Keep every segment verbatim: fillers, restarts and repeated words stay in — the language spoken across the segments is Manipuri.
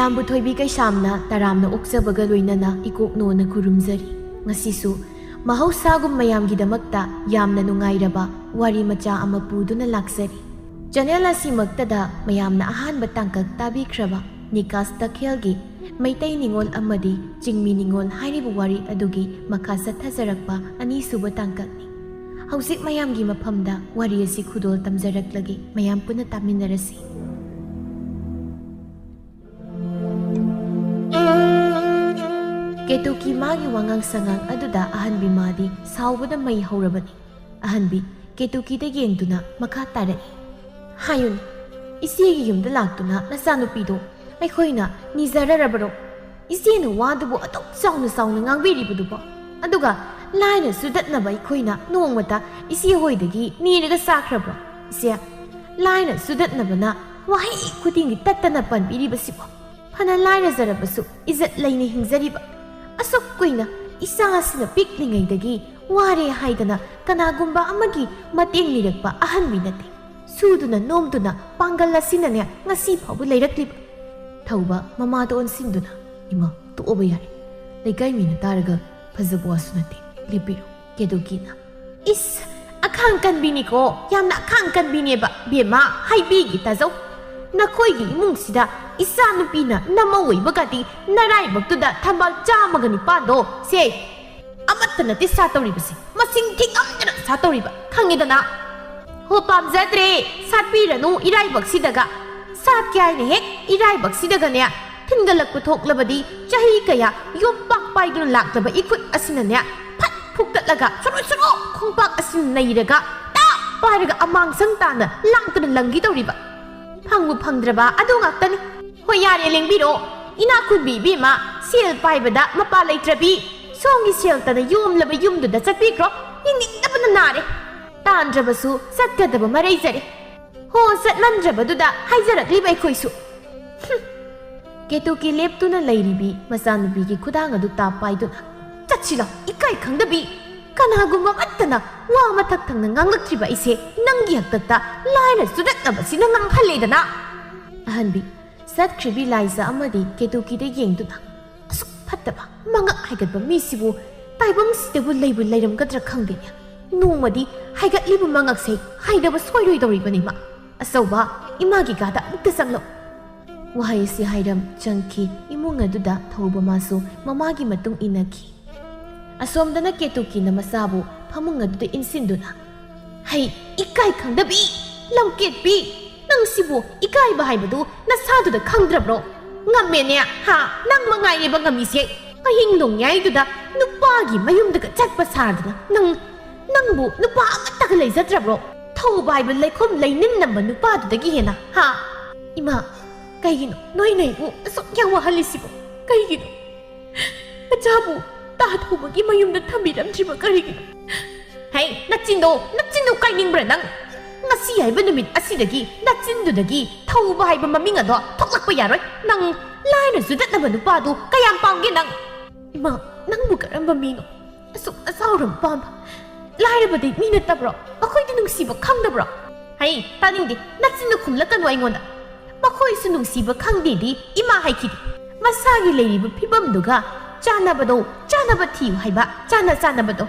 ꯃꯌꯥꯝꯕꯨ ꯊꯣꯏꯕꯤ ꯀꯩꯁꯥꯝꯅ ꯇꯔꯥꯝꯅ ꯑꯣꯛꯆꯕꯒ ꯂꯣꯏꯅꯅ ꯏꯀꯣꯛꯅꯣꯅ ꯈꯨꯔꯨꯝꯖꯔꯤ꯫ ꯉꯁꯤꯁꯨ ꯃꯍꯧꯁꯥꯒꯨꯝ ꯃꯌꯥꯝꯒꯤꯗꯃꯛꯇ ꯌꯥꯝꯅ ꯅꯨꯡꯉꯥꯏꯔꯕ ꯋꯥꯔꯤ ꯃꯆꯥ ꯑꯃ ꯄꯨꯗꯨꯅ ꯂꯥꯛꯆꯔꯤ꯫ ꯆꯦꯅꯦꯜ ꯑꯁꯤꯃꯛꯇꯗ ꯃꯌꯥꯝꯅ ꯑꯍꯥꯟꯕ ꯇꯥꯡꯀꯛ ꯇꯥꯕꯤꯈ꯭ꯔꯕ ꯅꯤꯀꯥꯁ ꯇꯈꯦꯜꯒꯤ ꯃꯩꯇꯩ ꯅꯤꯉꯣꯜ ꯑꯃꯗꯤ ꯆꯤꯡꯃꯤ ꯅꯤꯉꯣꯜ ꯍꯥꯏꯔꯤꯕ ꯋꯥꯔꯤ ꯑꯗꯨꯒꯤ ꯃꯈꯥ ꯆꯠꯊꯖꯔꯛꯄ ꯑꯅꯤꯁꯨꯕ ꯇꯥꯡꯀꯛꯅꯤ꯫ ꯍꯧꯖꯤꯛ ꯃꯌꯥꯝꯒꯤ ꯃꯐꯝꯗ ꯋꯥꯔꯤ ꯑꯁꯤ ꯈꯨꯗꯣꯜ ꯇꯝꯖꯔꯛꯂꯒꯦ, ꯃꯌꯥꯝ ꯄꯨꯟꯅ ꯇꯥꯃꯤꯟꯅꯔꯁꯤ꯫ ꯀꯦꯇꯨꯀꯤ ꯃꯥꯒꯤ ꯋꯥꯉꯥꯡ ꯁꯉꯥꯡ ꯑꯗꯨꯗ ꯑꯍꯟꯕꯤ ꯃꯥꯗꯤ ꯁꯥꯎꯕꯗ ꯃꯩ ꯍꯧꯔꯕꯅꯤ꯫ ꯑꯍꯟꯕꯤ ꯀꯦꯇꯨꯀꯤꯗ ꯌꯦꯡꯗꯨꯅ ꯃꯈꯥ ꯇꯥꯔꯛꯏ, "ꯍꯥꯏꯌꯨꯅꯦ, ꯏꯆꯦꯒꯤ ꯌꯨꯝꯗ ꯂꯥꯛꯇꯨꯅ ꯅꯆꯥꯅꯨꯄꯤꯗꯣ ꯑꯩꯈꯣꯏꯅ ꯅꯤꯖꯔꯔꯕꯔꯣ? ꯏꯆꯦꯅ ꯋꯥꯗꯨꯕꯨ ꯑꯗꯨꯛ ꯆꯥꯎꯅ ꯆꯥꯎꯅ ꯉꯥꯡꯕꯤꯔꯤꯕꯗꯨꯕꯣ? ꯑꯗꯨꯒ ꯂꯥꯏꯅ ꯆꯨꯗꯠꯅꯕ ꯑꯩꯈꯣꯏꯅ ꯅꯣꯡꯃꯇ ꯏꯆꯦ ꯍꯣꯏꯗꯒꯤ ꯅꯤꯔꯒ ꯆꯥꯈ꯭ꯔꯕ꯭ꯔꯣ? ꯏꯆꯦ, ꯂꯥꯏꯅ ꯆꯨꯗꯠꯅꯕꯅ ꯋꯥꯍꯩ ꯈꯨꯗꯤꯡꯒꯤ ꯇꯠꯇꯅ ꯄꯟꯕꯤꯔꯤꯕꯁꯤꯕꯣ? ꯐꯅ ꯂꯥꯏꯔꯖꯔꯕꯁꯨ ꯏꯖꯠ ꯂꯩꯅ ꯍꯤꯡꯖꯔꯤꯕ꯫ ꯑꯁꯨꯛ ꯀꯨꯏꯅ ꯏꯆꯥ ꯑꯁꯤꯅ ꯄꯤꯛꯂꯤꯉꯩꯗꯒꯤ ꯋꯥꯔꯦ ꯍꯥꯏꯗꯅ ꯀꯅꯥꯒꯨꯝꯕ ꯑꯃꯒꯤ ꯃꯇꯦꯡ ꯅꯤꯔꯛꯄ ꯑꯍꯟꯕꯤ ꯅꯠꯇꯦ꯫ ꯁꯨꯗꯨꯅ ꯅꯣꯝꯗꯨꯅ ꯄꯥꯡꯒꯜ ꯑꯁꯤꯅꯅꯦ ꯉꯁꯤ ꯐꯥꯎꯕ ꯂꯩꯔꯛꯂꯤꯕ꯫" ꯊꯧꯕ ꯃꯃꯥꯗ ꯑꯣꯟꯁꯤꯟꯗꯨꯅ, "ꯏꯃꯥ, ꯇꯣꯛꯑꯕ ꯌꯥꯔꯦ꯫ ꯂꯩꯀꯥꯏ ꯃꯤꯅ ꯇꯥꯔꯒ ꯐꯖꯕ ꯋꯥꯁꯨ ꯅꯠꯇꯦ꯫ ꯂꯦꯞꯄꯤꯔꯣ꯫" ꯀꯦꯗꯨꯀꯤꯅ, "ꯏꯁ, ꯑꯈꯥꯡ ꯀꯟꯕꯤꯅꯤꯀꯣ, ꯌꯥꯝꯅ ꯑꯈꯥꯡ ꯀꯟꯕꯤꯅꯦꯕ꯫ ꯕꯦꯝꯃ, ꯍꯥꯏꯕꯤꯒꯦ ꯇꯥꯖꯧ꯫ ꯅꯈꯣꯏꯒꯤ ꯏꯃꯨꯡꯁꯤꯗ ꯏꯆꯥ ꯅꯨꯄꯤꯅ ꯅꯃꯧ ꯑꯣꯏꯕꯒꯗꯤ ꯅꯔꯥꯏꯕꯛꯇꯨꯗ ꯊꯝꯕꯥꯜ ꯆꯥꯝꯃꯒ ꯅꯤꯄꯥꯟꯗꯣ, ꯁꯦ, ꯑꯃꯠꯇ ꯅꯠꯇꯦ ꯁꯥꯠꯇꯧꯔꯤꯕꯁꯦ, ꯃꯁꯤꯡ ꯊꯤꯉꯝꯗꯅ ꯁꯥꯠꯇꯧꯔꯤꯕ, ꯈꯪꯉꯦꯗꯅ?" "ꯍꯣ, ꯄꯥꯝꯖꯗ꯭ꯔꯦ, ꯁꯥꯠꯄꯤꯔꯅꯨ ꯏꯔꯥꯏꯕꯛꯁꯤꯗꯒ꯫ ꯁꯥꯠꯀꯦ ꯍꯥꯏꯅ ꯍꯦꯛ ꯏꯔꯥꯏꯕꯛꯁꯤꯗꯒꯅꯦ ꯊꯤꯟꯒꯠꯂꯛꯄ ꯊꯣꯛꯂꯕꯗꯤ ꯆꯍꯤ ꯀꯌꯥ ꯌꯣꯝꯄꯥꯛ ꯄꯥꯏꯗꯨꯅ ꯂꯥꯛꯂꯕ ꯏꯈꯨꯠ ꯑꯁꯤꯅꯅꯦ ꯐꯠ ꯐꯨꯛꯇꯠꯂꯒ ꯁꯣꯔꯣ ꯁꯣꯔꯣ ꯈꯣꯡꯄꯥꯛ ꯑꯁꯤꯅ ꯅꯩꯔꯒ ꯇꯥꯞ ꯄꯥꯏꯔꯒ ꯑꯃꯥꯡꯁꯪ ꯇꯥꯅ ꯂꯥꯡꯗꯨꯅ ꯂꯪꯈꯤꯗꯧꯔꯤꯕ꯫ ꯐꯪꯕꯨ ꯐꯪꯗ꯭ꯔꯕ ꯑꯗꯨ ꯉꯥꯛꯇꯅꯤ꯫ ꯍꯣꯏ, ꯌꯥꯔꯦ, ꯂꯦꯡꯕꯤꯔꯣ꯫ ꯏꯅꯥꯛ ꯈꯨꯟꯕꯤ ꯏꯕꯦꯝꯃ, ꯁꯦꯜ ꯄꯥꯏꯕꯗ ꯃꯄꯥ ꯂꯩꯇ꯭ꯔꯕꯤ, ꯁꯣꯝꯒꯤ ꯁꯦꯜꯇꯅ ꯌꯣꯝꯂꯕ ꯌꯨꯝꯗꯨꯗ ꯆꯠꯄꯤꯈ꯭ꯔꯣ꯫ ꯌꯦꯡꯅꯤꯡꯗꯕꯅ ꯅꯥꯔꯦ꯫ ꯇꯥꯟꯗ꯭ꯔꯕꯁꯨ ꯆꯠꯀꯗꯕ ꯃꯔꯩꯖꯔꯦ꯫ ꯍꯣ, ꯆꯠꯃꯟꯗ꯭ꯔꯕꯗꯨꯗ ꯍꯥꯏꯖꯔꯛꯂꯤꯕ ꯑꯩꯈꯣꯏꯁꯨ꯫" ꯍꯨꯝ꯫ ꯀꯦꯇꯨꯀꯤ ꯂꯦꯞꯇꯨꯅ ꯂꯩꯔꯤꯕꯤ ꯃꯆꯥꯅꯨꯄꯤꯒꯤ ꯈꯨꯗꯥꯡ ꯑꯗꯨ ꯇꯥꯞ ꯄꯥꯏꯗꯨꯅ, "ꯆꯠꯁꯤꯂꯣ, ꯏꯀꯥꯏ ꯈꯪꯗꯕꯤ꯫ ꯀꯅꯥꯒꯨꯝꯕ ꯑꯃꯠꯇꯅ ꯋꯥ ꯃꯊꯛ ꯊꯪꯅ ꯉꯥꯡꯂꯛꯇ꯭ꯔꯤꯕ ꯑꯩꯁꯦ ꯅꯪꯒꯤ ꯍꯥꯛꯇꯛꯇ ꯂꯥꯏꯅ ꯆꯨꯗꯠꯅꯕꯁꯤꯅ ꯉꯥꯡꯍꯜꯂꯦꯗꯅ꯫" ꯑꯍꯟꯕꯤ, ꯆꯠꯈ꯭ꯔꯤꯕꯤ ꯂꯥꯏꯖꯥ ꯑꯃꯗꯤ ꯀꯦꯇꯨꯀꯤꯗ ꯌꯦꯡꯗꯨꯅ, "ꯑꯁꯨꯛ ꯐꯠꯇꯕ ꯃꯉꯛ ꯍꯥꯏꯒꯠꯄ ꯃꯤꯁꯤꯕꯨ ꯇꯥꯏꯕꯪꯁꯤꯗꯕꯨ ꯂꯩꯕꯨ ꯂꯩꯔꯝꯒꯗ꯭ꯔꯥ ꯈꯪꯗꯦꯅꯦ꯫ ꯅꯣꯡꯃꯗꯤ ꯍꯥꯏꯒꯠꯂꯤꯕ ꯃꯉꯛꯁꯦ ꯍꯥꯏꯗꯕ ꯁꯣꯏꯔꯣꯏꯗꯧꯔꯤꯕꯅꯤ ꯏꯃꯥ꯫ ꯑꯆꯧꯕ, ꯏꯃꯥꯒꯤ ꯀꯥꯗ ꯑꯃꯨꯛꯇ ꯆꯪꯂꯛꯎ꯫" ꯋꯥꯍꯩ ꯑꯁꯤ ꯍꯥꯏꯔꯝ ꯆꯪꯈꯤ꯫ ꯏꯃꯨꯡ ꯑꯗꯨꯗ ꯊꯧꯕ ꯃꯥꯁꯨ ꯃꯃꯥꯒꯤ ꯃꯇꯨꯡ ꯏꯟꯅꯈꯤ꯫ ꯑꯁꯣꯝꯗꯅ ꯀꯦꯇꯨꯀꯤꯅ ꯃꯆꯥꯕꯨ ꯐꯃꯨꯡ ꯑꯗꯨꯗ ꯏꯟꯁꯤꯟꯗꯨꯅ, "ꯍꯩ, ꯏꯀꯥꯏ ꯈꯪꯗꯕꯤ, ꯂꯝꯀꯦꯠꯄꯤ, ꯅꯪ ꯁꯤꯕꯨ ꯏꯀꯥꯏꯕ ꯍꯥꯏꯕꯗꯨ ꯅꯁꯥꯗꯨꯗ ꯈꯪꯗ꯭ꯔꯕ꯭ꯔꯣ? ꯉꯝꯃꯦꯅꯦ, ꯍꯥ? ꯅꯪ ꯃꯉꯥꯏꯔꯦꯕ ꯉꯝꯃꯤꯁꯦ꯫ ꯑꯍꯤꯡ ꯅꯣꯡꯌꯥꯏꯗꯨꯗ ꯅꯨꯄꯥꯒꯤ ꯃꯌꯨꯝꯗꯒ ꯆꯠꯄ ꯁꯥꯗꯅ ꯅꯪ, ꯅꯪꯕꯨ ꯅꯨꯄꯥ ꯑꯃꯠꯇꯒ ꯂꯩꯖꯗ꯭ꯔꯕ꯭ꯔꯣ? ꯊꯧꯕ ꯍꯥꯏꯕ ꯂꯩꯈꯣꯝ ꯂꯩꯅꯤꯟ ꯅꯝꯕ ꯅꯨꯄꯥꯗꯨꯗꯒꯤ ꯍꯦꯟꯅ, ꯍꯥ? ꯏꯃꯥ, ꯀꯩꯒꯤꯅꯣ ꯅꯣꯏꯅ ꯑꯩꯕꯨ ꯑꯁꯨꯛ ꯌꯥꯝ ꯋꯥꯍꯜꯂꯤꯁꯤꯕꯣ? ꯀꯩꯒꯤꯅꯣ? ꯅꯆꯥꯕꯨ ꯇꯥ ꯊꯧꯕꯒꯤ ꯃꯌꯨꯝꯗ ꯊꯝꯕꯤꯔꯝꯗ꯭ꯔꯤꯕ ꯀꯔꯤꯒꯤꯅꯣ?" "ꯍꯩ, ꯅꯆꯤꯟꯗꯣ, ꯅꯆꯤꯟꯗꯣ ꯀꯥꯏꯅꯤꯡꯕ꯭ꯔꯥ ꯅꯪ? ꯉꯁꯤ ꯍꯥꯏꯕ ꯅꯨꯃꯤꯠ ꯑꯁꯤꯗꯒꯤ ꯅꯆꯤꯟꯗꯨꯗꯒꯤ ꯊꯧꯕ ꯍꯥꯏꯕ ꯃꯃꯤꯡ ꯑꯗꯣ ꯊꯣꯛꯂꯛꯄ ꯌꯥꯔꯣꯏ꯫ ꯅꯪ ꯂꯥꯏꯔ ꯖꯨꯗꯠꯅꯕ ꯅꯨꯄꯥꯗꯨ ꯀꯌꯥꯝ ꯄꯥꯝꯒꯦ ꯅꯪ?" "ꯏꯃꯥ, ꯅꯪꯕꯨ ꯀꯔꯝꯕ ꯃꯤꯅꯣ? ꯑꯁꯨꯛ ꯑꯆꯥꯎꯔꯕ ꯄꯥꯝꯕ? ꯂꯥꯏꯔꯕꯗꯤ ꯃꯤ ꯅꯠꯇꯕ꯭ꯔꯣ? ꯃꯈꯣꯏꯗꯤ ꯅꯨꯡꯁꯤꯕ ꯈꯪꯗꯕ꯭ꯔꯣ?" "ꯍꯩ, ꯇꯥꯅꯤꯡꯗꯦ, ꯅꯆꯤꯟꯗꯨ ꯈꯨꯝꯂꯛꯀꯅꯨ ꯑꯩꯉꯣꯟꯗ꯫ ꯃꯈꯣꯏꯁꯨ ꯅꯨꯡꯁꯤꯕ ꯈꯪꯗꯦꯗꯤ ꯏꯃꯥ ꯍꯥꯏꯈꯤꯗꯦ꯫ ꯃꯁꯥꯒꯤ ꯂꯩꯔꯤꯕ ꯐꯤꯕꯝꯗꯨꯒ ꯆꯥꯟꯅꯕꯗꯣ, ꯆꯥꯟꯅꯕ ꯊꯤꯌꯨ ꯍꯥꯏꯕ, ꯆꯥꯟꯅ ꯆꯥꯟꯅꯕꯗꯣ꯫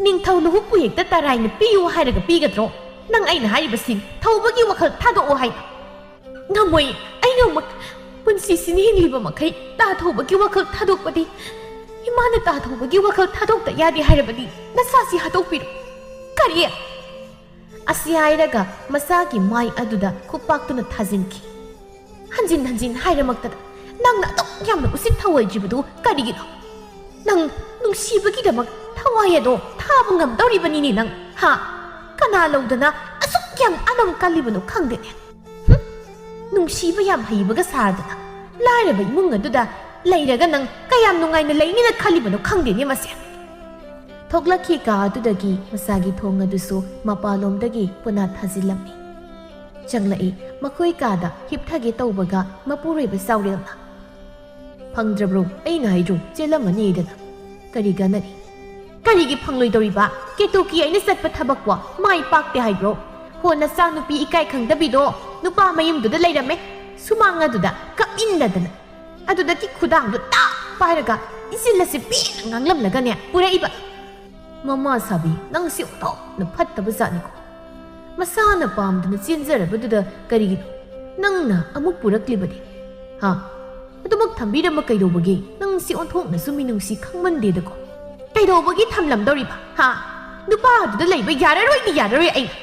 ꯅꯤꯡꯊꯧ ꯂꯨꯍꯨꯞꯄꯨ ꯍꯦꯛꯇ ꯇꯔꯥꯏꯅ ꯄꯤꯌꯨ ꯍꯥꯏꯔꯒ ꯄꯤꯒꯗ꯭ꯔꯣ? ꯅꯪ ꯑꯩꯅ ꯍꯥꯏꯔꯤꯕꯁꯤ ꯊꯧꯕꯒꯤ ꯋꯥꯈꯜ ꯊꯥꯗꯣꯛꯑꯣ ꯍꯥꯏ꯫" "ꯉꯝꯃꯣꯏ, ꯑꯩ ꯉꯝꯃꯣꯏ꯫ ꯄꯨꯟꯁꯤꯁꯤꯅ ꯍꯤꯡꯂꯤꯕ ꯃꯈꯩ ꯇꯥ ꯊꯧꯕꯒꯤ ꯋꯥꯈꯜ ꯊꯥꯗꯣꯛꯄꯗꯤ, ꯏꯃꯥꯅ ꯇꯥ ꯊꯧꯕꯒꯤ ꯋꯥꯈꯜ ꯊꯥꯗꯣꯛꯇ ꯌꯥꯗꯦ ꯍꯥꯏꯔꯕꯗꯤ ꯅꯁꯥꯁꯤ ꯍꯥꯠꯇꯣꯛꯄꯤꯔꯣ꯫" "ꯀꯔꯤ?" ꯑꯁꯤ ꯍꯥꯏꯔꯒ ꯃꯆꯥꯒꯤ ꯃꯥꯏ ꯑꯗꯨꯗ ꯈꯨꯄꯥꯛꯇꯨꯅ ꯊꯥꯖꯤꯟꯈꯤ꯫ "ꯍꯟꯖꯤꯟ ꯍꯟꯖꯤꯟ ꯍꯥꯏꯔꯃꯛꯇꯗ ꯅꯪꯅ ꯑꯗꯨꯛ ꯌꯥꯝꯅ ꯎꯁꯤꯠ ꯊꯑꯣꯏꯗ꯭ꯔꯤꯕꯗꯨ ꯀꯔꯤꯒꯤꯅꯣ? ꯅꯪ ꯅꯨꯡꯁꯤꯕꯒꯤꯗꯃꯛ ꯊꯋꯥꯏ ꯑꯗꯣ ꯊꯥꯕ ꯉꯝꯗꯧꯔꯤꯕꯅꯤꯅꯦ ꯅꯪ, ꯍꯥ? ꯀꯅꯥ ꯂꯧꯗꯅ ꯑꯁꯨꯛ ꯌꯥꯝ ꯑꯅꯝ ꯀꯜꯂꯤꯕꯅꯣ ꯈꯪꯗꯦꯅꯦ꯫ ꯍꯨꯝ! ꯅꯨꯡꯁꯤꯕ ꯌꯥꯝ ꯍꯩꯕꯒ ꯁꯥꯗꯅ ꯂꯥꯏꯔꯕ ꯏꯃꯨꯡ ꯑꯗꯨꯗ ꯂꯩꯔꯒ ꯅꯪ ꯀꯌꯥꯝ ꯅꯨꯡꯉꯥꯏꯅ ꯂꯩꯅꯤꯅ ꯈꯜꯂꯤꯕꯅꯣ ꯈꯪꯗꯦꯅꯦ ꯃꯁꯦ꯫" ꯊꯣꯛꯂꯛꯈꯤ ꯀꯥ ꯑꯗꯨꯗꯒꯤ ꯃꯁꯥꯒꯤ ꯊꯣꯡ ꯑꯗꯨꯁꯨ ꯃꯄꯥꯟꯂꯣꯝꯗꯒꯤ ꯄꯨꯅꯥ ꯊꯥꯖꯤꯜꯂꯝꯃꯤ꯫ ꯆꯪꯂꯛꯏ꯫ ꯃꯈꯣꯏ ꯀꯥꯗ ꯍꯤꯞꯊꯒꯦ ꯇꯧꯕꯒ ꯃꯄꯨꯔꯣꯏꯕ ꯆꯥꯎꯔꯦꯜꯅ, "ꯐꯪꯗ꯭ꯔꯕ꯭ꯔꯣ? ꯑꯩꯅ ꯍꯥꯏꯗ꯭ꯔꯣ, ꯆꯦꯜꯂꯝꯃꯅꯤꯗꯅ꯫ ꯀꯔꯤ ꯀꯥꯟꯅꯔꯤ?" "ꯀꯔꯤꯒꯤ ꯐꯪꯂꯣꯏꯗꯧꯔꯤꯕ? ꯀꯦꯇꯨꯀꯤ ꯑꯩꯅ ꯆꯠꯄ ꯊꯕꯛꯄꯣ ꯃꯥꯏ ꯄꯥꯛꯇꯦ ꯍꯥꯏꯕ꯭ꯔꯣ? ꯍꯣ, ꯅꯆꯥꯅꯨꯄꯤ ꯏꯀꯥꯏ ꯈꯪꯗꯕꯤꯗꯣ ꯅꯨꯄꯥ ꯃꯌꯨꯝꯗꯨꯗ ꯂꯩꯔꯝꯃꯦ꯫ ꯁꯨꯃꯥꯡ ꯑꯗꯨꯗ ꯀꯞꯃꯤꯟꯅꯗꯅ, ꯑꯗꯨꯗꯒꯤ ꯈꯨꯗꯥꯡꯗꯣ ꯇꯥꯛ ꯄꯥꯏꯔꯒ ꯏꯆꯤꯜ ꯑꯁꯤ ꯄꯦꯟꯅ ꯉꯥꯡꯂꯝꯂꯒꯅꯦ ꯄꯨꯔꯛꯏꯕ꯫ ꯃꯃꯥ ꯁꯥꯕꯤ, ꯅꯪꯁꯤ ꯑꯣꯟꯊꯣꯛꯅ ꯐꯠꯇꯕ ꯖꯥꯠꯅꯤꯀꯣ꯫ ꯃꯁꯥꯅ ꯄꯥꯝꯗꯅ ꯆꯦꯟꯖꯔꯕꯗꯨꯗ ꯀꯔꯤꯒꯤꯅꯣ ꯅꯪꯅ ꯑꯃꯨꯛ ꯄꯨꯔꯛꯂꯤꯕꯗꯤ? ꯍꯥ? ꯑꯗꯨꯃꯛ ꯊꯝꯕꯤꯔꯝꯕ ꯀꯩꯗꯧꯕꯒꯤ? ꯅꯪꯁꯤ ꯑꯣꯟꯊꯣꯛꯅꯁꯨ ꯃꯤꯅꯨꯡꯁꯤ ꯈꯪꯃꯟꯗꯦꯗꯀꯣ꯫ ꯀꯩꯗꯧꯕꯒꯤ ꯊꯝꯂꯝꯗꯧꯔꯤꯕ? ꯍꯥ? ꯅꯨꯄꯥ ꯑꯗꯨꯗ ꯂꯩꯕ ꯌꯥꯔꯔꯣꯏꯗꯤ ꯌꯥꯔꯔꯣꯏ ꯑꯩꯅ꯫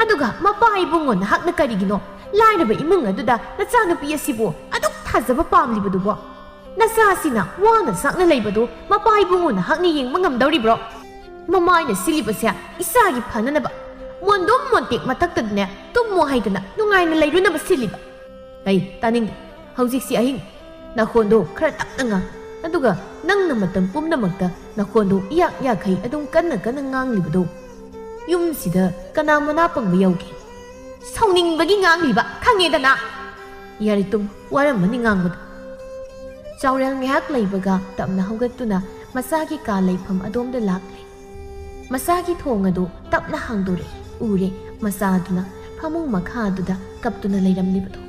ꯑꯗꯨꯒ ꯃꯄꯥ ꯏꯕꯨꯡꯉꯣ ꯅꯍꯥꯛꯅ ꯀꯔꯤꯒꯤꯅꯣ ꯂꯥꯏꯔꯕ ꯏꯃꯨꯡ ꯑꯗꯨꯗ ꯅꯆꯥꯅꯨꯄꯤ ꯑꯁꯤꯕꯨ ꯑꯗꯨꯛ ꯊꯥꯖꯕ ꯄꯥꯝꯂꯤꯕꯗꯨꯕꯣ? ꯅꯆꯥꯁꯤꯅ ꯋꯥꯅ ꯁꯥꯛꯅ ꯂꯩꯕꯗꯨ ꯃꯄꯥ ꯏꯕꯨꯡꯉꯣ ꯅꯍꯥꯛꯅ ꯌꯦꯡꯕ ꯉꯝꯗꯧꯔꯤꯕ꯭ꯔꯣ? ꯃꯃꯥꯏꯅ ꯁꯤꯜꯂꯤꯕꯁꯦ ꯏꯆꯥꯒꯤ ꯐꯅꯅꯕ, ꯃꯣꯟꯗꯨꯝ ꯃꯣꯟꯇꯦꯛ ꯃꯊꯛꯇꯗꯅꯦ ꯇꯨꯝꯃꯣ ꯍꯥꯏꯗꯅ ꯅꯨꯡꯉꯥꯏꯅ ꯂꯩꯔꯨꯅꯕ ꯁꯤꯜꯂꯤꯕ꯫ ꯑꯩ ꯇꯥꯅꯤꯡꯗꯦ꯫ ꯍꯧꯖꯤꯛꯁꯤ ꯑꯍꯤꯡ꯫ ꯅꯈꯣꯟꯗꯣ ꯈꯔ ꯇꯞꯅ ꯉꯥꯡ꯫ ꯑꯗꯨꯒ ꯅꯪꯅ ꯃꯇꯝ ꯄꯨꯝꯅꯃꯛꯇ ꯅꯈꯣꯟꯗꯣ ꯏꯌꯥꯛ ꯌꯥꯛꯈꯩ ꯑꯗꯨꯝ ꯀꯟꯅ ꯀꯟꯅ ꯉꯥꯡꯂꯤꯕꯗꯣ, ꯌꯨꯝꯁꯤꯗ ꯀꯅꯥ ꯃꯅꯥ ꯄꯪꯕ ꯌꯥꯎꯒꯦ? ꯁꯥꯎꯅꯤꯡꯕꯒꯤ ꯉꯥꯡꯂꯤꯕ, ꯈꯪꯉꯦꯗꯅ꯫ ꯌꯥꯔꯦ, ꯇꯨꯝ, ꯋꯥꯔꯝꯃꯅꯤ ꯉꯥꯡꯕꯗ꯫ ꯆꯥꯎꯔꯦꯜ ꯉꯥꯏꯍꯥꯛ ꯂꯩꯕꯒ ꯇꯞꯅ ꯍꯧꯒꯠꯇꯨꯅ ꯃꯆꯥꯒꯤ ꯀꯥ ꯂꯩꯐꯝ ꯑꯗꯣꯝꯗ ꯂꯥꯛꯂꯦ꯫ ꯃꯆꯥꯒꯤ ꯊꯣꯡ ꯑꯗꯨ ꯇꯞꯅ ꯍꯥꯡꯗꯣꯔꯛꯏ꯫ ꯎꯔꯦ, ꯃꯆꯥꯗꯨꯅ ꯐꯃꯨꯡ ꯃꯈꯥ ꯑꯗꯨꯗ ꯀꯞꯇꯨꯅ ꯂꯩꯔꯝꯂꯤꯕꯗꯣ꯫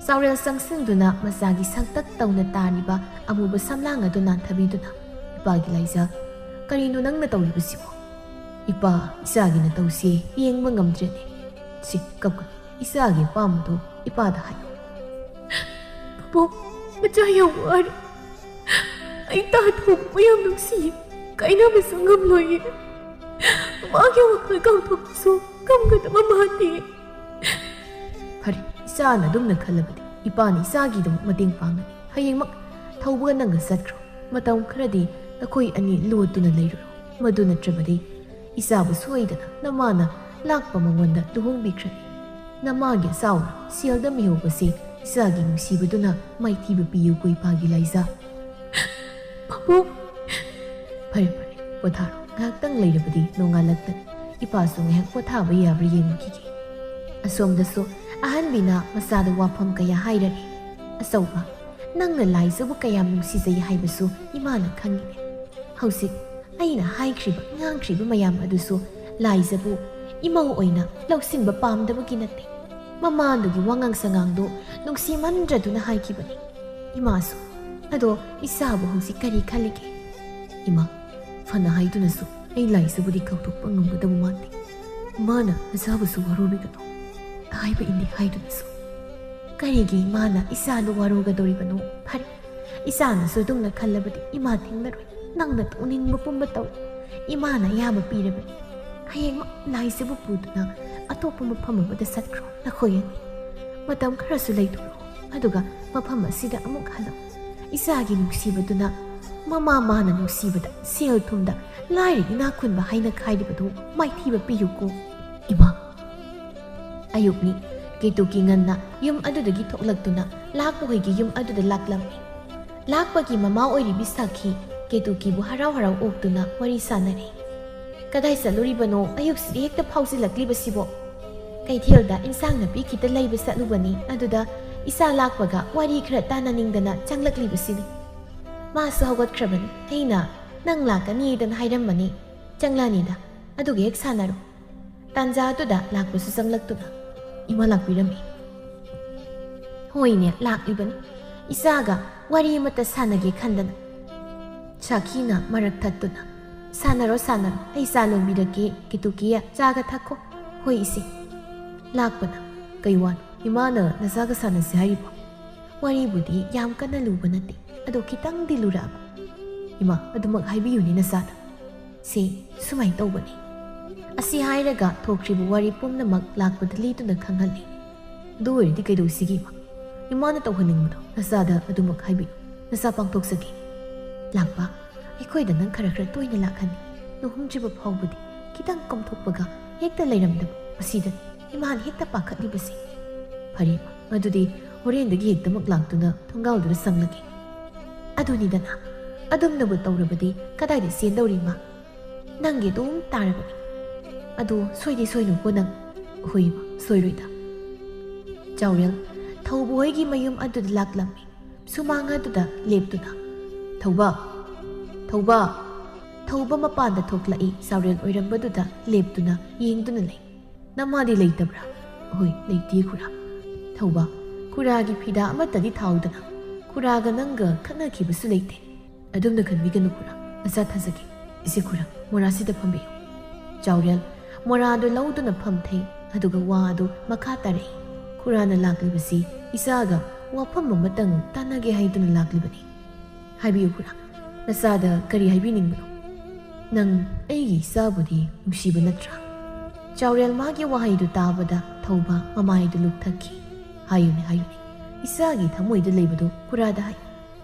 ꯆꯥꯎꯔꯦꯜ ꯆꯪꯁꯤꯟꯗꯨꯅ ꯃꯆꯥꯒꯤ ꯁꯪꯇꯛ ꯇꯧꯅ ꯇꯥꯔꯤꯕ ꯑꯃꯨꯕ ꯁꯝꯂꯥꯡ ꯑꯗꯨ ꯅꯥꯟꯊꯕꯤꯗꯨꯅ, "ꯏꯄꯥꯒꯤ ꯂꯥꯏꯖꯥ, ꯀꯔꯤꯅꯣ ꯅꯪꯅ ꯇꯧꯔꯤꯕꯁꯤꯕꯣ?" "ꯏꯄꯥ, ꯏꯆꯥꯒꯤ ꯅꯇꯧꯁꯤ ꯌꯦꯡꯕ ꯉꯝꯗ꯭ꯔꯦꯅꯦ꯫ ꯁꯤ, ꯀꯞꯀꯅꯨ, ꯏꯆꯥꯒꯤ ꯑꯄꯥꯝꯕꯗꯨ ꯏꯄꯥꯗ ꯍꯥꯏꯌꯨ꯫" "ꯄꯥꯕꯨꯡ, ꯃꯆꯥ ꯌꯥꯝ ꯋꯥꯔꯦ꯫ ꯑꯩ ꯇꯥ ꯊꯣꯡꯕ ꯌꯥꯝ ꯅꯨꯡꯁꯤꯌꯦ꯫ ꯀꯥꯏꯅꯕꯁꯨ ꯉꯝꯂꯣꯏꯌꯦ꯫ ꯃꯥꯒꯤ ꯋꯥꯈꯜ ꯀꯥꯎꯊꯣꯛꯄꯁꯨ ꯉꯝꯒꯗꯕ ꯃꯥꯟꯗꯦ꯫" "ꯐꯔꯦ, ꯏꯆꯥꯅ ꯑꯗꯨꯝꯅ ꯈꯜꯂꯕꯗꯤ ꯏꯄꯥꯅ ꯏꯆꯥꯒꯤꯗꯃꯛ ꯃꯇꯦꯡ ꯄꯥꯡꯒꯅꯤ꯫ ꯍꯌꯦꯡꯃꯛ ꯊꯧꯕꯒ ꯅꯪꯒ ꯆꯠꯈ꯭ꯔꯣ꯫ ꯃꯇꯝ ꯈꯔꯗꯤ ꯅꯈꯣꯏ ꯑꯅꯤ ꯂꯣꯠꯇꯨꯅ ꯂꯩꯔꯨꯔꯣ꯫ ꯃꯗꯨ ꯅꯠꯇ꯭ꯔꯕꯗꯤ ꯏꯆꯥꯕꯨ ꯁꯣꯏꯗꯅ ꯅꯃꯥꯅ ꯂꯥꯛꯄ ꯃꯉꯣꯟꯗ ꯂꯨꯍꯣꯡꯕꯤꯈ꯭ꯔꯅꯤ꯫ ꯅꯃꯥꯒꯤ ꯑꯆꯥꯎꯔ ꯁꯦꯜꯗ ꯃꯤꯍꯧꯕꯁꯦ ꯏꯆꯥꯒꯤ ꯅꯨꯡꯁꯤꯕꯗꯨꯅ ꯃꯥꯏꯊꯤꯕ ꯄꯤꯌꯨꯀꯣ, ꯏꯄꯥꯒꯤ ꯂꯥꯏꯖꯥ꯫" "ꯄꯥꯕꯨꯡ꯫" "ꯐꯔꯦ, ꯐꯔꯦ, ꯄꯣꯊꯥꯔꯣ꯫ ꯉꯥꯏꯍꯥꯛꯇꯪ ꯂꯩꯔꯕꯗꯤ ꯅꯣꯡꯉꯥꯜꯂꯛꯂꯅꯤ꯫ ꯏꯄꯥꯁꯨ ꯉꯥꯏꯍꯥꯛ ꯄꯣꯊꯥꯕ ꯌꯥꯕ꯭ꯔꯥ ꯌꯦꯡꯉꯨꯈꯤꯒꯦ꯫" ꯑꯁꯣꯝꯗꯁꯨ ꯑꯍꯟꯕꯤꯅ ꯃꯆꯥꯗ ꯋꯥꯐꯝ ꯀꯌꯥ ꯍꯥꯏꯔꯔꯦ꯫ "ꯑꯆꯧꯕ, ꯅꯪꯅ ꯂꯥꯏꯖꯕꯨ ꯀꯌꯥꯝ ꯅꯨꯡꯁꯤꯖꯩ ꯍꯥꯏꯕꯁꯨ ꯏꯃꯥꯅ ꯈꯪꯉꯤꯅꯦ꯫ ꯍꯧꯖꯤꯛ ꯑꯩꯅ ꯍꯥꯏꯈ꯭ꯔꯤꯕ, ꯉꯥꯡꯈ꯭ꯔꯤꯕ ꯃꯌꯥꯝ ꯑꯗꯨꯁꯨ ꯂꯥꯏꯖꯕꯨ ꯏꯃꯧ ꯑꯣꯏꯅ ꯂꯧꯁꯤꯟꯕ ꯄꯥꯝꯗꯕꯒꯤ ꯅꯠꯇꯦ꯫ ꯃꯃꯥꯗꯨꯒꯤ ꯋꯥꯉꯥꯡ ꯁꯉꯥꯡꯗꯨ ꯅꯨꯡꯁꯤꯃꯟꯗ꯭ꯔꯗꯨꯅ ꯍꯥꯏꯈꯤꯕꯅꯤ꯫ ꯏꯃꯥꯁꯨ, "ꯑꯗꯣ ꯏꯆꯥꯕꯨ ꯍꯧꯖꯤꯛ ꯀꯔꯤ ꯈꯜꯂꯤꯒꯦ?" "ꯏꯃꯥ, ꯐꯅ ꯍꯥꯏꯗꯨꯅꯁꯨ ꯑꯩ ꯂꯥꯏꯁꯤꯕꯨꯗꯤ ꯀꯥꯎꯊꯣꯛꯄ ꯉꯝꯒꯗꯕ ꯃꯥꯟꯗꯦ꯫ ꯃꯥꯅ ꯅꯆꯥꯕꯨꯁꯨ ꯋꯥꯔꯧꯕꯤꯒꯅꯨ ꯍꯥꯏꯕ ꯏꯟꯗꯦ ꯍꯥꯏꯗꯨꯅꯁꯨ꯫ ꯀꯔꯤꯒꯤ ꯃꯥꯅ ꯏꯆꯥꯗꯨ ꯋꯥꯔꯧꯒꯗꯧꯔꯤꯕꯅꯣ? ꯐꯔꯦ, ꯏꯆꯥꯅꯁꯨ ꯑꯗꯨꯝꯅ ꯈꯜꯂꯕꯗꯤ ꯏꯃꯥ ꯊꯤꯡꯂꯔꯣꯏ꯫ ꯅꯪꯅ ꯇꯧꯅꯤꯡꯕ ꯄꯨꯝꯕ ꯇꯧ꯫ ꯏꯃꯥꯅ ꯑꯌꯥꯕ ꯄꯤꯔꯕꯅꯤ꯫ ꯍꯌꯦꯡꯃꯛ ꯂꯥꯏꯁꯤꯕꯨ ꯄꯨꯗꯨꯅ ꯑꯇꯣꯞꯄ ꯃꯐꯝ ꯑꯃꯗ ꯆꯠꯈ꯭ꯔꯣ ꯅꯈꯣꯏ ꯑꯅꯤ꯫ ꯃꯇꯝ ꯈꯔꯁꯨ ꯂꯩꯊꯣꯛꯑꯣ, ꯑꯗꯨꯒ ꯃꯐꯝ ꯑꯁꯤꯗ ꯑꯃꯨꯛ ꯍꯜꯂꯛꯎ꯫ ꯏꯆꯥꯒꯤ ꯅꯨꯡꯁꯤꯕꯗꯨꯅ ꯃꯃꯥ ꯃꯥꯅ ꯅꯨꯡꯁꯤꯕꯗ ꯁꯦꯜ ꯊꯨꯝꯗ ꯂꯥꯏꯔ ꯏꯅꯥꯛ ꯈꯨꯟꯕ ꯍꯥꯏꯅ ꯈꯥꯏꯔꯤꯕꯗꯨ ꯃꯥꯏꯊꯤꯕ ꯄꯤꯌꯨꯀꯣ ꯏꯃꯥ꯫" ꯑꯌꯨꯛꯅꯤ꯫ ꯀꯦꯇꯨꯀꯤ ꯉꯟꯅ ꯌꯨꯝ ꯑꯗꯨꯗꯒꯤ ꯊꯣꯛꯂꯛꯇꯨꯅ ꯂꯥꯛꯄ ꯍꯣꯏꯒꯤ ꯌꯨꯝ ꯑꯗꯨꯗ ꯂꯥꯛꯂꯝꯃꯤ꯫ ꯂꯥꯛꯄꯒꯤ ꯃꯃꯥ ꯑꯣꯏꯔꯤꯕꯤ ꯁꯥꯈꯤ ꯀꯦꯇꯨꯀꯤꯕꯨ ꯍꯔꯥꯎ ꯍꯔꯥꯎ ꯑꯣꯛꯇꯨꯅ ꯋꯥꯔꯤ ꯁꯥꯟꯅꯔꯤ꯫ "ꯀꯗꯥꯏ ꯆꯠꯂꯨꯔꯤꯕꯅꯣ ꯑꯌꯨꯛꯁꯤꯗ ꯍꯦꯛꯇ ꯐꯥꯎꯖꯤꯜꯂꯛꯂꯤꯕꯁꯤꯕꯣ? ꯀꯩꯊꯦꯜꯗ ꯏꯟꯁꯥꯡ ꯅꯥꯄꯤ ꯈꯤꯇ ꯂꯩꯕ ꯆꯠꯂꯨꯕꯅꯤ, ꯑꯗꯨꯗ ꯏꯆꯥ ꯂꯥꯛꯄꯒ ꯋꯥꯔꯤ ꯈꯔ ꯇꯥꯟꯅꯅꯤꯡꯗꯅ ꯆꯪꯂꯛꯂꯤꯕꯁꯤꯅꯤ꯫ ꯃꯥꯁꯨ ꯍꯧꯒꯠꯈ꯭ꯔꯕꯅꯤ, ꯑꯩꯅ ꯅꯪ ꯂꯥꯛꯀꯅꯤꯗꯅ ꯍꯥꯏꯔꯝꯕꯅꯤ, ꯆꯪꯂꯛꯑꯅꯤꯗ, ꯑꯗꯨꯒ ꯍꯦꯛ ꯁꯥꯟꯅꯔꯣ꯫" ꯇꯥꯟꯖꯥꯗꯨꯗ ꯂꯥꯛꯄꯁꯨ ꯆꯪꯂꯛꯇꯨꯅ, "ꯏꯃꯥ ꯂꯥꯛꯄꯤꯔꯝꯃꯤ꯫" "ꯍꯣꯏꯅꯦ, ꯂꯥꯛꯂꯤꯕꯅꯤ꯫ ꯏꯆꯥꯒ ꯋꯥꯔꯤ ꯑꯃꯠꯇ ꯁꯥꯟꯅꯒꯦ ꯈꯟꯗꯅ꯫" ꯁꯥꯈꯤꯅ ꯃꯔꯛ ꯊꯠꯇꯨꯅ, "ꯁꯥꯟꯅꯔꯣ, ꯁꯥꯟꯅꯔꯣ, ꯑꯩ ꯆꯥ ꯂꯣꯟꯕꯤꯔꯛꯀꯦ, ꯀꯦꯇꯨꯀꯤꯌꯥ, ꯆꯥꯒ ꯊꯛꯈꯣ꯫" "ꯍꯣꯏ ꯏꯆꯦ꯫" ꯂꯥꯛꯄꯅ, "ꯀꯩ ꯋꯥꯅꯣ ꯏꯃꯥꯅ ꯅꯆꯥꯒ ꯁꯥꯟꯅꯁꯦ ꯍꯥꯏꯔꯤꯕꯣ? ꯋꯥꯔꯤꯕꯨꯗꯤ ꯌꯥꯝ ꯀꯟꯅ ꯂꯨꯕ ꯅꯠꯇꯦ, ꯑꯗꯣ ꯈꯤꯇꯪꯗꯤ ꯂꯨꯔꯛꯑꯕ꯫" "ꯏꯃꯥ, ꯑꯗꯨꯃꯛ ꯍꯥꯏꯕꯤꯌꯨꯅꯦ ꯅꯆꯥꯗ꯫" "ꯁꯦ, ꯁꯨꯃꯥꯏꯅ ꯇꯧꯕꯅꯤ꯫" ꯑꯁꯤ ꯍꯥꯏꯔꯒ ꯊꯣꯛꯈ꯭ꯔꯤꯕ ꯋꯥꯔꯤ ꯄꯨꯝꯅꯃꯛ ꯂꯥꯛꯄꯗ ꯂꯤꯗꯨꯅ ꯈꯪꯍꯜꯂꯤ꯫ "ꯑꯗꯨ ꯑꯣꯏꯔꯗꯤ ꯀꯩꯗꯧꯁꯤꯒꯦ ꯏꯃꯥ? ꯏꯃꯥꯅ ꯇꯧꯍꯟꯅꯤꯡꯕꯗꯣ ꯅꯆꯥꯗ ꯑꯗꯨꯃꯛ ꯍꯥꯏꯕꯤꯌꯨ꯫ ꯅꯆꯥ ꯄꯥꯡꯊꯣꯛꯆꯒꯦ꯫" "ꯂꯥꯛꯄ, ꯑꯩꯈꯣꯏꯗ ꯅꯪ ꯈꯔ ꯈꯔ ꯇꯣꯏꯅ ꯂꯥꯛꯍꯟꯅꯤꯡ꯫ ꯂꯨꯍꯣꯡꯗ꯭ꯔꯤꯕ ꯐꯥꯎꯕꯗꯤ ꯈꯤꯇꯪ ꯀꯣꯝꯊꯣꯛꯄꯒ ꯍꯦꯛꯇ ꯂꯩꯔꯝꯗꯕ꯫ ꯃꯁꯤꯗꯅꯤ ꯏꯃꯥꯅ ꯍꯦꯛꯇ ꯄꯥꯈꯠꯂꯤꯕꯁꯦ꯫" "ꯐꯔꯦ ꯏꯃꯥ, ꯑꯗꯨꯗꯤ ꯍꯣꯔꯦꯟꯗꯒꯤ ꯍꯦꯛꯇꯃꯛ ꯂꯥꯛꯇꯨꯅ ꯊꯣꯡꯒꯥꯜꯗꯨꯗ ꯆꯪꯂꯒꯦ꯫" "ꯑꯗꯨꯅꯤꯗꯅ, ꯑꯗꯨꯝꯅꯕꯨ ꯇꯧꯔꯕꯗꯤ ꯀꯗꯥꯏꯗ ꯆꯦꯟꯗꯧꯔꯤ ꯏꯃꯥ? ꯅꯪꯒꯤ ꯑꯗꯨꯝ ꯇꯥꯔꯕꯅꯤ꯫ ꯑꯗꯨ ꯁꯣꯏꯗꯤ ꯁꯣꯏꯅꯨꯀꯣ ꯅꯪ꯫" "ꯍꯣꯏ ꯏꯃꯥ, ꯁꯣꯏꯔꯣꯏꯗ꯫" ꯆꯥꯎꯔꯦꯜ ꯊꯧꯕ ꯍꯣꯏꯒꯤ ꯃꯌꯨꯝ ꯑꯗꯨꯗ ꯂꯥꯛꯂꯝꯃꯤ꯫ ꯁꯨꯃꯥꯡ ꯑꯗꯨꯗ ꯂꯦꯞꯇꯨꯅ, "ꯊꯧꯕ! ꯊꯧꯕ!" ꯊꯧꯕ ꯃꯄꯥꯟꯗ ꯊꯣꯛꯂꯛꯏ꯫ ꯆꯥꯎꯔꯦꯜ ꯑꯣꯏꯔꯝꯕꯗꯨꯗ ꯂꯦꯞꯇꯨꯅ ꯌꯦꯡꯗꯨꯅ ꯂꯩ꯫ "ꯅꯃꯥꯗꯤ ꯂꯩꯇꯕ꯭ꯔꯥ?" "ꯍꯣꯏ, ꯂꯩꯇꯦ ꯈꯨꯔꯥ꯫ ꯊꯧꯕ, ꯈꯨꯔꯥꯒꯤ ꯐꯤꯗꯥ ꯑꯃꯠꯇꯗꯤ ꯊꯥꯎꯗꯅ꯫ ꯈꯨꯔꯥꯒ ꯅꯪꯒ ꯈꯠꯅꯈꯤꯕꯁꯨ ꯂꯩꯇꯦ꯫ ꯑꯗꯨꯝꯅ ꯈꯟꯕꯤꯒꯅꯨ ꯈꯨꯔꯥ, ꯃꯁꯥ ꯊꯥꯖꯒꯦ꯫ ꯏꯆꯦ ꯈꯨꯔꯥ, ꯃꯣꯔꯥꯁꯤꯗ ꯐꯝꯕꯤꯌꯨ꯫" ꯆꯥꯎꯔꯦꯜ ꯃꯣꯔꯥꯗꯨ ꯂꯧꯗꯨꯅ ꯐꯝꯊꯩ, ꯑꯗꯨꯒ ꯋꯥ ꯑꯗꯨ ꯃꯈꯥ ꯇꯥꯔꯛꯏ꯫ "ꯈꯨꯔꯥꯅ ꯂꯥꯛꯂꯤꯕꯁꯤ ꯏꯆꯥꯒ ꯋꯥꯐꯝ ꯑꯃꯇꯪ ꯇꯥꯟꯅꯒꯦ ꯍꯥꯏꯗꯨꯅ ꯂꯥꯛꯂꯤꯕꯅꯤ꯫" "ꯍꯥꯏꯕꯤꯌꯨ ꯈꯨꯔꯥ, ꯅꯆꯥꯗ ꯀꯔꯤ ꯍꯥꯏꯕꯤꯅꯤꯡꯕꯅꯣ? ꯅꯪ ꯑꯩꯒꯤ ꯏꯆꯥꯕꯨꯗꯤ ꯅꯨꯡꯁꯤꯕ ꯅꯠꯇ꯭ꯔꯥ?" ꯆꯥꯎꯔꯦꯜ ꯃꯥꯒꯤ ꯋꯥꯍꯩꯗꯨ ꯇꯥꯕꯗ ꯊꯧꯕ ꯃꯃꯥꯏꯗꯨ ꯂꯨꯞꯊꯈꯤ꯫ "ꯍꯥꯏꯌꯨꯅꯦ, ꯍꯥꯏꯌꯨꯅꯦ, ꯏꯆꯥꯒꯤ ꯊꯃꯣꯏꯗ ꯂꯩꯕꯗꯨ ꯈꯨꯔꯥꯗ ꯍꯥꯏꯌꯨ꯫"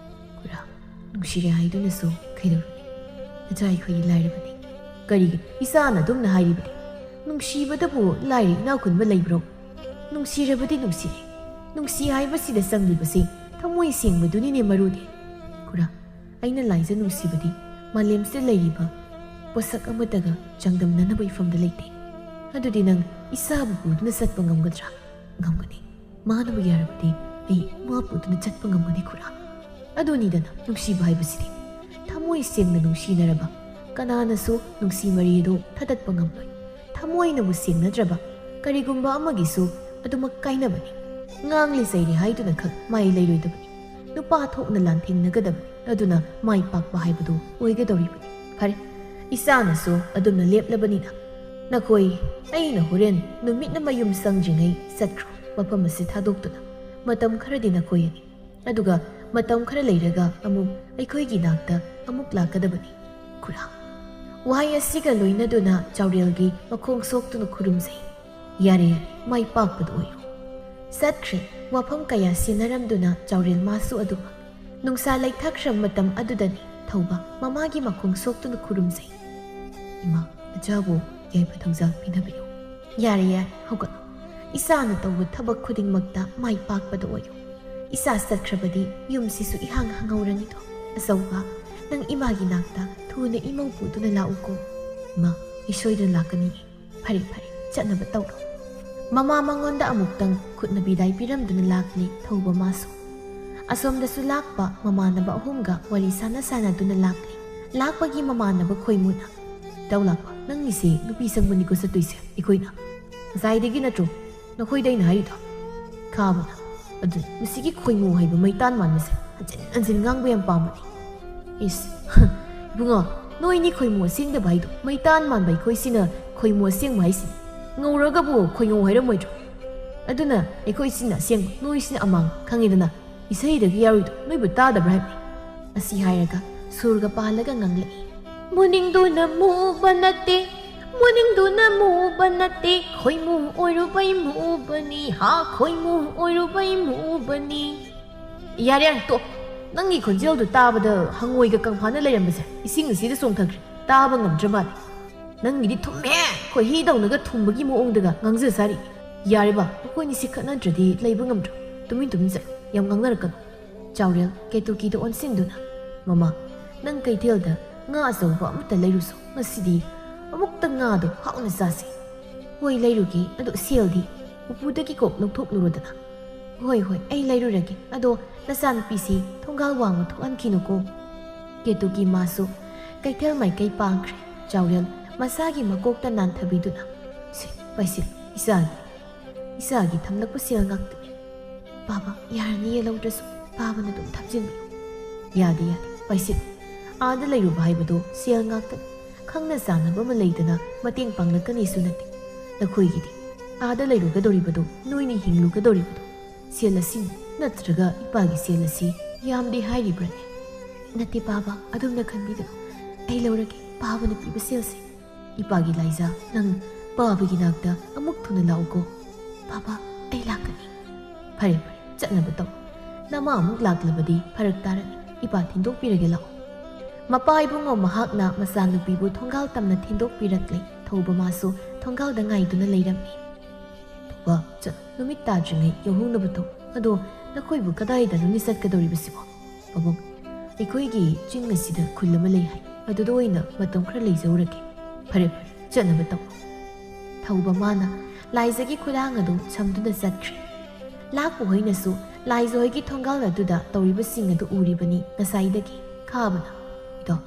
"ꯈꯨꯔꯥ, ꯅꯨꯡꯁꯤꯔꯦ ꯍꯥꯏꯗꯨꯅꯁꯨ ꯀꯩꯗꯧꯔꯨꯅꯤ? ꯅꯆꯥ ꯑꯩꯈꯣꯏꯗꯤ ꯂꯥꯏꯔꯕꯅꯤ꯫" "ꯀꯔꯤꯒꯤ? ꯏꯆꯥꯅ ꯑꯗꯨꯝꯅ ꯍꯥꯏꯔꯤꯕꯅꯤ꯫ ꯅꯨꯡꯁꯤꯕꯗꯕꯨ ꯂꯥꯏꯔ ꯏꯅꯥꯛ ꯈꯨꯟꯕ ꯂꯩꯕ꯭ꯔꯣ? ꯅꯨꯡꯁꯤꯔꯕꯗꯤ ꯅꯨꯡꯁꯤꯔꯦ꯫ ꯅꯨꯡꯁꯤ ꯍꯥꯏꯕꯁꯤꯗ ꯆꯪꯂꯤꯕꯁꯤ ꯊꯃꯣꯏ ꯁꯦꯡꯕꯗꯨꯅꯤꯅꯦ ꯃꯔꯨꯗꯤ꯫ ꯈꯨꯔꯥ, ꯑꯩꯅ ꯂꯥꯏꯖ ꯅꯨꯡꯁꯤꯕꯗꯤ ꯃꯥꯂꯦꯝꯁꯤꯗ ꯂꯩꯔꯤꯕ ꯄꯣꯠꯁꯛ ꯑꯃꯠꯇꯒ ꯆꯥꯡꯗꯝꯅꯅꯕ ꯏꯐꯝꯗ ꯂꯩꯇꯦ꯫ ꯑꯗꯨꯗꯤ ꯅꯪ ꯏꯆꯥꯕꯨ ꯄꯨꯗꯨꯅ ꯆꯠꯄ ꯉꯝꯒꯗ꯭ꯔꯥ?" "ꯉꯝꯒꯅꯤ꯫ ꯃꯥꯅꯕꯨ ꯌꯥꯔꯕꯗꯤ ꯑꯩ ꯃꯥ ꯄꯨꯗꯨꯅ ꯆꯠꯄ ꯉꯝꯒꯅꯤ ꯈꯨꯔꯥ꯫" ꯑꯗꯨꯅꯤꯗꯅ ꯅꯨꯡꯁꯤꯕ ꯍꯥꯏꯕꯁꯤꯗꯤ꯫ ꯊꯃꯣꯏ ꯁꯦꯡꯅ ꯅꯨꯡꯁꯤꯅꯔꯕ ꯀꯅꯥꯅꯁꯨ ꯅꯨꯡꯁꯤ ꯃꯔꯤ ꯑꯗꯨ ꯊꯗꯠꯄ ꯉꯝꯂꯣꯏ꯫ ꯊꯃꯣꯏꯅꯕꯨ ꯁꯦꯡꯅꯗ꯭ꯔꯕ ꯀꯔꯤꯒꯨꯝꯕ ꯑꯃꯒꯤꯁꯨ ꯑꯗꯨꯃꯛ ꯀꯥꯏꯅꯕꯅꯤ꯫ ꯉꯥꯡꯂꯤ ꯆꯩꯔꯤ ꯍꯥꯏꯗꯨꯅ ꯈꯛ ꯃꯥꯏ ꯂꯩꯔꯣꯏꯗꯕꯅꯤ꯫ ꯅꯨꯄꯥ ꯊꯣꯛꯅ ꯂꯥꯟꯊꯦꯡꯅꯒꯗꯕꯅꯤ꯫ ꯑꯗꯨꯅ ꯃꯥꯏ ꯄꯥꯛꯄ ꯍꯥꯏꯕꯗꯨ ꯑꯣꯏꯒꯗꯧꯔꯤꯕꯅꯤ꯫ ꯐꯔꯦ, ꯏꯆꯥꯅꯁꯨ ꯑꯗꯨꯝꯅ ꯂꯦꯞꯂꯕꯅꯤꯅ ꯅꯈꯣꯏ, ꯑꯩꯅ ꯍꯣꯔꯦꯟ ꯅꯨꯃꯤꯠꯅ ꯃꯌꯨꯝ ꯆꯪꯗ꯭ꯔꯤꯉꯩ ꯆꯠꯈ꯭ꯔꯣ꯫ ꯃꯐꯝ ꯑꯁꯤ ꯊꯥꯗꯣꯛꯇꯨꯅ ꯃꯇꯝ ꯈꯔꯗꯤ ꯅꯈꯣꯏ ꯑꯅꯤ, ꯑꯗꯨꯒ ꯃꯇꯝ ꯈꯔ ꯂꯩꯔꯒ ꯑꯃꯨꯛ ꯑꯩꯈꯣꯏꯒꯤ ꯅꯥꯛꯇ ꯑꯃꯨꯛ ꯂꯥꯛꯀꯗꯕꯅꯤ ꯈꯨꯔꯥ꯫ ꯋꯥꯍꯩ ꯑꯁꯤꯒ ꯂꯣꯏꯅꯗꯨꯅ ꯆꯥꯎꯔꯦꯜꯒꯤ ꯃꯈꯣꯡ ꯁꯣꯛꯇꯨꯅ ꯈꯨꯔꯨꯝꯖꯩ꯫ "ꯌꯥꯔꯦ, ꯌꯥꯔꯦ, ꯃꯥꯏ ꯄꯥꯛꯄꯗ ꯑꯣꯏꯌꯨ꯫" ꯆꯠꯈ꯭ꯔꯦ꯫ ꯋꯥꯐꯝ ꯀꯌꯥ ꯁꯤꯟꯅꯔꯝꯗꯨꯅ ꯆꯥꯎꯔꯦꯜ ꯃꯥꯁꯨ ꯑꯗꯨꯃꯛ꯫ ꯅꯨꯡꯁꯥ ꯂꯩꯊꯈ꯭ꯔꯕ ꯃꯇꯝ ꯑꯗꯨꯗꯅꯤ ꯊꯧꯕ ꯃꯃꯥꯒꯤ ꯃꯈꯣꯡ ꯁꯣꯛꯇꯨꯅ ꯈꯨꯔꯨꯝꯖꯩ꯫ "ꯏꯃꯥ, ꯅꯆꯥꯕꯨ ꯌꯥꯏꯐ ꯊꯧꯖꯥꯜ ꯄꯤꯅꯕꯤꯌꯨ꯫" "ꯌꯥꯔꯦ, ꯌꯥꯔꯦ, ꯍꯧꯒꯠꯂꯣ꯫ ꯏꯆꯥꯅ ꯇꯧꯕ ꯊꯕꯛ ꯈꯨꯗꯤꯡꯃꯛꯇ ꯃꯥꯏ ꯄꯥꯛꯄꯗ ꯑꯣꯏꯌꯨ꯫ ꯏꯆꯥ ꯆꯠꯈ꯭ꯔꯕꯗꯤ ꯌꯨꯝꯁꯤꯁꯨ ꯏꯍꯥꯡ ꯍꯥꯡꯍꯧꯔꯅꯤꯗꯣ꯫ ꯑꯆꯧꯕ, ꯅꯪ ꯏꯃꯥꯒꯤ ꯅꯥꯛꯇ ꯊꯨꯅ ꯏꯃꯧ ꯄꯨꯗꯨꯅ ꯂꯥꯛꯎꯀꯣ꯫" "ꯏꯃꯥ, ꯑꯩ ꯁꯣꯏꯗꯅ ꯂꯥꯛꯀꯅꯤ꯫" "ꯐꯔꯦ, ꯐꯔꯦ, ꯆꯠꯅꯕ ꯇꯧꯔꯣ꯫" ꯃꯃꯥ ꯃꯉꯣꯟꯗ ꯑꯃꯨꯛꯇꯪ ꯈꯨꯠꯅ ꯕꯤꯗꯥꯏ ꯄꯤꯔꯝꯗꯨꯅ ꯂꯥꯛꯂꯤ ꯊꯧꯕ ꯃꯥꯁꯨ꯫ ꯑꯁꯣꯝꯗꯁꯨ ꯂꯥꯛꯄ ꯃꯃꯥꯟꯅꯕ ꯑꯍꯨꯝꯒ ꯋꯥꯔꯤ ꯁꯥꯟꯅ ꯁꯥꯟꯅꯗꯨꯅ ꯂꯥꯛꯂꯤ꯫ ꯂꯥꯛꯄꯒꯤ ꯃꯃꯥꯟꯅꯕ ꯈꯣꯏꯃꯨꯅ, "ꯇꯧ ꯂꯥꯛꯄ, ꯅꯪꯒꯤꯁꯦ ꯅꯨꯄꯤ ꯆꯪꯕꯅꯤꯀꯣ ꯆꯠꯇꯣꯏꯁꯦ ꯑꯩꯈꯣꯏꯅ꯫ ꯉꯁꯥꯏꯗꯒꯤ ꯅꯠꯇ꯭ꯔꯣ?" ꯅꯈꯣꯏꯗ ꯑꯩꯅ ꯍꯥꯏꯔꯤꯗꯣ꯫ ꯈꯥꯕꯅ, ꯑꯗꯨ ꯃꯁꯤꯒꯤ ꯈꯣꯏꯃꯨ ꯍꯥꯏꯕ ꯃꯩꯇꯥꯟ ꯃꯥꯟꯕꯁꯦ ꯍꯟꯖꯤꯟ ꯍꯟꯖꯤꯟ ꯉꯥꯡꯕ ꯌꯥꯝ ꯄꯥꯝꯕꯅꯤ꯫ ꯏꯁ, ꯏꯕꯨꯡꯉꯣ, ꯅꯣꯏꯅꯤ ꯈꯣꯏꯃꯨ ꯑꯁꯦꯡꯗꯕ ꯍꯥꯏꯗꯣ꯫ ꯃꯩꯇꯥꯟ ꯃꯥꯟꯕ ꯑꯩꯈꯣꯏꯁꯤꯅ ꯈꯣꯏꯃꯨ ꯑꯁꯦꯡꯕ ꯍꯥꯏꯁꯤꯅꯤ꯫ ꯉꯧꯔꯒꯕꯨ ꯈꯣꯏꯉꯧ ꯍꯥꯏꯔꯝꯃꯣꯏꯗ꯭ꯔꯣ? ꯑꯗꯨꯅ ꯑꯩꯈꯣꯏꯁꯤꯅ ꯑꯁꯦꯡꯕ, ꯅꯣꯏꯁꯤꯅ ꯑꯃꯥꯡ, ꯈꯪꯉꯤꯗꯅ? ꯏꯁꯩꯗꯒꯤ ꯌꯥꯔꯣꯏꯗꯣ ꯅꯣꯏꯕꯨ ꯇꯥꯗꯕ꯭ꯔꯥ ꯍꯥꯏꯕꯅꯤ꯫ ꯑꯁꯤ ꯍꯥꯏꯔꯒ ꯁꯨꯔꯒ ꯄꯥꯜꯂꯒ ꯉꯥꯡꯂꯛꯏ꯫ ꯃꯨꯅꯤꯡꯗꯨꯅ ꯃꯨꯕ ꯅꯠꯇꯦ, ꯃꯨꯅꯤꯡꯗꯨꯅ ꯃꯨꯕ ꯅꯠꯇꯦ, ꯈꯣꯏꯃꯨ ꯑꯣꯏꯔꯨꯕꯩ ꯃꯨꯕꯅꯤ, ꯍꯥ, ꯈꯣꯏꯃꯨ ꯑꯣꯏꯔꯨꯕꯩ ꯃꯨꯕꯅꯤ꯫ ꯌꯥꯔꯦ, ꯌꯥꯔꯦ, ꯇꯣꯛ꯫ ꯅꯪꯒꯤ ꯈꯣꯟꯖꯦꯜꯗꯨ ꯇꯥꯕꯗ ꯍꯪꯉꯣꯏꯒ ꯀꯪꯐꯥꯅ ꯂꯩꯔꯝꯕꯁꯦ ꯏꯁꯤꯡ ꯑꯁꯤꯗ ꯆꯣꯡꯊꯈ꯭ꯔꯦ꯫ ꯇꯥꯕ ꯉꯝꯗ꯭ꯔ ꯃꯥꯜꯂꯦ꯫ ꯅꯪꯒꯤꯗꯤ ꯊꯨꯝꯃꯦ! ꯈꯣꯏꯍꯤꯗꯧꯅꯒ ꯊꯨꯝꯕꯒꯤ ꯃꯑꯣꯡꯗꯒ ꯉꯥꯡꯖ ꯁꯥꯔꯤ꯫ ꯌꯥꯔꯦꯕ, ꯑꯩꯈꯣꯏꯅꯤꯁꯤ ꯈꯠꯅꯗ꯭ꯔꯗꯤ ꯂꯩꯕ ꯉꯝꯗ꯭ꯔꯣ? ꯇꯨꯃꯤꯟ ꯇꯨꯃꯤꯟ ꯆꯠꯂꯣ, ꯌꯥꯝ ꯉꯥꯡꯅꯔꯛꯀꯅꯨ꯫ ꯆꯥꯎꯔꯦꯜ ꯀꯦꯇꯨꯀꯤꯗ ꯑꯣꯟꯁꯤꯟꯗꯨꯅ, "ꯃꯃꯥ, ꯅꯪ ꯀꯩꯊꯦꯜꯗ ꯉꯥ ꯑꯆꯧꯕ ꯑꯃꯇ ꯂꯩꯔꯨꯁꯣ꯫ ꯉꯁꯤꯗꯤ ꯑꯃꯨꯛꯇ ꯉꯥꯗꯣ ꯍꯥꯎꯅ ꯆꯥꯁꯤ꯫" "ꯍꯣꯏ, ꯂꯩꯔꯨꯒꯦ꯫ ꯑꯗꯣ ꯁꯦꯜꯗꯤ?" "ꯎꯄꯨꯗꯒꯤ ꯀꯣꯛ ꯂꯧꯊꯣꯛꯂꯨꯔꯣꯗꯅ꯫" "ꯍꯣꯏ, ꯍꯣꯏ, ꯑꯩ ꯂꯩꯔꯨꯔꯒꯦ꯫ ꯑꯗꯣ ꯅꯆꯥꯅꯨꯄꯤꯁꯤ ꯊꯣꯡꯒꯥꯜ ꯋꯥꯡꯃ ꯊꯣꯛꯍꯟꯈꯤꯅꯨꯀꯣ꯫" ꯀꯦꯇꯨꯀꯤ ꯃꯥꯁꯨ ꯀꯩꯊꯦꯜ ꯃꯥꯏꯀꯩ ꯄꯥꯡꯈ꯭ꯔꯦ꯫ ꯆꯥꯎꯔꯦꯜ ꯃꯁꯥꯒꯤ ꯃꯀꯣꯛꯇ ꯅꯥꯟꯊꯕꯤꯗꯨꯅ, "ꯁꯦ, ꯄꯥꯏꯁꯤꯜ, ꯏꯆꯥꯒꯤ, ꯏꯆꯥꯒꯤ ꯊꯝꯂꯛꯄ ꯁꯦꯜ ꯉꯥꯛꯇꯅꯤ꯫ ꯕꯥꯕꯥ, ꯌꯥꯔꯅꯤꯌꯦ, ꯂꯧꯗ꯭ꯔꯁꯨ ꯕꯥꯕꯥꯅ ꯑꯗꯨꯝ ꯊꯝꯖꯤꯟꯕꯤꯌꯨ꯫" "ꯌꯥꯗꯦ, ꯌꯥꯗꯦ, ꯄꯥꯏꯁꯤꯜ꯫ ꯑꯥꯗ ꯂꯩꯔꯨꯕ ꯍꯥꯏꯕꯗꯣ ꯁꯦꯜ ꯉꯥꯛꯇꯅꯤ꯫ ꯈꯪꯅ ꯆꯥꯟꯅꯕ ꯑꯃ ꯂꯩꯗꯅ ꯃꯇꯦꯡ ꯄꯥꯡꯂꯛꯀꯅꯤꯁꯨ ꯅꯠꯇꯦ꯫ ꯅꯈꯣꯏꯒꯤꯗꯤ ꯑꯥꯗ ꯂꯩꯔꯨꯒꯗꯧꯔꯤꯕꯗꯣ, ꯅꯣꯏꯅ ꯍꯤꯡꯂꯨꯒꯗꯧꯔꯤꯕꯗꯣ ꯁꯦꯜ ꯑꯁꯤꯅꯤ, ꯅꯠꯇ꯭ꯔꯒ ꯏꯄꯥꯒꯤ ꯁꯦꯜ ꯑꯁꯤ ꯌꯥꯝꯗꯦ ꯍꯥꯏꯔꯤꯕ꯭ꯔꯅꯦ?" "ꯅꯠꯇꯦ ꯕꯥꯕꯥ, ꯑꯗꯨꯝꯅ ꯈꯟꯕꯤꯒꯅꯨ꯫ ꯑꯩ ꯂꯧꯔꯒꯦ ꯕꯥꯕꯥꯅ ꯄꯤꯕ ꯁꯦꯜꯁꯦ꯫" "ꯏꯄꯥꯒꯤ ꯂꯥꯏꯖꯥ, ꯅꯪ ꯕꯥꯕꯥꯒꯤ ꯅꯥꯛꯇ ꯑꯃꯨꯛ ꯊꯨꯅ ꯂꯥꯛꯎꯀꯣ꯫" "ꯕꯥꯕꯥ, ꯑꯩ ꯂꯥꯛꯀꯅꯤ꯫" "ꯐꯔꯦ, ꯐꯔꯦ, ꯆꯠꯅꯕ ꯇꯧ꯫ ꯅꯃꯥ ꯑꯃꯨꯛ ꯂꯥꯛꯂꯕꯗꯤ ꯐꯔꯛ ꯇꯥꯔꯅꯤ꯫ ꯏꯄꯥ ꯊꯤꯟꯗꯣꯛꯄꯤꯔꯒꯦ ꯂꯥꯛꯑꯣ꯫" ꯃꯄꯥ ꯏꯕꯨꯡꯉꯣ ꯃꯍꯥꯛꯅ ꯃꯆꯥꯅꯨꯄꯤꯕꯨ ꯊꯣꯡꯒꯥꯜ ꯇꯝꯅ ꯊꯤꯟꯗꯣꯛꯄꯤꯔꯛꯂꯦ꯫ ꯊꯧꯕ ꯃꯥꯁꯨ ꯊꯣꯡꯒꯥꯜꯗ ꯉꯥꯏꯗꯨꯅ ꯂꯩꯔꯝꯃꯤ꯫ "ꯊꯧꯕ, ꯆꯠ, ꯅꯨꯃꯤꯠ ꯇꯥꯗ꯭ꯔꯤꯉꯩ ꯌꯧꯍꯧꯅꯕ ꯇꯧ꯫ ꯑꯗꯣ ꯅꯈꯣꯏꯕꯨ ꯀꯗꯥꯏꯗꯅꯣꯅꯦ ꯆꯠꯀꯗꯧꯔꯤꯕꯁꯤꯕꯣ?" "ꯄꯥꯕꯨꯡ, ꯑꯩꯈꯣꯏꯒꯤ ꯆꯤꯡ ꯑꯁꯤꯗ ꯈꯨꯜ ꯑꯃ ꯂꯩ ꯍꯥꯏ꯫ ꯑꯗꯨꯗ ꯑꯣꯏꯅ ꯃꯇꯝ ꯈꯔ ꯂꯩꯖꯧꯔꯒꯦ꯫" "ꯐꯔꯦ, ꯐꯔꯦ, ꯆꯠꯅꯕ ꯇꯧ꯫" ꯊꯧꯕ ꯃꯥꯅ ꯂꯥꯏꯖꯒꯤ ꯈꯨꯂꯥꯡ ꯑꯗꯨ ꯁꯝꯗꯨꯅ ꯆꯠꯈ꯭ꯔꯦ꯫ ꯂꯥꯛꯄ ꯍꯣꯏꯅꯁꯨ ꯂꯥꯏꯖ ꯍꯣꯏꯒꯤ ꯊꯣꯡꯒꯥꯜ ꯑꯗꯨꯗ ꯇꯧꯔꯤꯕꯁꯤꯡ ꯑꯗꯨ ꯎꯔꯤꯕꯅꯤ ꯉꯁꯥꯏꯗꯒꯤ꯫ ꯈꯥꯕꯅ, "ꯏꯇꯥꯎ,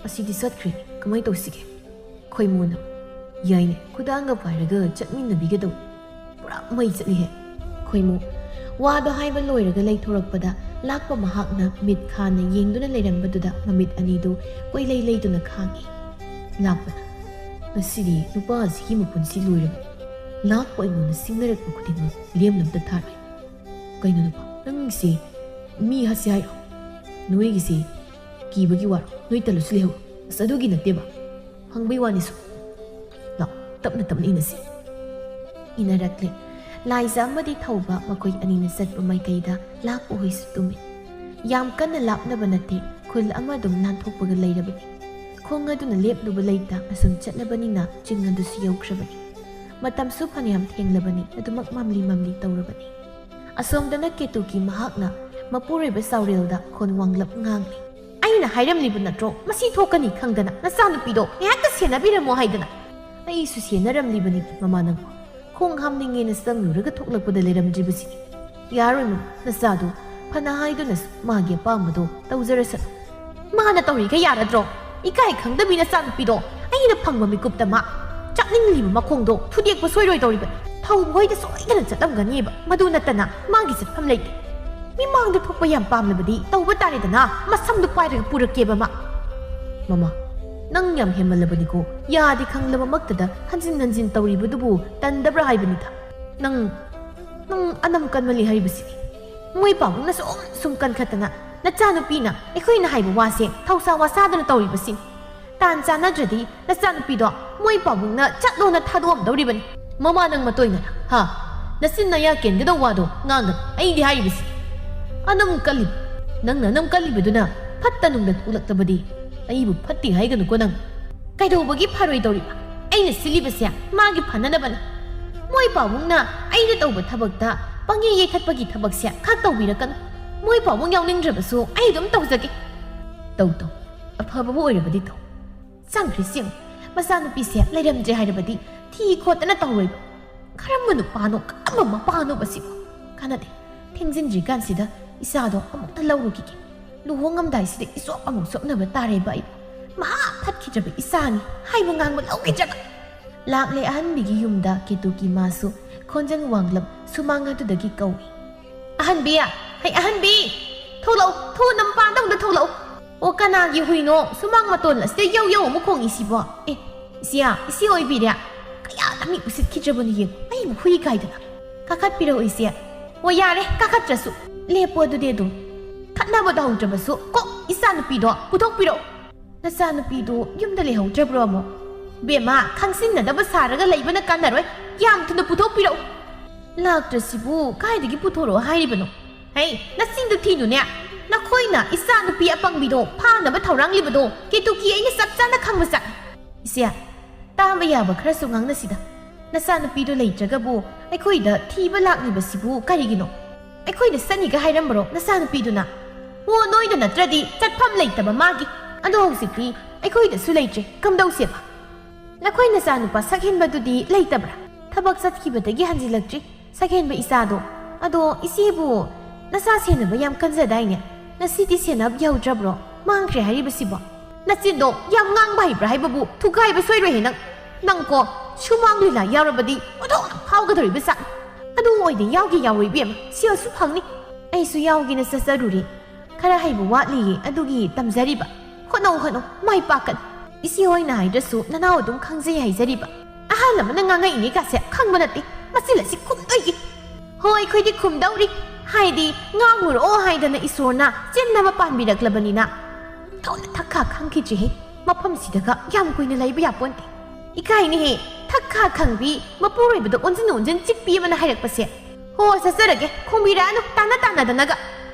ꯑꯁꯤꯗꯤ ꯆꯠꯈ꯭ꯔꯦ, ꯀꯃꯥꯏ ꯇꯧꯁꯤꯒꯦ?" ꯈꯣꯏꯃꯨꯅ, "ꯌꯥꯏꯅꯦ, ꯈꯨꯗꯥꯡꯒ ꯄꯥꯏꯔꯒ ꯆꯠꯃꯤꯟꯅꯕꯤꯒꯗꯧ꯫ ꯄꯨꯔꯥ ꯃꯩ ꯆꯠꯂꯤꯍꯦ꯫ ꯈꯣꯏꯃꯨ ꯋꯥꯗꯣ ꯍꯥꯏꯕ ꯂꯣꯏꯔꯒ ꯂꯩꯊꯣꯔꯛꯄꯗ, ꯂꯥꯛꯄ ꯃꯍꯥꯛꯅ ꯃꯤꯠ ꯈꯥꯅ ꯌꯦꯡꯗꯨꯅ ꯂꯩꯔꯝꯕꯗꯨꯗ ꯃꯃꯤꯠ ꯑꯅꯤꯗꯨ ꯀꯣꯏꯂꯩ ꯂꯩꯗꯨꯅ ꯈꯥꯡꯏ꯫ ꯂꯥꯛꯄꯅ, "ꯉꯁꯤꯗꯤ ꯅꯨꯄꯥ ꯑꯁꯤꯒꯤ ꯃꯄꯨꯟꯁꯤ ꯂꯣꯏꯔꯕꯅꯤ꯫ ꯂꯥꯛꯄ ꯑꯩꯉꯣꯟꯗ ꯁꯤꯡꯅꯔꯛꯄ ꯈꯨꯗꯤꯡꯃꯛ ꯂꯦꯝꯅ ꯑꯝꯇ ꯊꯥꯔꯣꯏ꯫ ꯀꯩꯅꯣ ꯅꯨꯄꯥ, ꯅꯪꯒꯤꯁꯦ ꯃꯤ ꯍꯥꯠꯁꯦ ꯍꯥꯏꯔꯣ? ꯅꯣꯏꯒꯤꯁꯦ ꯀꯤꯕꯒꯤ ꯋꯥꯔꯣ? ꯅꯣꯏ ꯇꯜꯂꯁꯨ ꯂꯩꯍꯧ꯫ ꯑꯁ, ꯑꯗꯨꯒꯤ ꯅꯠꯇꯦꯕ꯫ ꯍꯪꯕꯩ ꯋꯥꯅꯤ ꯁꯨꯝ꯫ ꯂꯥꯛ, ꯇꯞꯅ ꯇꯞꯅ ꯏꯟꯅꯁꯤ꯫" ꯏꯟꯅꯔꯛꯂꯦ꯫ ꯂꯥꯏꯖ ꯑꯃꯗꯤ ꯊꯧꯕ ꯃꯈꯣꯏ ꯑꯅꯤꯅ ꯆꯠꯄ ꯃꯥꯏꯀꯩꯗ ꯂꯥꯛꯄ ꯍꯣꯏꯁꯨ ꯇꯨꯝꯃꯤ꯫ ꯌꯥꯝ ꯀꯟꯅ ꯂꯥꯞꯅꯕ ꯅꯠꯇꯦ, ꯈꯨꯜ ꯑꯃ ꯑꯗꯨꯝ ꯂꯥꯟꯊꯣꯛꯄꯒ ꯂꯩꯔꯕꯅꯤ꯫ ꯈꯣꯡ ꯑꯗꯨꯅ ꯂꯦꯞꯂꯨꯕ ꯂꯩꯇ ꯑꯁꯨꯝ ꯆꯠꯂꯕꯅꯤꯅ ꯆꯤꯡ ꯑꯗꯨꯁꯨ ꯌꯧꯈ꯭ꯔꯕꯅꯤ꯫ ꯃꯇꯝꯁꯨ ꯐꯅꯌꯥꯝ ꯊꯦꯡꯂꯕꯅꯤ, ꯑꯗꯨꯃꯛ ꯃꯝꯂꯤ ꯃꯝꯂꯤ ꯇꯧꯔꯕꯅꯤ꯫ ꯑꯁꯣꯝꯗꯅ ꯀꯦꯇꯨꯀꯤ ꯃꯍꯥꯛꯅ ꯃꯄꯨꯔꯣꯏꯕ ꯆꯥꯎꯔꯦꯜꯗ ꯈꯣꯟ ꯋꯥꯡꯂꯞ ꯉꯥꯡꯂꯤ꯫ "ꯑꯩꯅ ꯍꯥꯏꯔꯝꯂꯤꯕ ꯅꯠꯇ꯭ꯔꯣ, ꯃꯁꯤ ꯊꯣꯛꯀꯅꯤ ꯈꯪꯗꯅ ꯅꯆꯥꯅꯨꯄꯤꯗꯣ ꯉꯥꯏꯍꯥꯛꯇ ꯁꯦꯟꯅꯕꯤꯔꯝꯃꯣ ꯍꯥꯏꯗꯅ?" "ꯑꯩꯁꯨ ꯁꯦꯟꯅꯔꯝꯂꯤꯕꯅꯤ ꯃꯃꯥ ꯅꯪꯕꯨ꯫ ꯈꯣꯡ ꯍꯥꯝꯅꯤꯡꯉꯦꯅ ꯆꯪꯂꯨꯔꯒ ꯊꯣꯛꯂꯛꯄꯗ ꯂꯩꯔꯝꯗ꯭ꯔꯤꯕꯁꯤꯅꯤ꯫ ꯌꯥꯔꯣꯏ ꯃꯃꯥ, ꯅꯆꯥꯗꯨ ꯐꯅ ꯍꯥꯏꯗꯨꯅꯁꯨ ꯃꯥꯒꯤ ꯑꯄꯥꯝꯕꯗꯣ ꯇꯧꯖꯔꯁꯅꯨ꯫" "ꯃꯥꯅ ꯇꯧꯔꯤꯈꯩ ꯌꯥꯔꯗ꯭ꯔꯣ? ꯏꯀꯥꯏ ꯈꯪꯗꯕꯤ ꯅꯆꯥꯅꯨꯄꯤꯗꯣ ꯑꯩꯅ ꯐꯪꯕ ꯃꯤꯀꯨꯞꯇ ꯃꯥ ꯆꯥꯛꯅꯤꯡꯂꯤꯕ ꯃꯈꯣꯡꯗꯣ ꯊꯨꯗꯦꯛꯄ ꯁꯣꯏꯔꯣꯏꯗꯧꯔꯤꯕꯅꯤ꯫ ꯊꯧꯕꯣꯏꯗ ꯁꯣꯏꯗꯅ ꯆꯠꯂꯝꯒꯅꯤꯕ꯫ ꯃꯗꯨ ꯅꯠꯇꯅ ꯃꯥꯒꯤ ꯆꯠꯐꯝ ꯂꯩꯇꯦ꯫ ꯃꯤꯃꯥꯡꯗ ꯊꯣꯛꯄ ꯌꯥꯝ ꯄꯥꯝꯂꯕꯗꯤ ꯇꯧꯕ ꯇꯥꯔꯦꯗꯅ, ꯃꯁꯝꯗꯨ ꯄꯥꯏꯔꯒ ꯄꯨꯔꯛꯀꯦꯕ ꯃꯥ꯫" "ꯃꯃꯥ, ꯅꯪ ꯌꯥꯝ ꯍꯦꯟꯃꯜꯂꯕꯅꯤꯀꯣ꯫ ꯌꯥꯗꯦ ꯈꯪꯂꯕꯃꯛꯇꯗ ꯍꯟꯖꯤꯟ ꯍꯟꯖꯤꯟ ꯇꯧꯔꯤꯕꯗꯨꯕꯨ ꯇꯟꯗꯕ꯭ꯔꯥ ꯍꯥꯏꯕꯅꯤꯗ꯫ ꯅꯪ, ꯅꯪ ꯑꯅꯝ ꯀꯟꯃꯜꯂꯤ ꯍꯥꯏꯔꯤꯕꯁꯤꯅꯤ꯫ ꯃꯣꯏ ꯄꯥꯕꯨꯡꯅ ꯁꯨꯝ ꯁꯨꯝ ꯀꯟꯈꯠꯇꯅ ꯅꯆꯥꯅꯨꯄꯤꯅ ꯑꯩꯈꯣꯏꯅ ꯍꯥꯏꯕ ꯋꯥꯁꯦ ꯊꯧꯁꯥ ꯋꯥꯁꯥꯗꯅ ꯇꯧꯔꯤꯕꯁꯤꯅꯤ꯫ ꯇꯥꯟ ꯆꯥꯟꯅꯗ꯭ꯔꯗꯤ ꯅꯆꯥꯅꯨꯄꯤꯗꯣ ꯃꯣꯏ ꯄꯥꯕꯨꯡꯅ ꯆꯠꯂꯣꯅ ꯊꯥꯗꯣꯛꯑꯝꯗꯧꯔꯤꯕꯅꯤ꯫" "ꯃꯃꯥ, ꯅꯪ ꯃꯇꯣꯏꯅꯔ? ꯍꯥ? ꯅꯆꯤꯟ ꯅꯌꯥ ꯀꯦꯟꯒꯗꯧ ꯋꯥꯗꯣ ꯉꯥꯡꯒꯅꯨ꯫ ꯑꯩꯗꯤ ꯍꯥꯏꯔꯤꯕꯁꯤ ꯑꯅꯝ ꯀꯜꯂꯤ꯫ ꯅꯪꯅ ꯑꯅꯝ ꯀꯜꯂꯤꯕꯗꯨꯅ ꯐꯠꯇ ꯅꯨꯡꯗ ꯊꯣꯛꯂꯛꯇꯕꯗꯤ ꯑꯩꯕꯨ ꯐꯠꯇꯦ ꯍꯥꯏꯒꯅꯨꯀꯣ ꯅꯪ꯫" "ꯀꯩꯗꯧꯕꯒꯤ ꯐꯔꯣꯏꯗꯧꯔꯤꯕ? ꯑꯩꯅ ꯁꯤꯜꯂꯤꯕꯁꯦ ꯃꯥꯒꯤ ꯐꯅꯅꯕꯅꯤ꯫ ꯃꯣꯏ ꯄꯥꯕꯨꯡꯅ ꯑꯩꯅ ꯇꯧꯕ ꯊꯕꯛꯇ ꯄꯪꯌꯩ ꯌꯩꯊꯠꯄꯒꯤ ꯊꯕꯛꯁꯦ ꯈꯛ ꯇꯧꯕꯤꯔꯛꯀꯅꯨ꯫ ꯃꯣꯏ ꯄꯥꯕꯨꯡ ꯌꯥꯎꯅꯤꯡꯗ꯭ꯔꯕꯁꯨ ꯑꯩ ꯑꯗꯨꯝ ꯇꯧꯖꯒꯦ꯫" "ꯇꯧ ꯇꯧ, ꯑꯐꯕꯕꯨ ꯑꯣꯏꯔꯕꯗꯤ ꯇꯧ꯫ ꯆꯪꯈ꯭ꯔꯤꯁꯤ ꯌꯦꯡꯉꯨ, ꯃꯆꯥꯅꯨꯄꯤꯁꯦ ꯂꯩꯔꯝꯗ꯭ꯔꯦ ꯍꯥꯏꯔꯕꯗꯤ ꯊꯤ ꯈꯣꯠꯇꯅ ꯇꯧꯔꯣꯏꯕ꯫ ꯀꯔꯝꯕ ꯅꯨꯄꯥꯅꯣ, ꯀꯔꯝꯕ ꯃꯄꯥꯅꯣꯕ ꯁꯤꯕꯨ? ꯀꯥꯟꯅꯗꯦ, ꯊꯦꯡꯖꯤꯟꯗ꯭ꯔꯤꯀꯥꯟꯁꯤꯗ ꯏꯆꯥꯗꯣ ꯑꯃꯨꯛꯇ ꯂꯧꯔꯨꯈꯤꯒꯦ꯫ ꯂꯨꯍꯣꯡꯉꯝꯗꯥꯏꯁꯤꯗ ꯏꯆꯣꯞ ꯑꯃꯨꯛ ꯆꯣꯞꯅꯕ ꯇꯥꯔꯦꯕ ꯑꯩꯕꯨ꯫ ꯃꯍꯥ ꯐꯠꯈꯤꯗ꯭ꯔꯕ ꯏꯆꯥꯅꯤ, ꯍꯥꯏꯕ ꯉꯥꯡꯕ ꯂꯧꯈꯤꯗ꯭ꯔꯕ꯫" ꯂꯥꯛꯂꯦ ꯑꯍꯟꯕꯤꯒꯤ ꯌꯨꯝꯗ ꯀꯦꯇꯨꯀꯤ ꯃꯥꯁꯨ ꯈꯣꯟꯖꯦꯜ ꯋꯥꯡꯂꯞ ꯁꯨꯃꯥꯡ ꯑꯗꯨꯗꯒꯤ ꯀꯧꯏ꯫ "ꯑꯍꯟꯕꯤ! ꯍꯩ, ꯑꯍꯟꯕꯤ! ꯊꯣꯛꯂꯛꯎ! ꯊꯨꯅ ꯃꯄꯥꯟꯗ ꯑꯃꯨꯛꯇ ꯊꯣꯛꯂꯛꯎ!" "ꯑꯣ, ꯀꯅꯥꯒꯤ ꯍꯨꯏꯅꯣ ꯁꯨꯃꯥꯡ ꯃꯇꯣꯟ ꯑꯁꯤꯗ ꯌꯧ ꯌꯧ ꯑꯃꯨꯛ ꯈꯣꯡꯉꯤꯁꯤꯕꯣ? ꯑꯦ, ꯏꯆꯦ, ꯏꯆꯦ ꯑꯣꯏꯕꯤꯔꯦ? ꯀꯌꯥꯗ ꯃꯤ ꯎꯁꯤꯠꯈꯤꯗ꯭ꯔꯕꯅꯣ ꯌꯦꯡꯉꯨ, ꯑꯩꯕꯨ ꯍꯨꯏ ꯀꯥꯏꯗꯅ!" "ꯀꯥꯈꯠꯄꯤꯔꯛꯎ ꯏꯆꯦ꯫ ꯑꯣ, ꯌꯥꯔꯦ, ꯀꯥꯈꯠꯇ꯭ꯔꯁꯨ꯫ ꯂꯦꯞꯄꯣ ꯑꯗꯨꯗꯤ ꯑꯗꯨꯝ꯫ ꯈꯠꯅꯕ ꯇꯧꯍꯧꯗ꯭ꯔꯕꯁꯨ ꯀꯣꯛ ꯏꯆꯥꯅꯨꯄꯤꯗꯣ ꯄꯨꯊꯣꯛꯄꯤꯔꯛꯎ꯫" "ꯅꯆꯥꯅꯨꯄꯤꯗꯣ ꯌꯨꯝꯗ ꯂꯩꯍꯧꯗ꯭ꯔꯕ꯭ꯔꯣ ꯑꯃꯨꯛ?" "ꯕꯦꯝꯃ, ꯈꯪꯁꯤꯟꯅꯗꯕ ꯁꯥꯔꯒ ꯂꯩꯕꯅ ꯀꯥꯟꯅꯔꯣꯏ꯫ ꯌꯥꯝ ꯊꯨꯅ ꯄꯨꯊꯣꯛꯄꯤꯔꯛꯎ꯫" "ꯂꯥꯛꯇ꯭ꯔꯁꯤꯕꯨ ꯀꯥꯏꯗꯒꯤ ꯄꯨꯊꯣꯔꯛꯑꯣ ꯍꯥꯏꯔꯤꯕꯅꯣ?" "ꯍꯩ, ꯅꯆꯤꯟꯗꯨ ꯊꯤꯅꯨꯅꯦ꯫ ꯅꯈꯣꯏꯅ ꯏꯆꯥꯅꯨꯄꯤ ꯑꯄꯪꯕꯤꯗꯣ ꯐꯥꯅꯕ ꯊꯧꯔꯥꯡꯂꯤꯕꯗꯣ ꯀꯦꯇꯨꯀꯤ ꯑꯩꯅ ꯆꯞ ꯆꯥꯅ ꯈꯪꯕ ꯆꯥꯏ꯫" "ꯏꯆꯦ, ꯇꯥꯕ ꯌꯥꯕ ꯈꯔꯁꯨ ꯉꯥꯡꯅꯁꯤꯗ꯫ ꯅꯆꯥꯅꯨꯄꯤꯗꯨ ꯂꯩꯇ꯭ꯔꯒꯕꯨ ꯑꯩꯈꯣꯏꯗ ꯊꯤꯕ ꯂꯥꯛꯂꯤꯕꯁꯤꯕꯨ ꯀꯔꯤꯒꯤꯅꯣ? ꯑꯩꯈꯣꯏꯗ ꯆꯠꯅꯤꯒ ꯍꯥꯏꯔꯝꯕ꯭ꯔꯣ ꯅꯆꯥꯅꯨꯄꯤꯗꯨꯅ? ꯑꯣ, ꯅꯣꯏꯗ ꯅꯠꯇ꯭ꯔꯗꯤ ꯆꯠꯐꯝ ꯂꯩꯇꯕ ꯃꯥꯒꯤ꯫ ꯑꯗꯣ ꯍꯧꯖꯤꯛꯇꯤ ꯑꯩꯈꯣꯏꯗꯁꯨ ꯂꯩꯇ꯭ꯔꯦ, ꯀꯝꯗꯧꯁꯦꯕ?" "ꯅꯈꯣꯏ ꯅꯆꯥꯅꯨꯄꯥ ꯁꯛꯍꯦꯟꯕꯗꯨꯗꯤ ꯂꯩꯇꯕ꯭ꯔꯥ? ꯊꯕꯛ ꯆꯠꯈꯤꯕꯗꯒꯤ ꯍꯟꯖꯤꯜꯂꯛꯇ꯭ꯔꯤ, ꯁꯛꯍꯦꯟꯕ ꯏꯆꯥꯗꯣ꯫ ꯑꯗꯣ ꯏꯆꯦꯕꯨ ꯅꯆꯥ ꯁꯦꯟꯅꯕ ꯌꯥꯝ ꯀꯟꯖꯗꯥꯏꯅꯦ? ꯉꯁꯤꯗꯤ ꯁꯦꯟꯅꯕ ꯌꯧꯗ꯭ꯔꯕ꯭ꯔꯣ? ꯃꯥꯡꯈ꯭ꯔꯦ ꯍꯥꯏꯔꯤꯕꯁꯤꯕꯣ?" "ꯅꯆꯤꯟꯗꯣ ꯌꯥꯝ ꯉꯥꯡꯕ ꯍꯩꯕ꯭ꯔꯥ ꯍꯥꯏꯕꯕꯨ ꯊꯨꯒꯥꯏꯕ ꯁꯣꯏꯔꯣꯏꯍꯦ ꯅꯪ꯫ ꯅꯪꯀꯣ, ꯁꯨꯃꯥꯡ ꯂꯤꯂꯥ ꯌꯥꯎꯔꯕꯗꯤ ꯑꯣꯟꯊꯣꯛꯅ ꯐꯥꯎꯒꯗꯧꯔꯤꯕ ꯆꯥꯛꯅꯤ꯫ ꯑꯗꯨ ꯑꯣꯏꯗꯤ ꯌꯥꯎꯒꯦ ꯌꯥꯎꯔꯣꯏ ꯏꯕꯦꯝꯃ, ꯁꯦꯜꯁꯨ ꯐꯪꯅꯤ꯫" "ꯑꯩꯁꯨ ꯌꯥꯎꯒꯦꯅ ꯆꯠꯆꯔꯨꯔꯦ꯫ ꯈꯔ ꯍꯩꯕ ꯋꯥꯠꯂꯤꯌꯦ, ꯑꯗꯨꯒꯤ ꯇꯝꯖꯔꯤꯕ꯫ ꯍꯣꯠꯅꯧ, ꯍꯣꯠꯅꯧ, ꯃꯥꯏ ꯄꯥꯛꯀꯅꯤ꯫ ꯏꯆꯦ ꯍꯣꯏꯅ ꯍꯥꯏꯗ꯭ꯔꯁꯨ ꯅꯅꯥꯎ ꯑꯗꯨꯝ ꯈꯪꯖꯩ ꯍꯥꯏꯖꯔꯤꯕ꯫ ꯑꯍꯜ ꯑꯃꯅ ꯉꯥꯡꯉꯛꯏꯅꯦ ꯀꯥꯁꯦ ꯈꯪꯕ ꯅꯠꯇꯦ꯫ ꯃꯆꯤꯜ ꯑꯁꯤ ꯈꯨꯝꯗꯣꯏꯒꯤ꯫" "ꯍꯣꯏ, ꯑꯩꯈꯣꯏꯗꯤ ꯈꯨꯝꯗꯧꯔꯤ꯫ ꯍꯥꯏꯗꯤ ꯉꯥꯡꯉꯨꯔꯣ ꯍꯥꯏꯗꯅ ꯏꯁꯣꯔꯅ ꯆꯤꯟ ꯑꯃ ꯄꯥꯟꯕꯤꯔꯛꯂꯕꯅꯤꯅ꯫" "ꯊꯣꯛꯅ ꯊꯛ ꯈꯥ ꯈꯪꯈꯤꯗ꯭ꯔꯦꯍꯦ꯫ ꯃꯐꯝꯁꯤꯗꯒ ꯌꯥꯝ ꯀꯨꯏꯅ ꯂꯩꯕ ꯌꯥꯄꯣꯟꯇꯦ꯫ ꯏꯀꯥꯏꯅꯦꯍꯦ, ꯊꯛ ꯈꯥ ꯈꯪꯕꯤ, ꯃꯄꯨꯔꯣꯏꯕꯗ ꯑꯣꯟꯁꯤꯟ ꯑꯣꯟꯁꯤꯟ ꯆꯤꯛꯄꯤ ꯑꯃꯅ ꯍꯥꯏꯔꯛꯄꯁꯦ꯫ ꯍꯣ, ꯆꯠꯆꯔꯒꯦ, ꯈꯣꯡꯕꯤꯔꯛꯑꯅꯨ, ꯇꯥꯅ ꯇꯥꯅꯗꯅꯒ꯫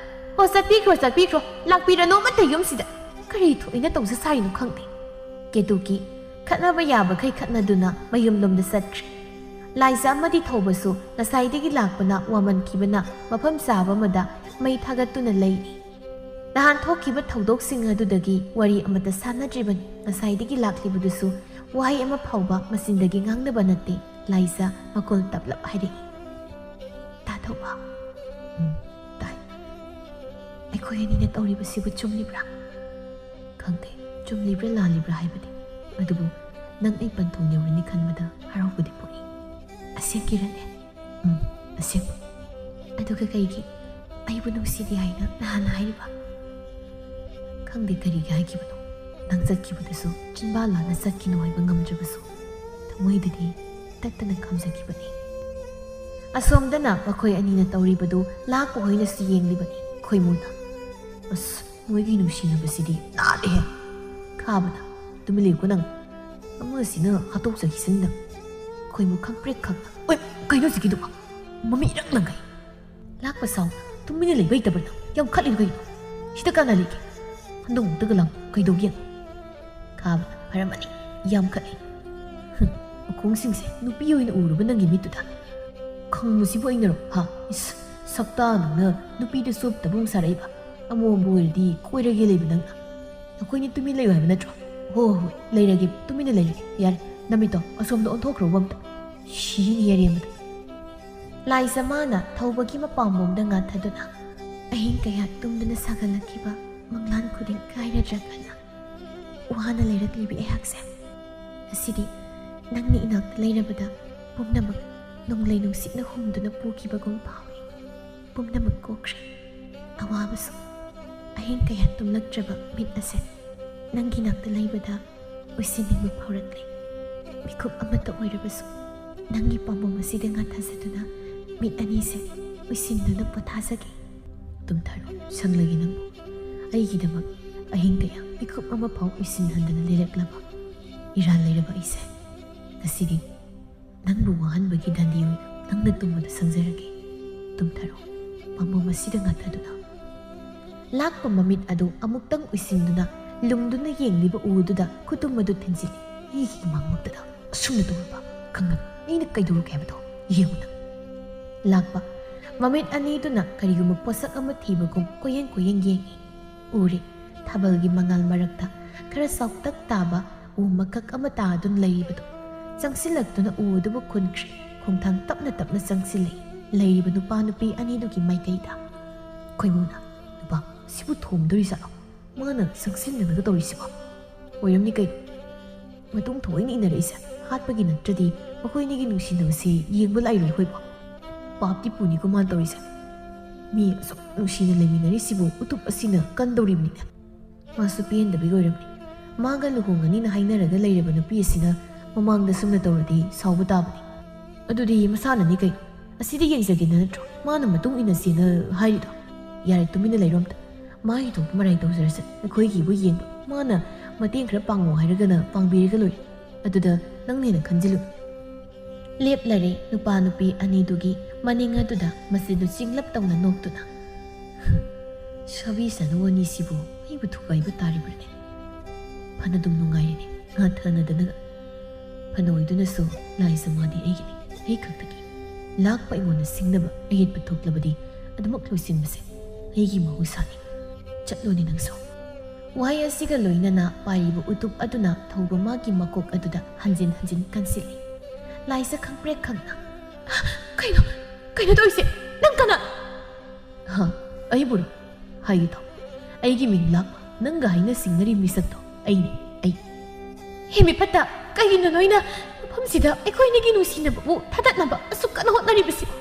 ꯍꯣ, ꯆꯠꯄꯤꯈ꯭ꯔꯣ, ꯆꯠꯄꯤꯈ꯭ꯔꯣ, ꯂꯥꯛꯄꯤꯔꯅꯨ ꯑꯃꯠꯇ ꯌꯨꯝꯁꯤꯗ꯫ ꯀꯔꯤ ꯊꯣꯛꯏꯅ ꯇꯧꯖ ꯁꯥꯔꯤꯅꯣ ꯈꯪꯗꯦ꯫" ꯀꯦꯇꯨꯀꯤ ꯈꯠꯅꯕ ꯌꯥꯕꯈꯩ ꯈꯠꯅꯗꯨꯅ ꯃꯌꯨꯝꯂꯣꯝꯗ ꯆꯠꯈ꯭ꯔꯦ꯫ ꯂꯥꯏꯖ ꯑꯃꯗꯤ ꯊꯧꯕꯁꯨ ꯉꯁꯥꯏꯗꯒꯤ ꯂꯥꯛꯄꯅ ꯋꯥꯃꯟꯈꯤꯕꯅ ꯃꯐꯝ ꯆꯥꯕ ꯑꯃꯗ ꯃꯩ ꯊꯥꯒꯠꯇꯨꯅ ꯂꯩꯔꯤ꯫ ꯅꯍꯥꯟ ꯊꯣꯛꯈꯤꯕ ꯊꯧꯗꯣꯛꯁꯤꯡ ꯑꯗꯨꯗꯒꯤ ꯋꯥꯔꯤ ꯑꯃꯠꯇ ꯁꯥꯟꯅꯗ꯭ꯔꯤꯕꯅꯤ꯫ ꯉꯁꯥꯏꯗꯒꯤ ꯂꯥꯛꯂꯤꯕꯗꯨꯁꯨ ꯋꯥꯍꯩ ꯑꯃ ꯐꯥꯎꯕ ꯃꯆꯤꯟꯗꯒꯤ ꯉꯥꯡꯅꯕ ꯅꯠꯇꯦ꯫ ꯂꯥꯏꯖ ꯃꯈꯣꯜ ꯇꯞꯂꯞ ꯍꯥꯏꯔꯛꯏ, "ꯇꯥ ꯊꯧꯕ꯫" "ꯎꯝ, ꯇꯥꯏ꯫" "ꯑꯩꯈꯣꯏ ꯑꯅꯤꯅ ꯇꯧꯔꯤꯕꯁꯤꯕꯨ ꯆꯨꯝꯂꯤꯕ꯭ꯔꯥ?" "ꯈꯪꯗꯦ, ꯆꯨꯝꯂꯤꯕ꯭ꯔꯥ ꯂꯥꯜꯂꯤꯕ꯭ꯔꯥ ꯍꯥꯏꯕꯗꯤ꯫ ꯑꯗꯨꯕꯨ ꯅꯪ ꯑꯩ ꯄꯟꯊꯨꯡ ꯌꯧꯔꯅꯤ ꯈꯟꯕꯗ ꯍꯔꯥꯎꯕꯗꯤ ꯄꯣꯛꯏ꯫" "ꯑꯁꯦꯡꯀꯤꯔꯅꯦ?" ꯎꯝ, ꯑꯁꯦꯡꯕ꯫ ꯑꯗꯨꯒ ꯀꯩꯒꯤ ꯑꯩꯕꯨ ꯅꯨꯡꯁꯤꯗꯦ ꯍꯥꯏꯅ ꯅꯍꯥꯟ ꯍꯥꯏꯔꯤꯕ? ꯈꯪꯗꯦ ꯀꯔꯤꯒꯤ ꯍꯥꯏꯈꯤꯕꯅꯣ꯫ ꯅꯪ ꯆꯠꯈꯤꯕꯗꯁꯨ ꯆꯤꯟꯕꯥ ꯂꯥꯟꯅ ꯆꯠꯈꯤꯅꯨ ꯍꯥꯏꯕ ꯉꯝꯗ꯭ꯔꯕꯁꯨ ꯊꯃꯣꯏꯗꯗꯤ ꯇꯠꯇꯅ ꯈꯝꯖꯈꯤꯕꯅꯤ꯫ ꯑꯁꯣꯝꯗꯅ ꯃꯈꯣꯏ ꯑꯅꯤꯅ ꯇꯧꯔꯤꯕꯗꯨ ꯂꯥꯛꯄ ꯍꯣꯏꯅꯁꯨ ꯌꯦꯡꯂꯤꯕꯅꯤ꯫ ꯈꯣꯏꯃꯨꯅ, "ꯑꯁ, ꯃꯣꯏꯒꯤ ꯅꯨꯡꯁꯤꯅꯕꯁꯤꯗꯤ ꯅꯥꯜꯂꯦꯍꯦ!" ꯈꯥꯕꯅ, "ꯇꯨꯃꯤꯟ ꯂꯩꯌꯨꯀꯣ ꯅꯪ꯫ ꯑꯃꯁꯤꯅ ꯍꯥꯠꯇꯣꯛꯆꯈꯤꯁꯅꯨꯗ꯫ ꯈꯣꯏꯃꯨ ꯈꯪꯄ꯭ꯔꯦꯛ ꯈꯪꯅ, ꯑꯣꯏ, ꯀꯩꯅꯣ ꯍꯧꯖꯤꯛꯀꯤꯗꯨꯕꯣ? ꯃꯃꯤꯠ ꯏꯔꯪ ꯂꯪꯒꯩ꯫ ꯂꯥꯛꯄ ꯁꯥꯎ, ꯇꯨꯃꯤꯟꯅ ꯂꯩꯕ ꯍꯩꯇꯕ꯭ꯔꯥ ꯅꯪ? ꯌꯥꯝ ꯈꯠꯂꯤꯗꯣ ꯀꯩꯅꯣ? ꯁꯤꯗ ꯀꯥꯟꯅ ꯂꯩꯒꯦ? ꯍꯟꯗꯣꯡꯃꯨꯛꯇꯒ ꯂꯥꯡ ꯀꯩꯗꯧꯒꯦ?" ꯈꯥꯕꯅ, "ꯐꯔꯝꯃꯅꯤ, ꯌꯥꯝ ꯈꯠꯂꯤ꯫ ꯍꯨꯝ, ꯃꯈꯣꯡꯁꯤꯡꯁꯦ ꯅꯨꯄꯤ ꯑꯣꯏꯅ ꯎꯔꯨꯕ ꯅꯪꯒꯤ ꯃꯤꯠꯇꯨꯗ꯫ ꯈꯪꯕꯁꯤꯕꯨ ꯑꯩꯅꯔꯣ? ꯍꯥ? ꯏꯁ, ꯁꯛꯇꯥ ꯅꯪꯅ ꯅꯨꯄꯤꯗ ꯆꯣꯞꯇꯕ ꯑꯃꯨꯛ ꯁꯥꯔꯛꯏꯕ? ꯑꯃꯣꯝꯕꯨ ꯑꯣꯏꯔꯗꯤ ꯀꯣꯏꯔꯒꯦ ꯂꯩꯕ ꯅꯪꯅ꯫ ꯑꯩꯈꯣꯏꯅꯤ ꯇꯨꯃꯤꯟ ꯂꯩꯌꯨ ꯍꯥꯏꯕ ꯅꯠꯇ꯭ꯔꯣ? ꯍꯣꯏ, ꯍꯣꯏ, ꯍꯣꯏ, ꯂꯩꯔꯒꯦ, ꯇꯨꯃꯤꯟꯅ ꯂꯩꯔꯒꯦ꯫ ꯌꯥꯔꯦ, ꯅꯃꯤꯠꯇꯣ ꯑꯁꯣꯝꯗ ꯑꯣꯟꯊꯣꯛꯈ꯭ꯔꯣꯕ ꯑꯝꯇ꯫ ꯁꯤꯅꯤ ꯑꯔꯦꯝꯕꯗ꯫" ꯂꯥꯏꯖ ꯃꯥꯅ ꯊꯧꯕꯒꯤ ꯃꯄꯥꯝꯂꯣꯝꯗ ꯉꯥꯊꯗꯨꯅ, ꯑꯍꯤꯡ ꯀꯌꯥ ꯇꯨꯝꯗꯨꯅ ꯁꯥꯒꯠꯂꯛꯈꯤꯕ ꯃꯪꯂꯥꯟ ꯈꯨꯗꯤꯡ ꯀꯥꯏꯔꯗ꯭ꯔꯥ ꯈꯜꯂ ꯋꯥꯅ ꯂꯩꯔꯛꯂꯤꯕꯤ ꯑꯩꯍꯥꯛꯁꯦ꯫ ꯉꯁꯤꯗꯤ ꯅꯪꯅ ꯏꯅꯥꯛꯇ ꯂꯩꯔꯕꯗ ꯄꯨꯝꯅꯃꯛ ꯅꯣꯡꯂꯩ ꯅꯨꯡꯁꯤꯠꯅ ꯍꯨꯝꯗꯨꯅ ꯄꯨꯈꯤꯕꯒꯨꯝ ꯐꯥꯎꯏ꯫ ꯄꯨꯝꯅꯃꯛ ꯀꯣꯛꯈ꯭ꯔꯦ꯫ ꯑꯋꯥꯕꯁꯨ꯫ ꯑꯍꯤꯡ ꯀꯌꯥ ꯇꯨꯝꯂꯛꯇ꯭ꯔꯕ ꯃꯤꯠ ꯑꯁꯦ ꯅꯪꯒꯤ ꯅꯥꯛꯇ ꯂꯩꯕꯗ ꯎꯏꯁꯤꯟꯅꯤꯡꯕ ꯐꯥꯎꯔꯛꯂꯦ꯫ ꯃꯤꯀꯨꯞ ꯑꯃꯠꯇ ꯑꯣꯏꯔꯕꯁꯨ ꯅꯪꯒꯤ ꯄꯥꯝꯕꯣꯝ ꯑꯁꯤꯗ ꯉꯥꯊꯖꯗꯨꯅ ꯃꯤꯠ ꯑꯅꯤꯁꯦ ꯎꯏꯁꯤꯟꯗꯨꯅ ꯄꯣꯊꯥꯖꯒꯦ꯫ ꯇꯨꯝꯊꯔꯣ, ꯁꯪꯂꯒꯦ ꯅꯪꯕꯨ꯫ ꯑꯩꯒꯤꯗꯃꯛ ꯑꯍꯤꯡ ꯀꯌꯥ ꯃꯤꯀꯨꯞ ꯑꯃ ꯐꯥꯎ ꯎꯏꯁꯤꯟꯍꯟꯗꯅ ꯂꯩꯔꯛꯂꯕ ꯏꯔꯥꯜ ꯂꯩꯔꯕ ꯑꯩꯁꯦ꯫ ꯉꯁꯤꯗꯤ ꯅꯪꯕꯨ ꯋꯥꯍꯟꯕꯒꯤ ꯗꯟꯗꯤ ꯑꯣꯏꯅ ꯅꯪꯅ ꯇꯨꯝꯕꯗ ꯁꯪꯖꯔꯒꯦ꯫ ꯇꯨꯝꯊꯔꯣ, ꯄꯥꯝꯕꯣꯝ ꯑꯁꯤꯗ ꯉꯥꯊꯗꯨꯅ꯫ ꯂꯥꯛꯄ ꯃꯃꯤꯠ ꯑꯗꯨ ꯑꯃꯨꯛꯇꯪ ꯎꯏꯁꯤꯟꯗꯨꯅ ꯂꯨꯝꯗꯨꯅ ꯌꯦꯡꯂꯤꯕ ꯎꯗꯨꯗ ꯈꯨꯇꯨꯝ ꯑꯗꯨ ꯊꯤꯟꯖꯤꯜꯂꯤ꯫ ꯑꯩꯒꯤ ꯏꯃꯥꯡꯃꯛꯇꯗ ꯑꯁꯨꯝꯅ ꯇꯧꯔꯕ? ꯈꯪꯒꯅꯨ꯫ ꯑꯩꯅ ꯀꯩꯗꯧꯔꯒꯦ ꯍꯥꯏꯕꯗꯣ ꯌꯦꯡꯉꯨꯅ꯫ ꯂꯥꯛꯄ ꯃꯃꯤꯠ ꯑꯅꯤꯗꯨꯅ ꯀꯔꯤꯒꯨꯝꯕ ꯄꯣꯠꯁꯛ ꯑꯃ ꯊꯤꯕꯒꯨꯝ ꯀꯣꯏꯌꯦꯡ ꯀꯣꯏꯌꯦꯡ ꯌꯦꯡꯉꯤ꯫ ꯎꯔꯦ, ꯊꯥꯕꯜꯒꯤ ꯃꯉꯥꯜ ꯃꯔꯛꯇ ꯈꯔ ꯆꯥꯎꯇꯛ ꯇꯥꯕ ꯎ ꯃꯀꯛ ꯑꯃ ꯇꯥꯗꯨꯅ ꯂꯩꯔꯤꯕꯗꯨ꯫ ꯆꯪꯁꯤꯜꯂꯛꯇꯨꯅ ꯎ ꯑꯗꯨꯕꯨ ꯈꯨꯟꯈ꯭ꯔꯦ꯫ ꯈꯣꯡꯊꯥꯡ ꯇꯞꯅ ꯇꯞꯅ ꯆꯪꯁꯤꯜꯂꯛꯏ꯫ ꯂꯩꯔꯤꯕ ꯅꯨꯄꯥ ꯅꯨꯄꯤ ꯑꯅꯤꯗꯨꯒꯤ ꯃꯥꯏꯀꯩꯗ꯫ ꯈꯣꯏꯃꯨꯅ, "ꯅꯨꯄꯥ, ꯁꯤꯕꯨ ꯊꯣꯝꯗꯣꯔꯤ ꯖꯥꯠꯂꯣ? ꯃꯥꯅ ꯆꯪꯁꯤꯟꯅꯅꯕ ꯇꯧꯔꯤꯁꯤꯕꯣ? ꯑꯣꯏꯔꯝꯅꯤ ꯀꯩꯅꯣ꯫ ꯃꯇꯨꯡ ꯊꯑꯣꯏꯅ ꯏꯟꯅꯔꯛꯏꯁꯦ ꯍꯥꯠꯄꯒꯤ ꯅꯠꯇ꯭ꯔꯗꯤ ꯃꯈꯣꯏ ꯑꯅꯤꯒꯤ ꯅꯨꯡꯁꯤꯅꯕꯁꯤ ꯌꯦꯡꯕ ꯂꯥꯛꯏꯔꯣꯏ ꯑꯩꯈꯣꯏꯕꯣ?" ꯄꯥꯞꯇꯤ ꯄꯨꯅꯤꯀꯣ ꯃꯥꯅ ꯇꯧꯔꯤꯁꯦ꯫ ꯃꯤ ꯑꯁꯨꯛ ꯅꯨꯡꯁꯤꯅ ꯂꯩꯃꯤꯟꯅꯔꯤꯁꯤꯕꯨ ꯎꯇꯨꯞ ꯑꯁꯤꯅ ꯀꯟꯗꯧꯔꯤꯕꯅꯤꯅꯦ꯫ ꯃꯥꯁꯨ ꯄꯦꯟꯗꯕꯒꯤ ꯑꯣꯏꯔꯝꯅꯤ꯫ ꯃꯥꯒ ꯂꯨꯍꯣꯡꯒꯅꯤꯅ ꯍꯥꯏꯅꯔꯒ ꯂꯩꯔꯕ ꯅꯨꯄꯤ ꯑꯁꯤꯅ ꯃꯃꯥꯡꯗ ꯁꯨꯝꯅ ꯇꯧꯔꯗꯤ ꯁꯥꯎꯕ ꯇꯥꯕꯅꯤ꯫ ꯑꯗꯨꯗꯤ ꯃꯁꯥꯅꯅꯤ ꯀꯩꯅꯣ꯫ ꯑꯁꯤꯗꯤ ꯌꯦꯡꯖꯒꯦꯅ ꯅꯠꯇ꯭ꯔꯣ ꯃꯥꯅ ꯃꯇꯨꯡ ꯏꯟꯅꯁꯦꯅ ꯍꯥꯏꯔꯤꯗꯣ? ꯌꯥꯔꯦ, ꯇꯨꯃꯤꯟꯅ ꯂꯩꯔꯣ ꯑꯝꯇ꯫ ꯃꯥꯒꯤ ꯊꯣꯛꯄ ꯃꯔꯥꯏ ꯇꯧꯖꯔꯁꯦ꯫ ꯑꯩꯈꯣꯏꯒꯤꯕꯨ ꯌꯦꯡꯕ꯫ ꯃꯥꯅ ꯃꯇꯦꯡ ꯈꯔ ꯄꯥꯡꯉꯣ ꯍꯥꯏꯔꯒꯅ ꯄꯥꯡꯕꯤꯔꯒ ꯂꯣꯏꯔꯦ꯫ ꯑꯗꯨꯗ ꯅꯪꯅ ꯍꯦꯟꯅ ꯈꯟꯖꯤꯜꯂꯨ꯫ ꯂꯦꯞꯂꯔꯦ ꯅꯨꯄꯥ ꯅꯨꯄꯤ ꯑꯅꯤꯗꯨꯒꯤ ꯃꯅꯤꯡ ꯑꯗꯨꯗ ꯃꯆꯤꯟꯗꯨ ꯆꯤꯡꯂꯞ ꯇꯧꯅ ꯅꯣꯛꯇꯨꯅ꯫ ꯁꯥꯕꯤ ꯁꯅꯨ ꯑꯅꯤꯁꯤꯕꯨ ꯑꯩꯕꯨ ꯊꯨꯒꯥꯏꯕ ꯇꯥꯔꯤꯕ꯭ꯔꯅꯦ? ꯐꯅꯗꯨꯝ ꯅꯨꯡꯉꯥꯏꯔꯦꯅꯦ ꯉꯥꯊꯅꯗꯅꯒ꯫ ꯐꯅ ꯑꯣꯏꯗꯨꯅꯁꯨ ꯂꯥꯏꯖ ꯃꯥꯗꯤ ꯑꯩꯒꯤꯅꯤ, ꯑꯩ ꯈꯛꯇꯒꯤ꯫ ꯂꯥꯛꯄ ꯑꯩꯉꯣꯟꯗ ꯁꯤꯡꯅꯕ ꯑꯌꯦꯠꯄ ꯊꯣꯛꯂꯕꯗꯤ ꯑꯗꯨꯃꯛ ꯂꯣꯏꯁꯤꯟꯕꯁꯦ ꯑꯩꯒꯤ ꯃꯍꯧꯁꯥꯅꯤ꯫ ꯆꯠꯂꯣꯅꯦ ꯅꯪꯁꯨ꯫ ꯋꯥꯍꯩ ꯑꯁꯤꯒ ꯂꯣꯏꯅꯅ ꯄꯥꯏꯔꯤꯕ ꯎꯇꯨꯞ ꯑꯗꯨꯅ ꯊꯧꯕ ꯃꯥꯒꯤ ꯃꯀꯣꯛ ꯑꯗꯨꯗ ꯍꯟꯖꯤꯟ ꯍꯟꯖꯤꯟ ꯀꯟꯁꯤꯜꯂꯤ꯫ ꯂꯥꯏꯖ ꯈꯪꯄ꯭ꯔꯦꯛ ꯈꯪꯅ, "ꯀꯩꯅꯣ? ꯀꯩꯅꯣ ꯇꯧꯔꯤꯁꯦ? ꯅꯪ ꯀꯅꯥ?" "ꯍꯥ? ꯑꯩꯕꯨꯔꯣ? ꯍꯥꯏꯒꯦ ꯇꯧ꯫ ꯑꯩꯒꯤ ꯃꯤꯡ ꯂꯥꯛꯄ, ꯅꯪꯒ ꯍꯥꯏꯅ ꯁꯤꯡꯅꯔꯤ ꯃꯤꯁꯛꯇꯣ ꯑꯩꯅꯤ, ꯑꯩ꯫" "ꯍꯦ ꯃꯤꯐꯠꯇ, ꯀꯩꯒꯤꯅꯣ ꯅꯣꯏꯅ ꯃꯐꯝꯁꯤꯗ ꯑꯩꯈꯣꯏ ꯑꯅꯤꯒꯤ ꯅꯨꯡꯁꯤꯅꯕꯕꯨ ꯊꯥꯗꯠꯅꯕ ꯑꯁꯨꯛ ꯀꯟꯅ ꯍꯣꯠꯅꯔꯤꯕꯁꯤꯕꯣ?"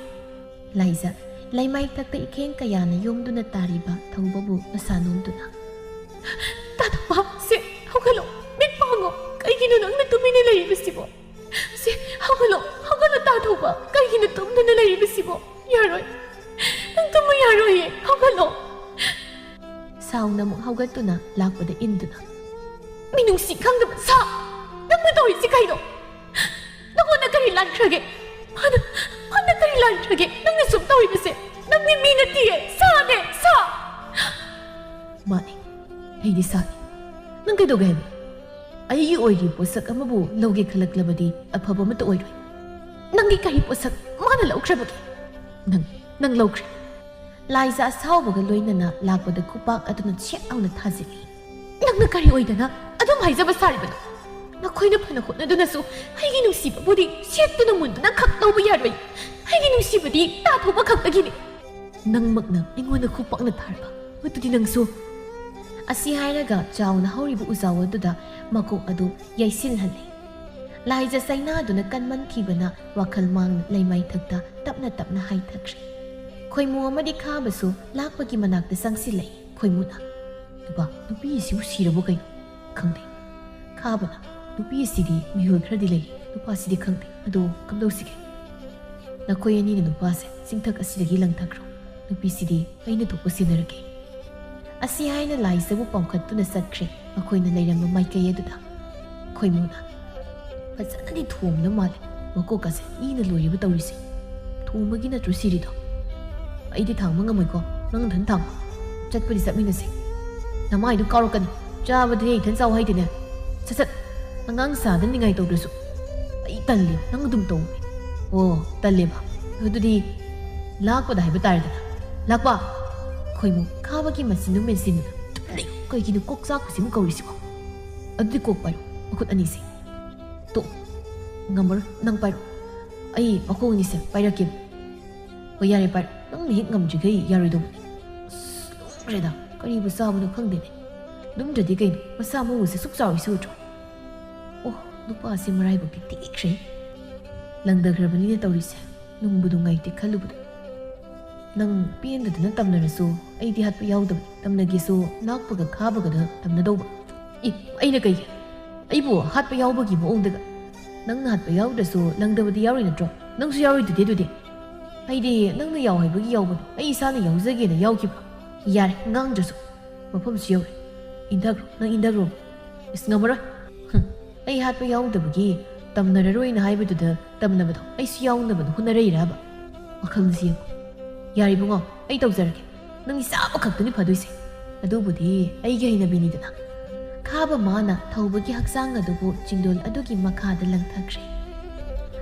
ꯂꯥꯏꯖ ꯂꯩꯃꯥꯏꯊꯛꯇ ꯏꯈꯦꯡ ꯀꯌꯥꯅ ꯌꯣꯝꯗꯨꯅ ꯇꯥꯔꯤꯕ ꯊꯧꯕꯕꯨ ꯃꯁꯥ ꯅꯣꯝꯗꯨꯅ꯫ "ꯇꯥꯊꯧꯕ, ꯁꯦ, ꯍꯧꯒꯠꯂꯣ, ꯃꯤꯠ ꯄꯥꯡꯉꯣ꯫ ꯀꯩꯒꯤꯅꯣ ꯅꯪꯅ ꯇꯨꯃꯤꯟꯅ ꯂꯩꯔꯤꯕꯁꯤꯕꯣ? ꯁꯦ, ꯍꯧꯒꯠꯂꯣ, ꯍꯧꯒꯠꯂꯣ, ꯇꯥꯊꯧꯕ, ꯀꯩꯒꯤꯅꯣ ꯇꯨꯝꯗꯨꯅ ꯂꯩꯔꯤꯕꯁꯤꯕꯣ? ꯌꯥꯔꯣꯏ, ꯅꯪ ꯇꯨꯝꯕ ꯌꯥꯔꯣꯏꯌꯦ, ꯍꯧꯒꯠꯂꯣ꯫" ꯁꯥꯎꯅ ꯑꯃꯨꯛ ꯍꯧꯒꯠꯇꯨꯅ ꯂꯥꯛꯄꯗ ꯏꯟꯗꯨꯅ꯫ "ꯃꯤꯅꯨꯡꯁꯤ ꯈꯪꯗꯕ ꯁꯥ! ꯅꯪꯅ ꯇꯧꯔꯤꯁꯤ ꯀꯩꯅꯣ? ꯅꯉꯣꯟꯗ ꯀꯔꯤ ꯂꯥꯟꯈ꯭ꯔꯒꯦ? ꯃꯥꯅ, ꯃꯥꯅ ꯀꯔꯤ ꯂꯥꯟꯈ꯭ꯔꯒꯦ? ꯅꯪꯅ ꯁꯨꯝ ꯇꯧꯔꯤꯕꯁꯦ? ꯅꯪꯗꯤ ꯃꯤ ꯅꯠꯇꯤꯌꯦ, ꯁꯥꯅꯦ, ꯁꯥ!" "ꯃꯥꯅꯦ, ꯑꯩꯗꯤ ꯁꯥꯅꯦ꯫ ꯅꯪ ꯀꯩꯗꯧꯒꯦ ꯍꯥꯏꯕ? ꯑꯩꯒꯤ ꯑꯣꯏꯔꯤ ꯄꯣꯠꯁꯛ ꯑꯃꯕꯨ ꯂꯧꯒꯦ ꯈꯜꯂꯛꯂꯕꯗꯤ ꯑꯐꯕ ꯑꯃꯠꯇ ꯑꯣꯏꯔꯣꯏ꯫" "ꯅꯪꯒꯤ ꯀꯔꯤ ꯄꯣꯠꯁꯛ ꯃꯥꯅ ꯂꯧꯈ꯭ꯔꯕꯒꯦ?" "ꯅꯪ, ꯅꯪ ꯂꯧꯈ꯭ꯔꯦ꯫" ꯂꯥꯏꯖ ꯑꯁꯥꯎꯕꯒ ꯂꯣꯏꯅꯅ ꯂꯥꯛꯄꯗ ꯈꯨꯄꯥꯛ ꯑꯗꯨꯅ ꯁꯦꯠ ꯂꯥꯎꯅ ꯊꯥꯖꯤꯜꯂꯤ꯫ "ꯅꯪꯅ ꯀꯔꯤ ꯑꯣꯏꯗꯅ ꯑꯗꯨꯝ ꯍꯥꯏꯖꯕ ꯁꯥꯔꯤꯕꯅꯣ? ꯅꯈꯣꯏꯅ ꯐꯅ ꯍꯣꯠꯅꯗꯨꯅꯁꯨ ꯑꯩꯒꯤ ꯅꯨꯡꯁꯤꯕꯕꯨꯗꯤ ꯁꯦꯠꯇꯨꯅ ꯃꯨꯟꯗꯨꯅ ꯈꯛ ꯂꯧꯕ ꯌꯥꯔꯣꯏ꯫ ꯑꯩꯒꯤ ꯅꯨꯡꯁꯤꯕꯗꯤ ꯇꯥꯊꯧꯕ ꯈꯛꯇꯒꯤꯅꯤ꯫" "ꯅꯪꯃꯛꯅ ꯑꯩꯉꯣꯟꯗ ꯈꯨꯄꯥꯛꯅ ꯊꯥꯔꯕ? ꯃꯗꯨꯗꯤ ꯅꯪꯁꯨ꯫" ꯑꯁꯤ ꯍꯥꯏꯔꯒ ꯆꯥꯎꯅ ꯍꯧꯔꯤꯕ ꯎꯖꯥꯎ ꯑꯗꯨꯗ ꯃꯀꯣꯛ ꯑꯗꯨ ꯌꯩꯁꯤꯜꯍꯜꯂꯤ꯫ ꯂꯥꯏꯖ ꯆꯩꯅꯥꯗꯨꯅ ꯀꯟꯃꯟꯈꯤꯕꯅ ꯋꯥꯈꯜ ꯃꯥꯡꯅ ꯂꯩꯃꯥꯏꯊꯛꯇ ꯇꯞꯅ ꯇꯞꯅ ꯍꯥꯏꯊꯈ꯭ꯔꯦ꯫ ꯈꯣꯏꯃꯨ ꯑꯃꯗꯤ ꯈꯥꯕꯁꯨ ꯂꯥꯛꯄꯒꯤ ꯃꯅꯥꯛꯇ ꯆꯪꯁꯤꯜꯂꯛꯏ꯫ ꯈꯣꯏꯃꯨꯅ, "ꯅꯨꯄꯥ, ꯅꯨꯄꯤ ꯑꯁꯤꯕꯨ ꯁꯤꯔꯕꯣ ꯀꯩꯅꯣ?" "ꯈꯪꯗꯦ꯫" ꯈꯥꯕꯅ, "ꯅꯨꯄꯤ ꯑꯁꯤꯗꯤ ꯃꯤꯍꯨꯜ ꯈꯔꯗꯤ ꯂꯩ, ꯅꯨꯄꯥꯁꯤꯗꯤ ꯈꯪꯗꯦ꯫ ꯑꯗꯣ ꯀꯝꯗꯧꯁꯤꯒꯦ? ꯅꯈꯣꯏ ꯑꯅꯤꯅ ꯅꯨꯄꯥꯁꯦ ꯆꯤꯡꯊꯛ ꯑꯁꯤꯗꯒꯤ ꯂꯪꯊꯈ꯭ꯔꯣ꯫ ꯅꯨꯄꯤꯁꯤꯗꯤ ꯑꯩꯅ ꯊꯣꯛꯄ ꯁꯤꯟꯅꯔꯒꯦ꯫" ꯑꯁꯤ ꯍꯥꯏꯅ ꯂꯥꯏꯖꯕꯨ ꯄꯥꯝꯈꯠꯇꯨꯅ ꯆꯠꯈ꯭ꯔꯦ꯫ ꯃꯈꯣꯏꯅ ꯂꯩꯔꯝꯕ ꯃꯥꯏꯀꯩ ꯑꯗꯨꯗ ꯈꯣꯏꯃꯨꯅ, "ꯐꯖꯅꯗꯤ ꯊꯣꯝꯅ ꯃꯥꯜꯂꯦ꯫ ꯃꯀꯣꯛꯀꯁꯦ ꯏꯅ ꯂꯣꯏꯔꯤꯕ ꯇꯧꯔꯤꯁꯦ꯫ ꯊꯣꯝꯕꯒꯤ ꯅꯠꯇ꯭ꯔꯣ ꯁꯤꯔꯤꯗꯣ? ꯑꯩꯗꯤ ꯊꯥꯡꯕ ꯉꯝꯃꯣꯏꯀꯣ꯫ ꯅꯪ ꯅꯊꯟ ꯊꯥꯡꯉꯣ꯫ ꯆꯠꯄꯗꯤ ꯆꯠꯃꯤꯟꯅꯁꯦ꯫ ꯅꯃꯥꯏꯗꯨ ꯀꯥꯎꯔꯛꯀꯅꯤ꯫ ꯆꯥꯕꯗꯤ ꯑꯩ ꯏꯊꯟ ꯆꯥꯎ ꯍꯥꯏꯗꯦꯅꯦ꯫ ꯁꯠ ꯁꯠ꯫ ꯑꯉꯥꯡ ꯁꯥꯗꯅ ꯅꯤꯡꯉꯥꯏ ꯇꯧꯗ꯭ꯔꯁꯨ꯫ ꯑꯩ ꯇꯜꯂꯦ꯫ ꯅꯪ ꯑꯗꯨꯝ ꯇꯧ꯫" "ꯑꯣ, ꯇꯜꯂꯦꯕ꯫ ꯑꯗꯨꯗꯤ ꯂꯥꯛꯄꯗ ꯍꯥꯏꯕ ꯇꯥꯔꯦꯗꯅ꯫ ꯂꯥꯛꯄ!" ꯈꯣꯏꯃꯨ ꯈꯥꯕꯒꯤ ꯃꯆꯤꯟꯗꯨ ꯃꯦꯟꯁꯤꯟꯗꯨꯅ, "ꯇꯨꯃꯤꯟ ꯂꯩꯌꯨ꯫ ꯀꯩꯒꯤꯅꯣ ꯀꯣꯛ ꯆꯥꯛꯄꯁꯤꯕꯨ ꯀꯧꯔꯤꯁꯤꯕꯣ? ꯑꯗꯨꯗꯤ ꯀꯣꯛ ꯄꯥꯏꯔꯣ, ꯃꯈꯨꯠ ꯑꯅꯤꯁꯦ꯫ ꯇꯣ, ꯉꯝꯃꯔꯣꯏ, ꯅꯪ ꯄꯥꯏꯔꯣ꯫ ꯑꯩ ꯃꯈꯣꯡ ꯑꯅꯤꯁꯦ ꯄꯥꯏꯔꯛꯀꯦ꯫" "ꯍꯣꯏ, ꯌꯥꯔꯦ, ꯄꯥꯏꯔꯣ꯫ ꯅꯪꯅ ꯍꯦꯛ ꯉꯝꯗ꯭ꯔꯤꯈꯩ ꯌꯥꯔꯣꯏꯗꯧꯕꯅꯤ꯫" ꯑꯁ, ꯂꯨꯝꯈ꯭ꯔꯦꯗ꯫ ꯀꯔꯤꯕꯨ ꯆꯥꯕꯅꯣ ꯈꯪꯗꯦꯅꯦ꯫ ꯂꯨꯝꯗ꯭ꯔꯗꯤ ꯀꯩꯅꯣ? ꯃꯁꯥ ꯃꯎꯁꯦ ꯁꯨꯛ ꯆꯥꯎꯔꯤꯁꯤ ꯎꯗ꯭ꯔꯣ? ꯑꯣ, ꯅꯨꯄꯥꯁꯦ ꯃꯔꯥꯏꯕꯛꯇꯤ ꯊꯤꯈ꯭ꯔꯦ꯫ ꯂꯪꯗꯈ꯭ꯔꯕꯅꯤꯅꯦ ꯇꯧꯔꯤꯁꯦ꯫ ꯅꯨꯡꯕꯨ ꯅꯨꯡꯉꯥꯏꯇꯦ ꯈꯜꯂꯨꯕꯗ꯫ "ꯅꯪ ꯄꯦꯟꯗꯗꯅ ꯇꯝꯅꯔꯁꯨ ꯑꯩꯗꯤ ꯍꯥꯠꯄ ꯌꯥꯎꯗꯕꯅꯤ꯫ ꯇꯝꯅꯒꯦꯁꯨ ꯂꯥꯛꯄꯒ ꯈꯥꯕꯒꯗ ꯇꯝꯅꯗꯧꯕ꯫" "ꯏ, ꯑꯩꯅ ꯀꯩꯒꯤ? ꯑꯩꯕꯨ ꯍꯥꯠꯄ ꯌꯥꯎꯕꯒꯤ ꯃꯑꯣꯡꯗꯒ?" "ꯅꯪꯅ ꯍꯥꯠꯄ ꯌꯥꯎꯗ꯭ꯔꯁꯨ ꯂꯪꯗꯕꯗꯤ ꯌꯥꯎꯔꯣꯏ ꯅꯠꯇ꯭ꯔꯣ? ꯅꯪꯁꯨ ꯌꯥꯎꯔꯣꯏꯗꯨꯗꯤ ꯑꯗꯨꯗꯤ?" "ꯑꯩꯗꯤ ꯅꯪꯅ ꯌꯥꯎ ꯍꯥꯏꯕꯒꯤ ꯌꯥꯎꯕꯅꯤ꯫ ꯑꯩ ꯏꯁꯥꯅ ꯌꯥꯎꯖꯒꯦꯅ ꯌꯥꯎꯈꯤꯕ꯫" "ꯌꯥꯔꯦ, ꯉꯥꯡꯗ꯭ꯔꯁꯨ꯫ ꯃꯐꯝꯁꯤ ꯌꯧꯔꯦ꯫ ꯏꯟꯊꯈ꯭ꯔꯣ, ꯅꯪ ꯏꯟꯊꯈ꯭ꯔꯣ꯫" "ꯏꯁ, ꯉꯝꯃꯔꯣꯏ꯫ ꯍꯨꯝ, ꯑꯩ ꯍꯥꯠꯄ ꯌꯥꯎꯗꯕꯒꯤ ꯇꯝꯅꯔꯔꯣꯏꯅ ꯍꯥꯏꯕꯗꯨꯗ ꯇꯝꯅꯕꯗꯣ ꯑꯩꯁꯨ ꯌꯥꯎꯅꯕꯅ ꯍꯣꯠꯅꯔꯛꯏꯔꯕ? ꯋꯥꯈꯜꯁꯤ ꯌꯦꯡꯉꯨ꯫ ꯌꯥꯔꯦ ꯏꯕꯨꯡꯉꯣ, ꯑꯩ ꯇꯧꯖꯔꯒꯦ꯫ ꯅꯪꯒꯤ ꯆꯥꯕ ꯈꯛꯇꯅꯤ ꯐꯗꯣꯏꯁꯦ꯫ ꯑꯗꯨꯕꯨꯗꯤ ꯑꯩꯒꯤ ꯍꯩꯅꯕꯤꯅꯤꯗꯅ꯫" ꯈꯥꯕ ꯃꯥꯅ ꯊꯧꯕꯒꯤ ꯍꯛꯆꯥꯡ ꯑꯗꯨꯕꯨ ꯆꯤꯡꯗꯣꯜ ꯑꯗꯨꯒꯤ ꯃꯈꯥꯗ ꯂꯪꯊꯈ꯭ꯔꯦ꯫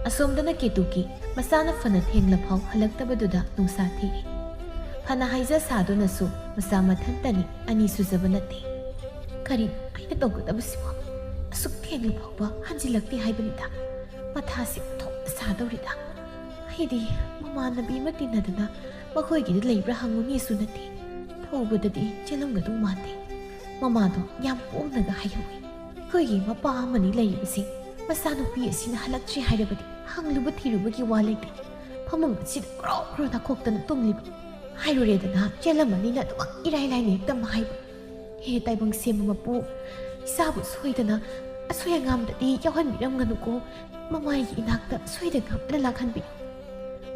ꯑꯁꯣꯝꯗꯅ ꯀꯦꯇꯨꯀꯤ ꯃꯆꯥꯅ ꯐꯅ ꯊꯦꯡꯂꯐꯥꯎ ꯍꯜꯂꯛꯇꯕꯗꯨꯗ ꯅꯨꯡꯁꯥ ꯊꯤꯔꯤ꯫ ꯐꯅ ꯍꯥꯏꯖ ꯁꯥꯗꯨꯅꯁꯨ ꯃꯆꯥ ꯃꯊꯟꯇꯅꯤ, ꯑꯅꯤ ꯁꯨꯖꯕ ꯅꯠꯇꯦ꯫ ꯀꯔꯤ ꯑꯩꯅ ꯇꯧꯒꯗꯕꯁꯤꯕꯣ? ꯑꯁꯨꯛ ꯊꯦꯡꯂ ꯐꯥꯎꯕ ꯍꯟꯖꯤꯜꯂꯛꯇꯦ ꯍꯥꯏꯕꯅꯤꯗ꯫ ꯃꯊꯥꯁꯤ ꯊꯣꯛꯅ ꯁꯥꯗꯧꯔꯤꯗ꯫ ꯑꯩꯗꯤ ꯃꯃꯥꯟꯅꯕꯤ ꯑꯃ ꯇꯤꯟꯅꯗꯅ ꯃꯈꯣꯏꯒꯤꯗ ꯂꯩꯕ꯭ꯔꯥ ꯍꯪꯉꯨꯅꯦꯁꯨ ꯅꯠꯇꯦ꯫ ꯊꯧꯕꯗꯗꯤ ꯆꯦꯜꯂꯝꯒꯗꯧ ꯃꯥꯟꯗꯦ꯫ ꯃꯃꯥꯗꯣ ꯌꯥꯝ ꯄꯣꯡꯅꯒ ꯍꯥꯏꯍꯧꯏ꯫ ꯑꯩꯈꯣꯏꯒꯤ ꯃꯄꯥ ꯑꯃꯅꯤ ꯂꯩꯔꯤꯕꯁꯦ꯫ ꯃꯆꯥꯅꯨꯄꯤ ꯑꯁꯤꯅ ꯍꯜꯂꯛꯇ꯭ꯔꯤ ꯍꯥꯏꯔꯕꯗꯤ ꯍꯪꯂꯨꯕ ꯊꯤꯔꯨꯕꯒꯤ ꯋꯥ ꯂꯩꯇꯦ꯫ ꯐꯃꯨꯡ ꯑꯁꯤꯗ ꯀ꯭ꯔꯣ ꯀ꯭ꯔꯣ ꯅꯥꯈꯣꯛꯇꯅ ꯇꯨꯝꯂꯤꯕ꯫ ꯍꯥꯏꯔꯨꯔꯦꯗꯅ, ꯆꯦꯜꯂꯝꯃꯅꯤꯅ ꯑꯗꯨꯃꯛ ꯏꯔꯥꯏ ꯂꯥꯏꯅ ꯍꯦꯛꯇ ꯍꯥꯏꯕ꯫ ꯍꯦ ꯇꯥꯏꯕꯪ ꯁꯦꯝꯕ ꯃꯄꯨ, ꯏꯆꯥꯕꯨ ꯁꯣꯏꯗꯅ ꯑꯁꯣꯏ ꯑꯉꯥꯝꯗꯗꯤ ꯌꯥꯎꯍꯟꯕꯤꯔꯝꯒꯅꯨꯀꯣ꯫ ꯃꯃꯥꯏꯒꯤ ꯏꯅꯥꯛꯇ ꯁꯣꯏꯗꯅ ꯑꯃꯅ ꯂꯥꯛꯍꯟꯕꯤꯌꯨ꯫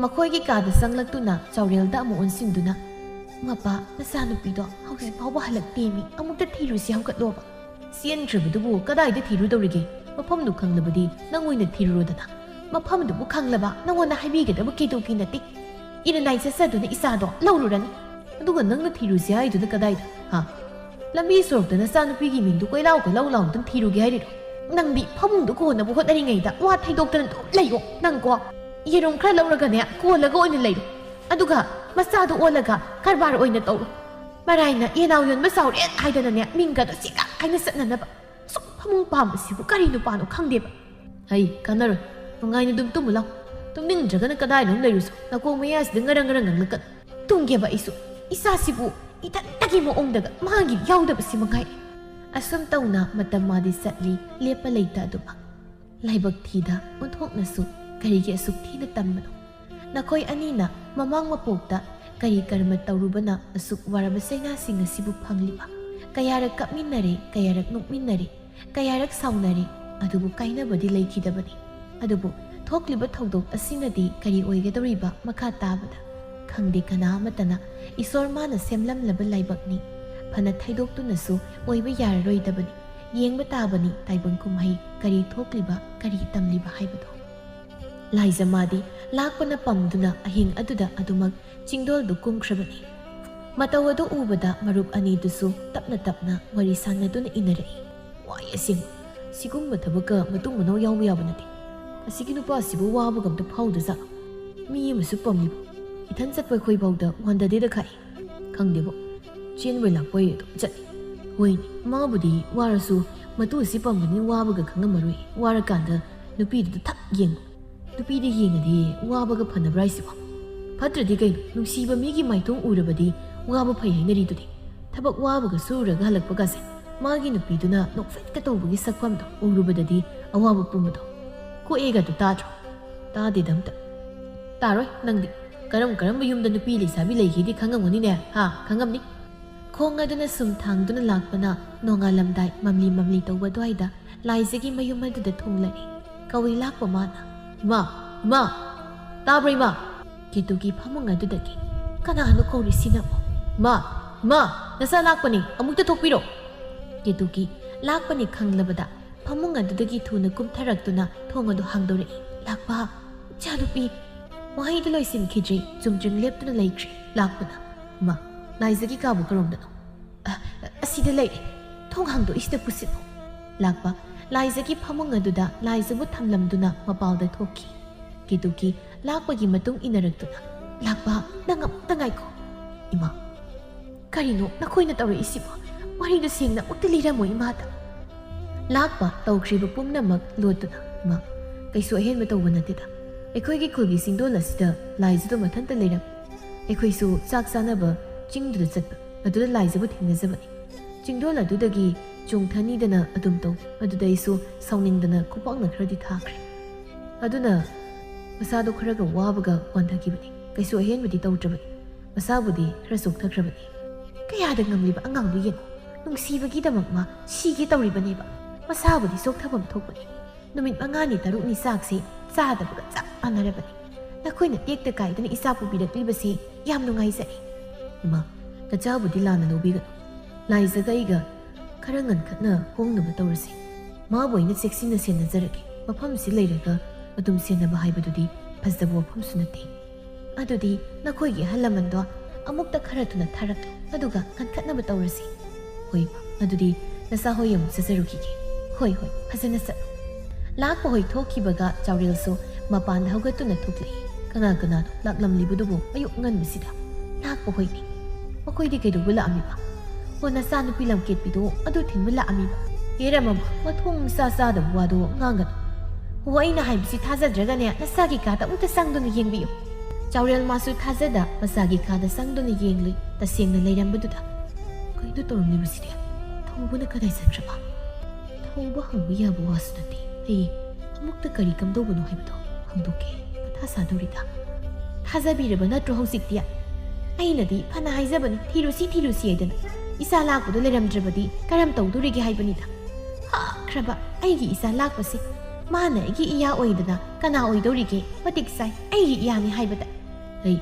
ꯃꯈꯣꯏꯒꯤ ꯀꯥꯗ ꯆꯪꯂꯛꯇꯨꯅ ꯆꯥꯎꯔꯦꯜꯗ ꯑꯃꯨꯛ ꯑꯣꯟꯁꯤꯟꯗꯨꯅ, "ꯃꯄꯥ, ꯅꯆꯥꯅꯨꯄꯤꯗꯣ ꯍꯧꯖꯤꯛ ꯐꯥꯎꯕ ꯍꯜꯂꯛꯇꯦꯃꯤ, ꯑꯃꯨꯛꯇ ꯊꯤꯔꯨꯁꯤ ꯍꯧꯒꯠꯂꯣꯕ꯫" "ꯆꯦꯟꯈ꯭ꯔꯕꯗꯨꯕꯨ ꯀꯗꯥꯏꯗ ꯊꯤꯔꯨꯗꯧꯔꯤꯒꯦ? ꯃꯐꯝꯗꯨ ꯈꯪꯂꯕꯗꯤ ꯅꯪ ꯑꯣꯏꯅ ꯊꯤꯔꯨꯔꯣꯗꯅ꯫" "ꯃꯐꯝꯗꯨꯕꯨ ꯈꯪꯂꯕ ꯅꯪꯉꯣꯟꯗ ꯍꯥꯏꯕꯤꯒꯗꯕ ꯀꯩꯗꯧꯀꯤ ꯅꯠꯇꯦ꯫ ꯏꯔꯅꯥꯏ ꯆꯠꯆꯗꯨꯅ ꯏꯆꯥꯗꯣ ꯂꯧꯔꯨꯔꯅꯤ꯫ ꯑꯗꯨꯒ ꯅꯪꯅ ꯊꯤꯔꯨꯁꯤ ꯍꯥꯏꯗꯨꯅ ꯀꯗꯥꯏꯗ? ꯍꯥ? ꯂꯝꯕꯤ ꯁꯣꯔꯣꯛꯇ ꯅꯆꯥꯅꯨꯄꯤꯒꯤ ꯃꯤꯡꯗꯨ ꯀꯣꯏꯂꯥꯎ ꯀꯣꯏꯂꯥꯎ ꯂꯥꯎꯗꯨꯅ ꯊꯤꯔꯨꯒꯦ ꯍꯥꯏꯔꯤꯔꯣ? ꯅꯪꯗꯤ ꯐꯃꯨꯡꯗꯨ ꯀꯣꯟꯅꯕ ꯍꯣꯠꯅꯔꯤꯉꯩꯗ ꯋꯥ ꯊꯩꯗꯣꯛꯇꯅ ꯑꯗꯨꯝ ꯂꯩꯌꯣ ꯅꯪꯀꯣ꯫ ꯌꯦꯔꯨꯝ ꯈꯔ ꯂꯧꯔꯒꯅꯦ, ꯀꯣꯜꯂꯒ ꯑꯣꯏꯅ ꯂꯩꯔꯣ꯫ ꯑꯗꯨꯒ ꯃꯆꯥꯗꯣ ꯑꯣꯜꯂꯒ ꯀꯔꯕꯥꯔ ꯑꯣꯏꯅ ꯇꯧꯔꯣ꯫ ꯃꯔꯥꯏꯅ ꯌꯦꯅꯥꯎ ꯌꯣꯟꯕ ꯆꯥꯎꯔꯦ ꯍꯥꯏꯗꯅꯅꯦ, ꯃꯤꯡꯒꯗꯣ ꯁꯤꯀꯥ ꯍꯥꯏꯅ ꯆꯠꯅꯅꯕ꯫ ꯁꯨꯛ ꯐꯃꯨꯡ ꯄꯥꯝꯕꯁꯤꯕꯨ ꯀꯔꯤ ꯅꯨꯄꯥꯅꯣ ꯈꯪꯗꯦꯕ꯫" "ꯍꯩ, ꯀꯥꯟꯅꯔꯣꯏ꯫ ꯅꯨꯡꯉꯥꯏꯅ ꯑꯗꯨꯝ ꯇꯨꯝꯃꯨ ꯂꯥꯎ꯫ ꯇꯨꯝꯅꯤꯡꯗ꯭ꯔꯒꯅ ꯀꯗꯥꯏꯅꯣꯝ ꯂꯩꯔꯨꯁꯣ꯫ ꯅꯥꯀꯣꯡ ꯃꯌꯥꯁꯤꯗ ꯉꯔꯪ ꯉꯔꯪ ꯉꯪꯂꯛꯀꯅꯨ꯫" "ꯇꯨꯝꯒꯦꯕ ꯑꯩꯁꯨ꯫ ꯏꯆꯥꯁꯤꯕꯨ ꯏꯊꯟꯇꯒꯤ ꯃꯑꯣꯡꯗꯒ ꯃꯥꯒꯤ ꯌꯥꯎꯗꯕꯁꯤ ꯃꯉꯥꯏ꯫" ꯑꯁꯨꯝ ꯇꯧꯅ ꯃꯇꯝ ꯃꯥꯗꯤ ꯆꯠꯂꯤ, ꯂꯦꯞꯄ ꯂꯩꯇ ꯑꯗꯨꯃꯛ꯫ ꯂꯥꯏꯕꯛ ꯊꯤꯗ ꯑꯣꯟꯊꯣꯛꯅꯁꯨ ꯀꯔꯤꯒꯤ ꯑꯁꯨꯛ ꯊꯤꯅ ꯇꯝꯕꯅꯣ? ꯅꯈꯣꯏ ꯑꯅꯤꯅ ꯃꯃꯥꯡ ꯃꯄꯣꯛꯇ ꯀꯔꯤ ꯀꯔꯃ ꯇꯧꯔꯨꯕꯅ ꯑꯁꯨꯛ ꯋꯥꯔꯕ ꯆꯩꯅꯥꯁꯤꯡ ꯑꯁꯤꯕꯨ ꯐꯪꯂꯤꯕ? ꯀꯌꯥꯔꯛ ꯀꯞꯃꯤꯟꯅꯔꯦ, ꯀꯌꯥꯔꯛ ꯅꯣꯛꯃꯤꯟꯅꯔꯦ, ꯀꯌꯥꯔꯛ ꯁꯥꯎꯅꯔꯦ, ꯑꯗꯨꯕꯨ ꯀꯥꯏꯅꯕꯗꯤ ꯂꯩꯈꯤꯗꯕꯅꯤ꯫ ꯑꯗꯨꯕꯨ ꯊꯣꯛꯂꯤꯕ ꯊꯧꯗꯣꯛ ꯑꯁꯤꯅꯗꯤ ꯀꯔꯤ ꯑꯣꯏꯒꯗꯧꯔꯤꯕ ꯃꯈꯥ ꯇꯥꯕꯗ? ꯈꯪꯗꯦ ꯀꯅꯥ ꯑꯃꯠꯇꯅ꯫ ꯏꯁꯣꯔ ꯃꯥꯅ ꯁꯦꯝꯂꯝꯂꯕ ꯂꯥꯏꯕꯛꯅꯤ꯫ ꯐꯅ ꯊꯩꯗꯣꯛꯇꯨꯅꯁꯨ ꯑꯣꯏꯕ ꯌꯥꯔꯔꯣꯏꯗꯕꯅꯤ꯫ ꯌꯦꯡꯕ ꯇꯥꯕꯅꯤ ꯇꯥꯏꯕꯪ ꯀꯨꯝꯍꯩ ꯀꯔꯤ ꯊꯣꯛꯂꯤꯕ, ꯀꯔꯤ ꯇꯝꯂꯤꯕ ꯍꯥꯏꯕꯗꯣ꯫ ꯂꯥꯏꯖꯃꯥꯗꯤ ꯂꯥꯛꯄꯅ ꯄꯝꯗꯨꯅ ꯑꯍꯤꯡ ꯑꯗꯨꯗ ꯑꯗꯨꯃꯛ ꯆꯤꯡꯗꯣꯜꯗꯨ ꯀꯨꯝꯈ꯭ꯔꯕꯅꯤ꯫ ꯃꯇꯧ ꯑꯗꯨ ꯎꯕꯗ ꯃꯔꯨꯞ ꯑꯅꯤꯗꯨꯁꯨ ꯇꯞꯅ ꯇꯞꯅ ꯋꯥꯔꯤ ꯁꯥꯟꯅꯗꯨꯅ ꯏꯟꯅꯔꯛꯏ꯫ "ꯋꯥꯏ ꯑꯁꯦꯡꯕ꯫ ꯁꯤꯒꯨꯝꯕ ꯊꯕꯛꯀ ꯃꯇꯨꯡ ꯃꯅꯥꯎ ꯌꯥꯎꯕ ꯌꯥꯕ ꯅꯠꯇꯦ꯫ ꯑꯁꯤꯒꯤ ꯅꯨꯄꯥꯁꯤꯕꯨ ꯋꯥꯕꯒ ꯑꯝꯇ ꯐꯥꯎꯗꯖꯥꯠꯂꯣ? ꯃꯤ ꯑꯃꯁꯨ ꯄꯝꯂꯤꯕ꯫ ꯏꯊꯟ ꯆꯠꯄ ꯑꯩꯈꯣꯏ ꯐꯥꯎꯗ ꯋꯥꯟꯗꯗꯦꯗ ꯈꯥꯛꯏ꯫ ꯈꯪꯗꯦꯕꯣ꯫ ꯆꯦꯟꯕꯣꯏ ꯂꯥꯛꯄꯣꯏ ꯑꯗꯨꯝ ꯆꯠꯂꯤ꯫ ꯍꯣꯏꯅꯦ, ꯃꯥꯕꯨꯗꯤ ꯋꯥꯔꯁꯨ ꯃꯇꯨ ꯑꯁꯤ ꯄꯝꯕꯅꯤꯅ ꯋꯥꯕꯒ ꯈꯪꯉꯝꯃꯔꯣꯏ꯫ ꯋꯥꯔꯀꯥꯟꯗ ꯅꯨꯄꯤꯗꯨꯗ ꯊꯛ ꯌꯦꯡꯉꯨ꯫ ꯅꯨꯄꯤꯗ ꯌꯦꯡꯉꯗꯤ ꯋꯥꯕꯒ ꯐꯅꯕ꯭ꯔꯥ ꯍꯥꯏꯁꯤꯕꯣ? ꯐꯠꯇ꯭ꯔꯗꯤ ꯀꯩꯅꯣ, ꯅꯨꯡꯁꯤꯕ ꯃꯤꯒꯤ ꯃꯥꯏꯊꯣꯡ ꯎꯔꯕꯗꯤ ꯋꯥꯕ ꯐꯩ ꯍꯥꯏꯅꯔꯤꯗꯨꯗꯤ꯫ ꯊꯕꯛ ꯋꯥꯕꯒ ꯁꯨꯔꯒ ꯍꯜꯂꯛꯄꯒꯁꯦ ꯃꯥꯒꯤ ꯅꯨꯄꯤꯗꯨꯅ ꯅꯣꯛꯐꯦꯠꯀ ꯇꯧꯕꯒꯤ ꯁꯛꯐꯝꯗꯣ ꯎꯔꯨꯕꯗꯗꯤ ꯑꯋꯥꯕ ꯄꯨꯝꯕꯗꯣ ꯀꯣꯛꯑꯦꯒꯗꯨ ꯇꯥꯗ꯭ꯔꯣ? ꯇꯥꯗꯦꯗ ꯑꯝꯇ꯫ ꯇꯥꯔꯣꯏ ꯅꯪꯗꯤ꯫ ꯀꯔꯝ ꯀꯔꯝꯕ ꯌꯨꯝꯗ ꯅꯨꯄꯤ ꯂꯩꯁꯥꯕꯤ ꯂꯩꯒꯦꯗꯤ ꯈꯪꯉꯝꯒꯅꯤꯅꯦ, ꯍꯥ? ꯈꯪꯉꯝꯅꯤ꯫ ꯈꯣꯡ ꯑꯗꯨꯅ ꯁꯨꯝ ꯊꯥꯡꯗꯨꯅ ꯂꯥꯛꯄꯅ ꯅꯣꯡꯉꯥꯜꯂꯝꯗꯥꯏ ꯃꯝꯂꯤ ꯃꯝꯂꯤ ꯇꯧꯕ ꯑꯗꯨꯋꯥꯏꯗ ꯂꯥꯏꯖꯒꯤ ꯃꯌꯨꯝ ꯑꯗꯨꯗ ꯊꯨꯡꯂꯛꯏ꯫ ꯀꯧꯏ ꯂꯥꯛꯄ ꯃꯥꯅ, "ꯏꯃꯥ, ꯏꯃꯥ, ꯇꯥꯕ꯭ꯔꯣ ꯏꯃꯥ?" ꯀꯦꯇꯨꯒꯤ ꯐꯃꯨꯡ ꯑꯗꯨꯗꯒꯤ ꯀꯅꯥꯅꯣ ꯀꯧꯔꯤꯁꯤꯅ? "ꯏꯃꯥ, ꯏꯃꯥ, ꯅꯆꯥ ꯂꯥꯛꯄꯅꯤ, ꯑꯃꯨꯛꯇ ꯊꯣꯛꯄꯤꯔꯣ!" ꯀꯦꯇꯨꯒꯤ ꯂꯥꯛꯄꯅꯤ ꯈꯪꯂꯕꯗ ꯐꯃꯨꯡ ꯑꯗꯨꯗꯒꯤ ꯊꯨꯅ ꯀꯨꯝꯊꯔꯛꯇꯨꯅ ꯊꯣꯡ ꯑꯗꯨ ꯍꯥꯡꯗꯣꯔꯛꯏ꯫ "ꯂꯥꯛꯄ, ꯏꯆꯥꯅꯨꯄꯤ!" ꯋꯥꯍꯩꯗꯨ ꯂꯣꯏꯁꯤꯟꯈꯤꯗ꯭ꯔꯤ, ꯆꯨꯝꯗ꯭ꯔꯤꯡ ꯂꯦꯞꯇꯨꯅ ꯂꯩꯈ꯭ꯔꯦ꯫ ꯂꯥꯛꯄꯅ, "ꯏꯃꯥ, ꯂꯥꯏꯖꯒꯤ ꯀꯥꯕꯨ ꯀꯔꯣꯝꯗꯅꯣ?" "ꯑ, ꯑꯁꯤꯗ ꯂꯩꯔꯦ꯫ ꯊꯣꯡ ꯍꯥꯡꯗꯣꯛꯏꯁꯤꯗ ꯄꯨꯁꯤꯜꯂꯣ꯫" ꯂꯥꯛꯄ ꯂꯥꯏꯖꯒꯤ ꯐꯃꯨꯡ ꯑꯗꯨꯗ ꯂꯥꯏꯖꯕꯨ ꯊꯝꯂꯝꯗꯨꯅ ꯃꯄꯥꯜꯗ ꯊꯣꯛꯈꯤ꯫ ꯀꯦꯇꯨꯀꯤ ꯂꯥꯛꯄꯒꯤ ꯃꯇꯨꯡ ꯏꯟꯅꯔꯛꯇꯨꯅ, "ꯂꯥꯛꯄ, ꯅꯪ ꯑꯃꯨꯛꯇ ꯉꯥꯏꯈꯣ꯫" "ꯏꯃꯥ, ꯀꯔꯤꯅꯣ ꯅꯈꯣꯏꯅ ꯇꯧꯔꯛꯏꯁꯤꯕꯣ? ꯋꯥꯔꯤꯗꯨ ꯁꯦꯡꯅ ꯑꯃꯨꯛꯇ ꯂꯤꯔꯝꯃꯣ ꯏꯃꯥꯗ꯫" ꯂꯥꯛꯄ ꯇꯧꯈ꯭ꯔꯤꯕ ꯄꯨꯝꯅꯃꯛ ꯂꯣꯠꯇꯨꯅ, "ꯏꯃꯥ, ꯀꯩꯁꯨ ꯑꯍꯦꯟꯕ ꯇꯧꯕ ꯅꯠꯇꯦꯗ꯫ ꯑꯩꯈꯣꯏꯒꯤ ꯈꯨꯜꯒꯤ ꯆꯤꯡꯗꯣꯜ ꯑꯁꯤꯗ ꯂꯥꯏꯖꯗꯣ ꯃꯊꯟꯇ ꯂꯩꯔꯝꯃꯤ꯫ ꯑꯩꯈꯣꯏꯁꯨ ꯆꯥꯛ ꯆꯥꯅꯕ ꯆꯤꯡꯗꯨꯗ ꯆꯠꯄ, ꯑꯗꯨꯗ ꯂꯥꯏꯖꯕꯨ ꯊꯦꯡꯅꯖꯕꯅꯤ꯫ ꯆꯤꯡꯗꯣꯜ ꯑꯗꯨꯗꯒꯤ ꯆꯣꯡꯊꯅꯤꯗꯅ ꯑꯗꯨꯝ ꯇꯧ꯫ ꯑꯗꯨꯗ ꯑꯩꯁꯨ ꯁꯥꯎꯅꯤꯡꯗꯅ ꯈꯨꯄꯥꯛꯅ ꯈꯔꯗꯤ ꯊꯥꯈ꯭ꯔꯦ꯫ ꯑꯗꯨꯅ ꯃꯁꯥꯗꯣ ꯈꯔꯒ ꯋꯥꯕꯒ ꯋꯥꯟꯊꯈꯤꯕꯅꯤ꯫ ꯀꯩꯁꯨ ꯑꯍꯦꯟꯕꯗꯤ ꯇꯧꯗ꯭ꯔꯕꯅꯤ꯫ ꯃꯁꯥꯕꯨꯗꯤ ꯈꯔ ꯆꯣꯛꯊꯈ꯭ꯔꯕꯅꯤ꯫" "ꯀꯌꯥꯗ ꯉꯝꯂꯤꯕ ꯑꯉꯥꯡꯗꯨ ꯌꯦꯡꯉꯨ꯫ ꯅꯨꯡꯁꯤꯕꯒꯤꯗꯃꯛ ꯃꯥ ꯁꯤꯒꯦ ꯇꯧꯔꯤꯕꯅꯦꯕ꯫ ꯃꯁꯥꯕꯨꯗꯤ ꯆꯣꯛꯊꯐꯝ ꯊꯣꯛꯄꯅꯤ꯫ ꯅꯨꯃꯤꯠ ꯃꯉꯥꯅꯤ ꯇꯔꯨꯛꯅꯤ ꯆꯥꯛꯁꯦ ꯆꯥꯗꯕꯒ ꯆꯞ ꯃꯥꯟꯅꯔꯕꯅꯤ꯫ ꯅꯈꯣꯏꯅ ꯇꯦꯛꯇ ꯀꯥꯏꯗꯅ ꯏꯆꯥ ꯄꯨꯕꯤꯔꯛꯂꯤꯕꯁꯦ ꯌꯥꯝ ꯅꯨꯡꯉꯥꯏꯖꯔꯦ꯫" "ꯏꯃꯥ, ꯅꯆꯥꯕꯨꯗꯤ ꯂꯥꯟꯅ ꯂꯧꯕꯤꯒꯅꯨ꯫ ꯂꯥꯏꯖꯒ ꯑꯩꯒ ꯈꯔ ꯉꯟꯈꯠꯅ ꯍꯣꯡꯅꯕ ꯇꯧꯔꯁꯤ꯫ ꯃꯥꯕꯨ ꯑꯩꯅ ꯆꯦꯛꯁꯤꯟꯅ ꯁꯦꯟꯅꯖꯔꯒꯦ꯫ ꯃꯐꯝꯁꯤ ꯂꯩꯔꯒ ꯑꯗꯨꯝ ꯁꯦꯟꯅꯕ ꯍꯥꯏꯕꯗꯨꯗꯤ ꯐꯖꯕ ꯋꯥꯐꯝꯁꯨ ꯅꯠꯇꯦ꯫ ꯑꯗꯨꯗꯤ ꯅꯈꯣꯏꯒꯤ ꯑꯍꯜ ꯂꯃꯟꯗꯣ ꯑꯃꯨꯛꯇ ꯈꯔ ꯊꯨꯅ ꯊꯥꯔꯛꯂꯣ, ꯑꯗꯨꯒ ꯉꯟꯈꯠꯅꯕ ꯇꯧꯔꯁꯤ꯫" "ꯍꯣꯏ, ꯑꯗꯨꯗꯤ ꯅꯆꯥ ꯍꯣꯏ ꯑꯃꯨꯛ ꯆꯠꯆꯔꯨꯈꯤꯒꯦ꯫" "ꯍꯣꯏ, ꯍꯣꯏ, ꯐꯖꯅ ꯆꯠꯂꯨ꯫" ꯂꯥꯛꯄ ꯍꯣꯏ ꯊꯣꯛꯈꯤꯕꯒ ꯆꯥꯎꯔꯦꯜꯁꯨ ꯃꯄꯥꯟꯗ ꯍꯧꯒꯠꯇꯨꯅ ꯊꯣꯛꯂꯛꯏ꯫ ꯀꯅꯥ ꯀꯅꯥꯅꯣ ꯂꯥꯛꯂꯝꯂꯤꯕꯗꯨꯕꯨ ꯑꯌꯨꯛ ꯉꯟꯕꯁꯤꯗ? ꯂꯥꯛꯄ ꯍꯣꯏꯅꯤ꯫ "ꯃꯈꯣꯏꯗꯤ ꯀꯩꯗꯧꯕ ꯂꯥꯛꯑꯝꯃꯤꯕ?" "ꯍꯣ, ꯅꯆꯥꯅꯨꯄꯤ ꯂꯝꯀꯦꯠꯄꯤꯗꯣ ꯑꯗꯨ ꯊꯤꯟꯕ ꯂꯥꯛꯑꯝꯃꯤꯕ꯫" "ꯍꯦꯔꯥ ꯃꯃꯥ, ꯃꯊꯣꯡ ꯃꯆꯥ ꯆꯥꯗꯕ ꯋꯥꯗꯣ ꯉꯥꯡꯒꯅꯨ꯫ ꯍꯣ, ꯑꯩꯅ ꯍꯥꯏꯕꯁꯤ ꯊꯥꯖꯗ꯭ꯔꯒꯅꯦ, ꯅꯆꯥꯒꯤ ꯀꯥꯗ ꯑꯃꯨꯛꯇ ꯆꯪꯗꯨꯅ ꯌꯦꯡꯕꯤꯌꯨ꯫" ꯆꯥꯎꯔꯦꯜ ꯃꯥꯁꯨ ꯊꯥꯖꯗ ꯃꯆꯥꯒꯤ ꯀꯥꯗ ꯆꯪꯗꯨꯅ ꯌꯦꯡꯂꯨꯏ꯫ ꯇꯁꯦꯡꯅ ꯂꯩꯔꯝꯕꯗꯨꯗ, "ꯀꯩꯅꯣ ꯇꯧꯔꯝꯂꯤꯕꯁꯤꯗꯤ? ꯊꯣꯡ ꯊꯧꯕꯅ ꯀꯗꯥꯏ ꯆꯠꯈ꯭ꯔꯕ? ꯊꯧꯕ ꯍꯪꯕ ꯌꯥꯕ ꯋꯥꯁꯨ ꯅꯠꯇꯦ꯫ ꯑꯩ ꯑꯃꯨꯛꯇ ꯀꯔꯤ ꯀꯝꯗꯧꯕꯅꯣ ꯍꯥꯏꯕꯗꯣ ꯍꯪꯗꯣꯛꯀꯦ꯫ ꯃꯊꯥ ꯁꯥꯗꯧꯔꯤꯗ꯫ ꯊꯥꯖꯕꯤꯔꯕ ꯅꯠꯇ꯭ꯔꯣ ꯍꯧꯖꯤꯛꯇꯤ? ꯑꯩꯅꯗꯤ ꯐꯅ ꯍꯥꯏꯖꯕꯅꯤ, ꯊꯤꯔꯨꯁꯤ, ꯊꯤꯔꯨꯁꯤ ꯍꯥꯏꯗꯅ꯫ ꯏꯆꯥ ꯂꯥꯛꯄꯗꯣ ꯂꯩꯔꯝꯗ꯭ꯔꯕꯗꯤ ꯀꯔꯝ ꯇꯧꯗꯣꯔꯤꯒꯦ ꯍꯥꯏꯕꯅꯤꯗ꯫ ꯐꯈ꯭ꯔꯕ ꯑꯩꯒꯤ ꯏꯆꯥ ꯂꯥꯛꯄꯁꯦ꯫ ꯃꯥꯅ ꯑꯩꯒꯤ ꯏꯌꯥ ꯑꯣꯏꯗꯅ ꯀꯅꯥ ꯑꯣꯏꯗꯧꯔꯤꯒꯦ? ꯃꯇꯤꯛ ꯆꯥꯏ, ꯑꯩꯒꯤ ꯏꯌꯥꯅꯤ ꯍꯥꯏꯕꯗ꯫ ꯑꯩ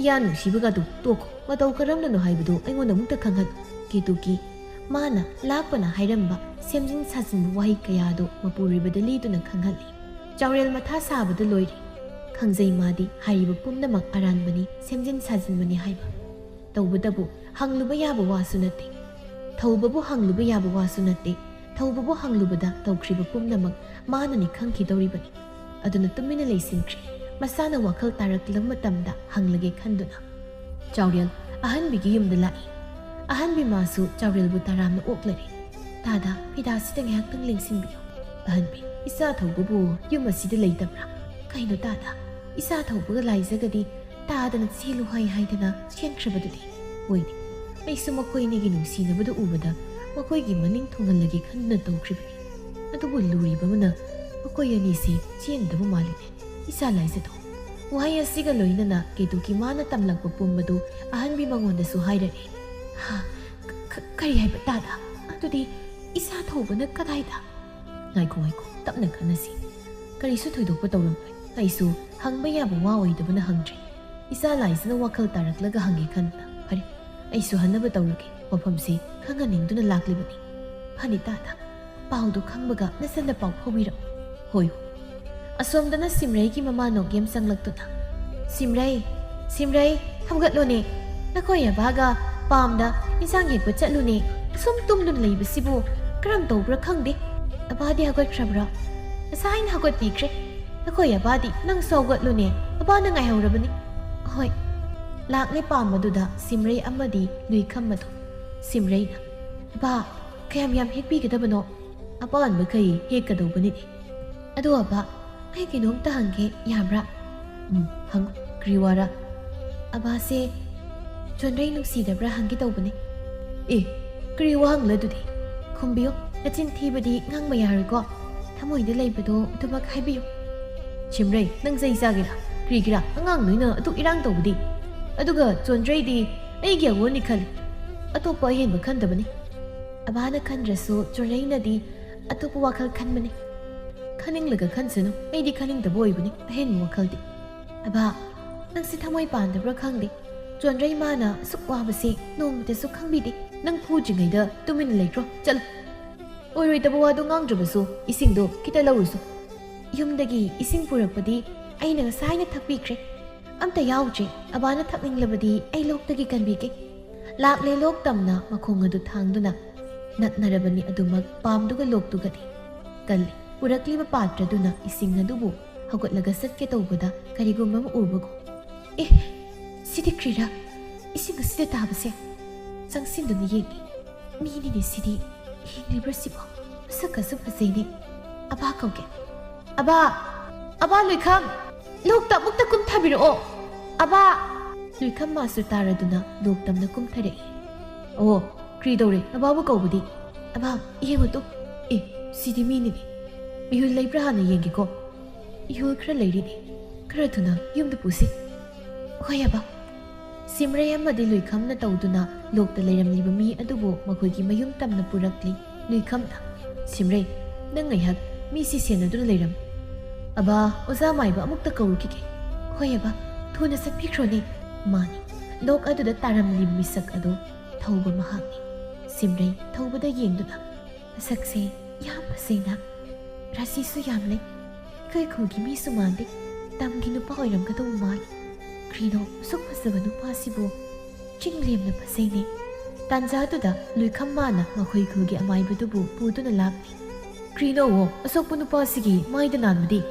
ꯏꯌꯥ ꯅꯨꯡꯁꯤꯕꯒꯗꯨ ꯇꯣꯛꯈꯣ꯫ ꯃꯇꯧ ꯀꯔꯝꯅꯅꯣ ꯍꯥꯏꯕꯗꯨ ꯑꯩꯉꯣꯟꯗ ꯑꯃꯨꯛꯇ ꯈꯪꯍꯜꯂꯨ꯫ ꯀꯦꯇꯨꯀꯤ ꯃꯥꯅ ꯂꯥꯛꯄꯅ ꯍꯥꯏꯔꯝꯕ ꯁꯦꯝꯖꯤꯟ ꯁꯥꯖꯤꯟꯕ ꯋꯥꯍꯩ ꯀꯌꯥꯗꯨ ꯃꯄꯨꯔꯣꯏꯕꯗ ꯂꯤꯗꯨꯅ ꯈꯪꯍꯜꯂꯤ꯫ ꯆꯥꯎꯔꯦꯜ ꯃꯊꯥ ꯁꯥꯕꯗ ꯂꯣꯏꯔꯦ꯫ ꯈꯪꯖꯩ ꯃꯥꯗꯤ ꯍꯥꯏꯔꯤꯕ ꯄꯨꯝꯅꯃꯛ ꯑꯔꯥꯟꯕꯅꯤ, ꯁꯦꯝꯖꯤꯟ ꯁꯥꯖꯤꯟꯕꯅꯤ ꯍꯥꯏꯕ꯫ ꯇꯧꯕꯇꯕꯨ ꯍꯪꯂꯨꯕ ꯌꯥꯕ ꯋꯥꯁꯨ ꯅꯠꯇꯦ꯫ ꯊꯧꯕꯕꯨ ꯍꯪꯂꯨꯕ ꯌꯥꯕ ꯋꯥꯁꯨ ꯅꯠꯇꯦ꯫ ꯊꯧꯕꯕꯨ ꯍꯪꯂꯨꯕꯗ ꯇꯧꯈ꯭ꯔꯤꯕ ꯄꯨꯝꯅꯃꯛ ꯃꯥꯅꯅꯤ ꯈꯪꯈꯤꯗꯧꯔꯤꯕꯅꯤ꯫ ꯑꯗꯨꯅ ꯇꯨꯃꯤꯟꯅ ꯂꯩꯁꯤꯟꯈ꯭ꯔꯦ꯫ ꯃꯁꯥꯅ ꯋꯥꯈꯜ ꯇꯥꯔꯛꯂꯕ ꯃꯇꯝꯗ ꯍꯪꯂꯒꯦ ꯈꯟꯗꯨꯅ꯫ ꯆꯥꯎꯔꯦꯜ ꯑꯍꯟꯕꯤꯒꯤ ꯌꯨꯝꯗ ꯂꯥꯛꯏ꯫ ꯑꯍꯟꯕꯤ ꯃꯥꯁꯨ ꯆꯥꯎꯔꯦꯜꯕꯨ ꯇꯔꯥꯝꯅ ꯑꯣꯛꯂꯔꯦ꯫ "ꯇꯥꯗ, ꯐꯤꯗꯥꯁꯤꯗ ꯉꯥꯏꯍꯥꯛꯇꯪ ꯂꯦꯡꯁꯤꯟꯕꯤꯌꯨ꯫" ꯑꯍꯟꯕꯤ, "ꯏꯆꯥ ꯊꯧꯕꯕꯨ ꯌꯨꯝ ꯑꯁꯤꯗ ꯂꯩꯇꯕ꯭ꯔꯥ? ꯀꯩꯅꯣ ꯇꯥꯗ, ꯏꯆꯥ ꯊꯧꯕꯒ ꯂꯥꯏꯖꯒꯗꯤ ꯇꯥꯗꯅ ꯆꯦꯜꯂꯨ ꯍꯥꯏ ꯍꯥꯏꯗꯅ ꯆꯦꯟꯈ꯭ꯔꯕꯗꯨꯗꯤ?" "ꯍꯣꯏꯅꯦ, ꯑꯩꯁꯨ ꯃꯈꯣꯏ ꯑꯅꯤꯒꯤ ꯅꯨꯡꯁꯤꯅꯕꯗꯨ ꯎꯕꯗ ꯃꯈꯣꯏꯒꯤ ꯃꯅꯤꯡ ꯊꯨꯡꯍꯜꯂꯒꯦ ꯈꯟꯗꯨꯅ ꯇꯧꯈ꯭ꯔꯤꯕꯅꯤ꯫ ꯑꯗꯨꯕꯨ ꯂꯨꯔꯤꯕ ꯑꯃꯅ ꯃꯈꯣꯏ ꯑꯅꯤꯁꯤ ꯆꯦꯟꯗꯕ ꯃꯥꯜꯂꯤꯅꯦ꯫ ꯏꯆꯥ ꯂꯥꯏꯖꯗꯣ꯫" ꯋꯥꯍꯩ ꯑꯁꯤꯒ ꯂꯣꯏꯅꯅ ꯀꯦꯇꯨꯀꯤ ꯃꯥꯅ ꯇꯝꯂꯛꯄ ꯄꯨꯝꯕꯗꯨ ꯑꯍꯟꯕꯤ ꯃꯉꯣꯟꯗꯁꯨ ꯍꯥꯏꯔꯛꯏ꯫ "ꯍꯥ? ꯀ-, ꯀ-, ꯀꯔꯤ ꯍꯥꯏꯕ ꯇꯥꯗ? ꯑꯗꯨꯗꯤ ꯏꯆꯥ ꯊꯧꯕꯅ ꯀꯗꯥꯏꯗ?" "ꯉꯥꯏꯈꯣ, ꯉꯥꯏꯈꯣ, ꯇꯞꯅ ꯈꯟꯅꯁꯤ꯫ ꯀꯔꯤꯁꯨ ꯊꯣꯏꯗꯣꯛꯄ ꯇꯧꯔꯝꯂꯣꯏ꯫ ꯑꯩꯁꯨ ꯍꯪꯕ ꯌꯥꯕ ꯋꯥ ꯑꯣꯏꯗꯕꯅ ꯍꯪꯗ꯭ꯔꯦ꯫ ꯏꯆꯥ ꯂꯥꯏꯖꯅ ꯋꯥꯈꯜ ꯇꯥꯔꯛꯂꯒ ꯍꯪꯒꯦ ꯈꯟꯕ꯫ ꯐꯔꯦ, ꯑꯩꯁꯨ ꯍꯟꯅꯕ ꯇꯧꯔꯒꯦ꯫ ꯋꯥꯐꯝꯁꯦ ꯈꯪꯍꯟꯅꯤꯡꯗꯨꯅ ꯂꯥꯛꯂꯤꯕꯅꯤ꯫ ꯐꯅꯤ ꯇꯥꯗ, ꯄꯥꯎꯗꯨ ꯈꯪꯕꯒ ꯅꯆꯟꯗ ꯄꯥꯎ ꯐꯥꯎꯕꯤꯔꯛꯎ꯫" "ꯍꯣꯏ, ꯍꯣꯏ꯫" ꯑꯁꯣꯝꯗꯅ ꯁꯤꯝꯔꯩꯒꯤ ꯃꯃꯥ ꯅꯣꯛꯒꯦꯝ ꯆꯪꯂꯛꯇꯨꯅ, "ꯁꯤꯝꯔꯩ, ꯁꯤꯝꯔꯩ, ꯍꯧꯒꯠꯂꯣꯅꯦ꯫ ꯅꯈꯣꯏ ꯑꯕꯥꯒ ꯄꯥꯝꯗ ꯏꯟꯁꯥꯡ ꯍꯦꯛꯄ ꯆꯠꯂꯨꯅꯦ꯫ ꯑꯁꯨꯝ ꯇꯨꯝꯗꯨꯅ ꯂꯩꯕꯁꯤꯕꯨ ꯀꯔꯝ ꯇꯧꯕ꯭ꯔꯥ ꯈꯪꯗꯦ꯫ ꯑꯕꯥꯗꯤ ꯍꯧꯒꯠꯈ꯭ꯔꯕ꯭ꯔꯥ? ꯉꯁꯥꯏꯅ ꯍꯧꯒꯠꯄꯤꯈ꯭ꯔꯦ꯫ ꯅꯈꯣꯏ ꯑꯕꯥꯗꯤ ꯅꯪꯁꯨ ꯍꯧꯒꯠꯂꯨꯅꯦ꯫ ꯑꯕꯥꯅ ꯉꯥꯏꯍꯧꯔꯕꯅꯤ꯫" "ꯍꯣꯏ꯫" ꯂꯥꯛꯂꯦ ꯄꯥꯝꯕꯗꯨꯗ ꯁꯤꯝꯔꯩ ꯑꯃꯗꯤ ꯂꯨꯏꯈꯝ ꯑꯗꯨ꯫ ꯁꯤꯝꯔꯩꯅ, "ꯑꯕꯥ, ꯀꯌꯥꯝ ꯌꯥꯝ ꯍꯦꯛꯄꯤꯒꯗꯕꯅꯣ? ꯑꯄꯥꯝꯕꯈꯩ ꯍꯦꯛꯀꯗꯧꯕꯅꯤꯅꯦ꯫ ꯑꯗꯣ ꯑꯕꯥ, ꯑꯩ ꯀꯩꯅꯣꯝꯇ ꯍꯪꯒꯦ ꯌꯥꯕ꯭ꯔꯥ?" "ꯎꯝ, ꯍꯪꯉꯨ꯫ ꯀꯔꯤ ꯋꯥꯔꯥ?" "ꯑꯕꯥꯁꯦ ꯆꯣꯟꯗ꯭ꯔꯩ ꯅꯨꯡꯁꯤꯗꯕ꯭ꯔꯥ ꯍꯪꯒꯦ ꯇꯧꯕꯅꯦ꯫" "ꯑꯦ, ꯀꯔꯤ ꯋꯥꯍꯪꯂ ꯑꯗꯨꯗꯤ? ꯈꯨꯝꯕꯤꯌꯨ, ꯅꯆꯤꯟ ꯊꯤꯕꯗꯤ ꯉꯥꯡꯕ ꯌꯥꯔꯣꯏꯀꯣ꯫ ꯊꯃꯣꯏꯗ ꯂꯩꯕꯗꯣ ꯑꯗꯨꯃꯛ ꯍꯥꯏꯕꯤꯌꯨ꯫ ꯁꯤꯝꯔꯩ, ꯅꯪ ꯆꯩ ꯆꯥꯒꯦꯔꯥ? ꯀꯔꯤꯒꯤꯔꯥ ꯑꯉꯥꯡ ꯅꯣꯏꯅ ꯑꯗꯨꯛ ꯏꯔꯥꯡ ꯇꯧꯕꯗꯤ? ꯑꯗꯨꯒ ꯆꯣꯟꯗ꯭ꯔꯩꯗꯤ ꯑꯩꯒꯤ ꯑꯉꯣꯟꯅꯤ ꯈꯜꯂꯤ, ꯑꯇꯣꯞꯄ ꯑꯍꯦꯟꯕ ꯈꯟꯗꯕꯅꯤ꯫ ꯑꯕꯥꯅ ꯈꯟꯗ꯭ꯔꯁꯨ ꯆꯣꯟꯗ꯭ꯔꯩꯅꯗꯤ ꯑꯇꯣꯞꯄ ꯋꯥꯈꯜ ꯈꯟꯕꯅꯤ꯫ ꯈꯟꯅꯤꯡꯂꯒ ꯈꯟꯁꯅꯨ, ꯑꯩꯗꯤ ꯈꯟꯅꯤꯡꯗꯕ ꯑꯣꯏꯕꯅꯤ ꯑꯍꯦꯟꯕ ꯋꯥꯈꯜꯗꯤ꯫ ꯑꯕꯥ, ꯅꯪꯁꯤ ꯊꯃꯣꯏ ꯄꯥꯟꯗꯕ꯭ꯔꯥ ꯈꯪꯗꯦ꯫ ꯆꯣꯟꯗ꯭ꯔꯩ ꯃꯥꯅ ꯑꯁꯨꯛ ꯋꯥꯕꯁꯦ ꯅꯣꯡꯃꯇꯁꯨ ꯈꯪꯕꯤꯗꯦ꯫ ꯅꯪ ꯐꯨꯗ꯭ꯔꯤꯉꯩꯗ ꯇꯨꯃꯤꯟꯅ ꯂꯩꯈ꯭ꯔꯣ, ꯆꯠꯂꯣ꯫ ꯑꯣꯏꯔꯣꯏꯗꯕ ꯋꯥꯗꯣ ꯉꯥꯡꯗ꯭ꯔꯕꯁꯨ ꯏꯁꯤꯡꯗꯣ ꯈꯤꯇ ꯂꯧꯔꯨꯁꯨ꯫ ꯌꯨꯝꯗꯒꯤ ꯏꯁꯤꯡ ꯄꯨꯔꯛꯄꯗꯤ ꯑꯩꯅ ꯉꯁꯥꯏꯅ ꯊꯛꯄꯤꯈ꯭ꯔꯦ꯫ ꯑꯝꯇ ꯌꯥꯎꯗ꯭ꯔꯦ꯫ ꯑꯕꯥꯅ ꯊꯛꯅꯤꯡꯂꯕꯗꯤ ꯑꯩ ꯂꯣꯛꯇꯒꯤ ꯀꯟꯕꯤꯒꯦ꯫ ꯂꯥꯛꯂꯦ ꯂꯣꯛ ꯇꯝꯅ ꯃꯈꯣꯡ ꯑꯗꯨ ꯊꯥꯡꯗꯨꯅ꯫ ꯅꯛꯅꯔꯕꯅꯤ ꯑꯗꯨꯃꯛ ꯄꯥꯝꯗꯨꯒ ꯂꯣꯛꯇꯨꯒꯗꯤ꯫ ꯀꯜꯂꯤ꯫ ꯄꯨꯔꯛꯂꯤꯕ ꯄꯥꯇ꯭ꯔꯗꯨꯅ ꯏꯁꯤꯡ ꯑꯗꯨꯕꯨ ꯍꯧꯒꯠꯂꯒ ꯆꯠꯀꯦ ꯇꯧꯕꯗ ꯀꯔꯤꯒꯨꯝꯕ ꯑꯃ ꯎꯕꯒꯨꯝ꯫ "ꯑꯦ, ꯁꯤꯗꯤ ꯀ꯭ꯔꯤꯔꯥ? ꯏꯁꯤꯡ ꯑꯁꯤꯗ ꯇꯥꯕꯁꯦ?" ꯆꯪꯁꯤꯟꯗꯨꯅ ꯌꯦꯡꯉꯤ꯫ "ꯃꯤꯅꯤꯅꯦ ꯁꯤꯗꯤ꯫ ꯌꯦꯡꯂꯤꯕ꯭ꯔꯥ ꯁꯤꯕꯣ? ꯃꯁꯛ ꯑꯁꯨꯛ ꯐꯖꯩꯅꯦ꯫ ꯑꯕꯥ ꯀꯧꯒꯦ꯫ ꯑꯕꯥ! ꯑꯕꯥ ꯂꯨꯏꯈꯝ! ꯂꯣꯛꯇ ꯑꯃꯨꯛꯇ ꯀꯨꯝꯊꯕꯤꯔꯛꯑꯣ꯫ ꯑꯕꯥ!" ꯂꯨꯏꯈꯝ ꯃꯥꯁꯨ ꯇꯥꯔꯗꯨꯅ ꯂꯣꯛ ꯇꯝꯅ ꯀꯨꯝꯊꯔꯛꯏ꯫ "ꯑꯣ, ꯀ꯭ꯔꯤ ꯇꯧꯔꯦ? ꯑꯕꯥꯕꯨ ꯀꯧꯕꯗꯤ?" "ꯑꯕꯥ, ꯌꯦꯡꯉꯨ ꯇꯨ꯫ ꯑꯦ, ꯁꯤꯗꯤ ꯃꯤꯅꯤꯅꯦ꯫ ꯃꯤꯍꯨꯜ ꯂꯩꯕ꯭ꯔꯥ ꯍꯥꯟꯅ ꯌꯦꯡꯒꯦꯀꯣ꯫ ꯏꯍꯨꯜ ꯈꯔ ꯂꯩꯔꯤꯅꯦ꯫ ꯈꯔ ꯊꯨꯅ ꯌꯨꯝꯗ ꯄꯨꯁꯤ꯫" "ꯍꯣꯏ, ꯑꯕꯥ꯫" ꯁꯤꯝꯔꯩ ꯑꯃꯗꯤ ꯂꯨꯏꯈꯝꯅ ꯇꯧꯗꯨꯅ ꯂꯣꯛꯇ ꯂꯩꯔꯝꯂꯤꯕ ꯃꯤ ꯑꯗꯨꯕꯨ ꯃꯈꯣꯏꯒꯤ ꯃꯌꯨꯝ ꯇꯝꯅ ꯄꯨꯔꯛꯂꯤ꯫ ꯂꯨꯏꯈꯝꯅ, "ꯁꯤꯝꯔꯩ, ꯅꯪ ꯉꯥꯏꯍꯥꯛ ꯃꯤꯁꯤ ꯁꯦꯟꯅꯗꯨꯅ ꯂꯩꯔꯝꯃꯨ꯫ ꯑꯕꯥ, ꯑꯣꯖꯥ ꯃꯥꯏꯕ ꯑꯃꯨꯛꯇ ꯀꯧꯔꯨꯈꯤꯒꯦ꯫" "ꯍꯣꯏ, ꯑꯕꯥ, ꯊꯨꯅ ꯆꯠꯄꯤꯈ꯭ꯔꯣꯅꯦ꯫" ꯃꯥꯅꯤ, ꯂꯣꯛ ꯑꯗꯨꯗ ꯇꯥꯔꯝꯂꯤꯕ ꯃꯤꯁꯛ ꯑꯗꯨ ꯊꯧꯕ ꯃꯍꯥꯛꯅꯤ꯫ ꯁꯤꯝꯔꯩ ꯊꯧꯕꯗ ꯌꯦꯡꯗꯨꯅ, "ꯃꯁꯛꯁꯦ ꯌꯥꯝ ꯐꯖꯩꯅ, ꯔꯥꯁꯤꯁꯨ ꯌꯥꯝ ꯂꯩ꯫ ꯑꯩꯈꯣꯏ ꯈꯨꯜꯒꯤ ꯃꯤꯁꯨ ꯃꯥꯟꯗꯦ, ꯇꯝꯒꯤ ꯅꯨꯄꯥ ꯑꯣꯏꯔꯝꯒꯗꯧꯕ ꯃꯥꯜꯂꯤ꯫ ꯀ꯭ꯔꯤꯅꯣ ꯑꯁꯨꯛ ꯐꯖꯕ ꯅꯨꯄꯥꯁꯤꯕꯨ? ꯆꯤꯡ ꯂꯦꯝꯅ ꯐꯖꯩꯅꯦ꯫" ꯇꯥꯟꯖꯥꯗꯨꯗ ꯂꯨꯏꯈꯝ ꯃꯥꯅ ꯃꯈꯣꯏ ꯈꯨꯜꯒꯤ ꯑꯃꯥꯏꯕꯗꯨꯕꯨ ꯄꯨꯗꯨꯅ ꯂꯥꯛꯂꯤ꯫ "ꯀ꯭ꯔꯤꯅꯣ, ꯑꯁꯣꯛꯄ ꯅꯨꯄꯥꯁꯤꯒꯤ ꯃꯥꯏꯗ ꯅꯥꯟꯕꯗꯤ?"